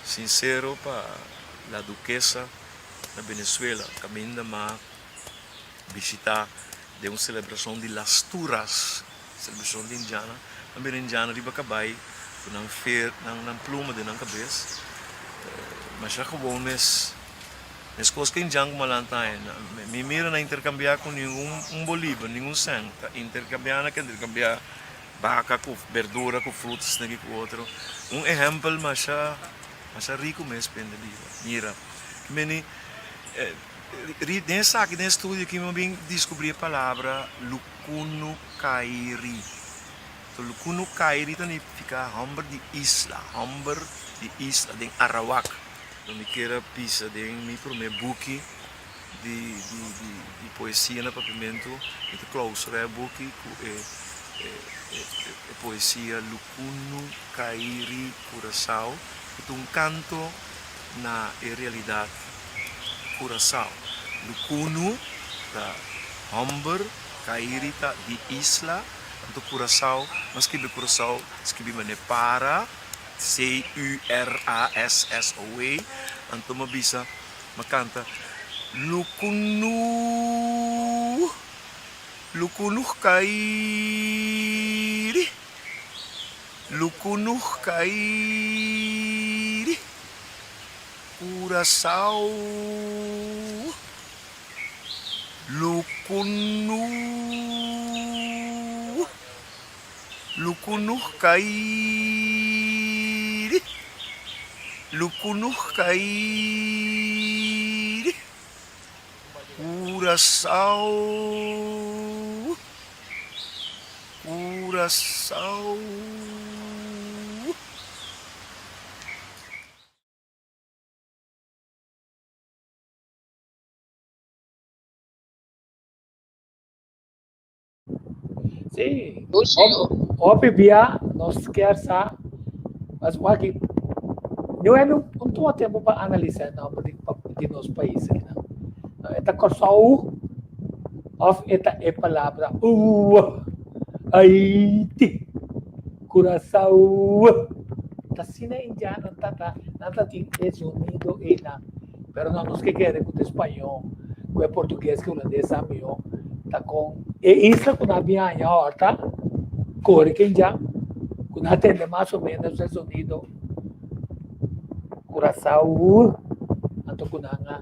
sinsero pa La Duquesa na Venezuela, kaminda m'a bishita den un selebrashon di Las Turas, selebrashon di indjana. Nan bira indjana riba kabai ku nan fer, nan pluma den nan kabes. Masha gewoon mes. Meskos ku indjan ku malanta aña. Mi mira nan interkambiá ku ningun un bolívar, ningun sèn. Ta interkambiá nan ke interkambiá baka ku berdura, ku fruta, esaki ku otro. Un ehèmpel masha masha riku mes pende biba. Mira, meni den esaki, den e studio aki mi a bin diskubrí e palabra lukunukairi. Lukunukairi ta nifiká hòmber di isla, hòmber di isla den Arawak. Lo mi kier a bisa den mi promé buki di di di di poesia na papiamentu, mi ta clausura e buki ku e e e poesia Lukunu Kairi Kurasao, ku ta un kanto na e realidat Kurasao. Lukunu ta hòmber, Kairi ta di isla, anto Kurasao, no skibi Kurasao, skibi manera para. C-U-R-A-S-S-O-E, anto m'a bisa, m'a kanta, Lukunu, lukunu kairi, lukunu kairi, Curaçao, lukunu. Lukunuh kairi, lukunuh kairi, Curaçao, Curaçao. Sí. Hopi bia nos kier sa, mas aki no e no tuma tempo pa analisa e nomber di di nos pais aki nan. E ta Kòrsou òf e ta e palabra ua, Haiti, Curaçao. Ta asina indianonan ta ta nan ta tin e zonido einan. Pero no nos ke kere ku ta español, ku e portugues, ku e hulandes sa mihó. Ta kon e isla ku nan a bin haña ora ta. kore kenja ku nan a tende mas o ménos e sonido Curaçao anto ku nan a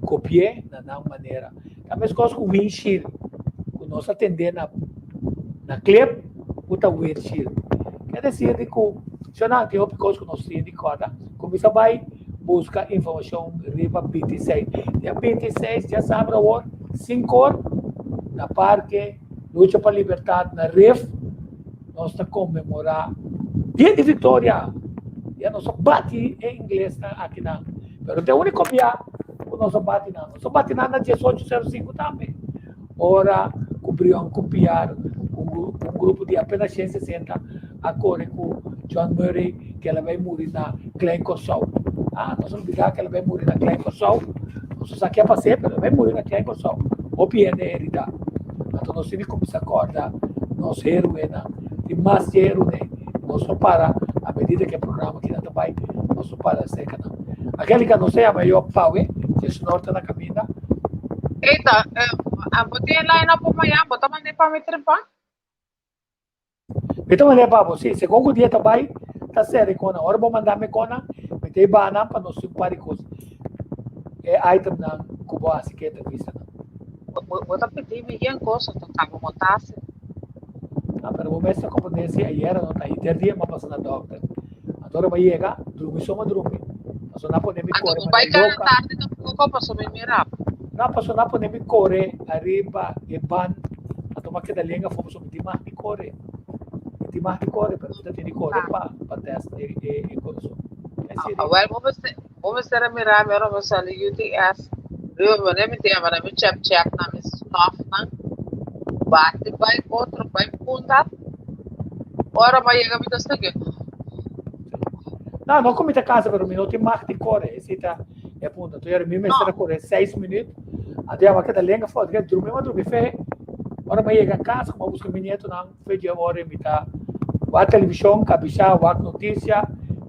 kopi'é na nan manera. Ta meskos ku windshield ku nos a tende na na klep ku ta windshield. Ke desir di ku shonnan tin hopi kos ku nos tin di kòrda. Kuminsá bai buska informashon riba bintiseis. Dia bintiseis djasabra awor sinkor na parke Lucha pa Libertat na Rif nos ta konmemorá Dia di Viktoria. Ya nos a bati e inglesnan akinan. Pero ta e úniko bia ku nos a bati nan. Nos a bati nan na diesocho sero sinku tambe. Ora ku Brion ku Piar ku un grupo di apenas 160 a kore ku John Murray ku el a bai muri na Klein Kòrsou. Ah, nos a olbidá ku el a bai muri na Klein Kòrsou. Nos no sa ke a pas'é, pero el a bai muri na Klein Kòrsou. Hopi hende a heridá. Anto nos tin di kuminsá kòrda nos héroenan. Tin mas di héroe. Nos no para a medida ku e programa kinan ta bai, nos no para serka nan. Angélica, nos ta yama yo pawe, Jesnor ta na kaminda. Eita, bo tin e line up pa mañan? Bo ta mand'é pa mi trempan? Mi ta mand'é pa bo, sí. Segun ku dia ta bai, ta sera e kona. Ora bo manda mi kona, mi ta e banan pa nos tin un par di kos. E itemnan ku bo hasi ku e entrevistanan. Bo ta pidi mi yen kos, anto kaba bo ta hasi. Ah, pero bo mes ta komprendé si ayera no ta henter dia mi a pasa na dòkter. Anto ora mi a yega, drumi so mi a drumi. Pasobra nan a pone mi Anto kore bo bai manera kana loka. tardi tampoko pasobra mi mira bo. No, pasobra nan a pone mi kore ariba e ban. Anto mi a keda lenga afó pasobra mi tin mag di kore. Mi tin mag di kore, pero mi ta tin di kore pa pa tèst e e kurason. Esei Ah, wel, bo mester, bo mester a mira mi ora bo sali UTS. Riba bo ne mi tin na mi chep chep na mi snof nan. Bati bai otro bai punta. Ora bo yega mi ta steke. No, no ku mi ta kansa, pero mi no tin mag di kore. Esei ta e punto. Anto yera mi mester a kore seis minuut. Anto ya mi a keda lenga for. Anto drumi mi a drumi fe. Ora mi a yega kas, ku mi a buska mi nietonan fe dje ora mi ta wak televishon, kabishá, wak notisia,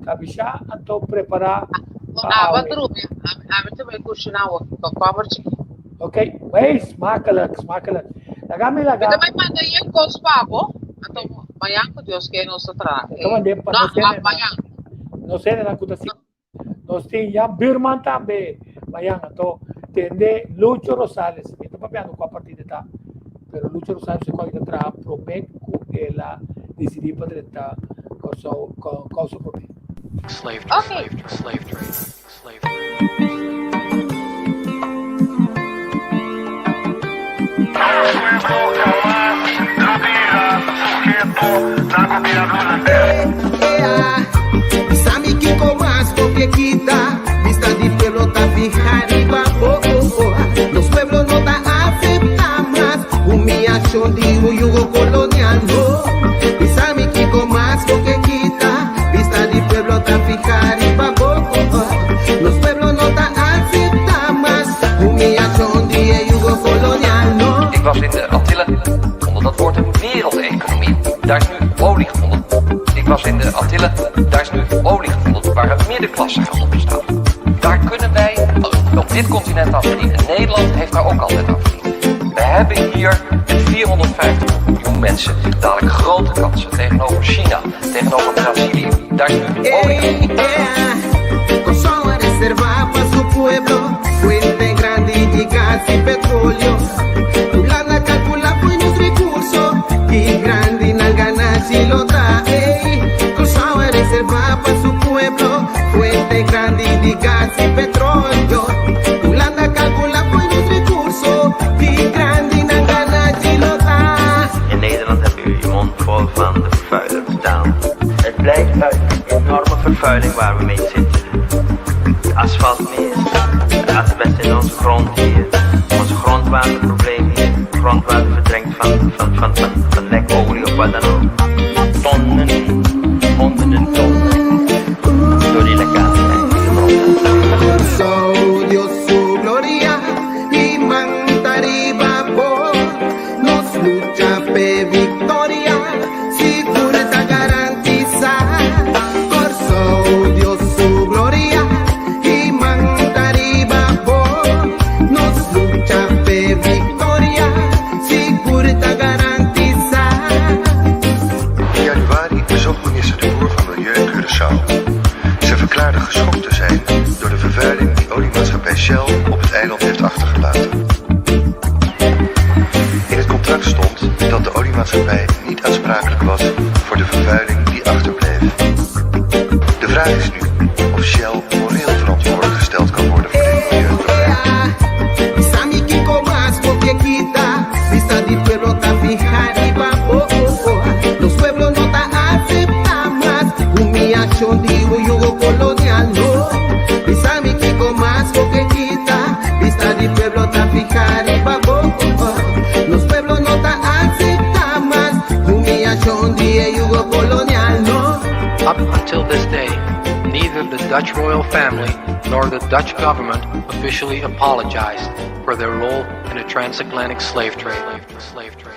kabishá, anto prepará pa Abo awe. drumi, ami ta bai kushina awe kòmber chikí. Ok, wey, smakelijk, smakelijk. Laga mi Mi laga. ta bai manda yen kos pa bo, anto mañan ku Dios ke nos ta traha. Ta mand'é pa No, nos hendenan. mañan. Nos hendenan ku ta sigui. Nos tin Jan Buurman tambe mañan. Anto tende Lucho Rosales. Mi ta papiando kua partido e ta, pero Lucho Rosales e kua ki ta traha promé ku el a disidí pa drenta Kòrsou, Kòrsou Promé. Slave Ok. slave slave trade slave trade. Ik was in de Antillen onder dat woord een wereldeconomie. Daar is nu olie gevonden. Ik was in de Antillen, daar is nu olie gevonden waar een middenklasse gaat opstaan. Daar kunnen wij op dit continent aan verdienen. Nederland heeft daar ook altijd aan verdiend. We hebben hier met 450 miljoen mensen dadelijk grote kansen tegenover China, tegenover Brazilië. Daar is nu olie gevonden. In Nederland heb u je mond vol van de vervuiler betaald. Het blijft uit een enorme vervuiling waar we mee zitten. Het asfalt meer, het asbest in onze grond hier, ons grondwaterprobleem hier, grondwater verdrenkt van, van, van, van, van lekolie of wat dan ook. Tonnen, honderden tonnen, door die lekkage in de grond. Dios su gloria y mantariba nos lucha pe victoria segura garantisa Kòrsou Dios su gloria y mantariba nos lucha pe victoria segura garantisa. oliemaatschappij Shell op het eiland heeft achtergelaten. In het contract stond dat de oliemaatschappij niet aansprakelijk was voor de vervuiling die achterbleef. De vraag is nu of Shell moreel verantwoordelijk gesteld kan worden voor dit milieuprobleem. Bisami kiko mas bo ke kita. Bista di pueblo ta fiha riba bo. Nos pueblo no ta aseptá mas humiliashon di yugo kolonial, no. Bisami kiko mas bo ke kita. Bista di pueblo ta fiha riba bo. Nos pueblo no ta aseptá mas humiliashon di yugo kolonial, no. Up until this day, neither the Dutch royal family nor the Dutch government officially apologized for their role in the transatlantic slave trade. Slave trade.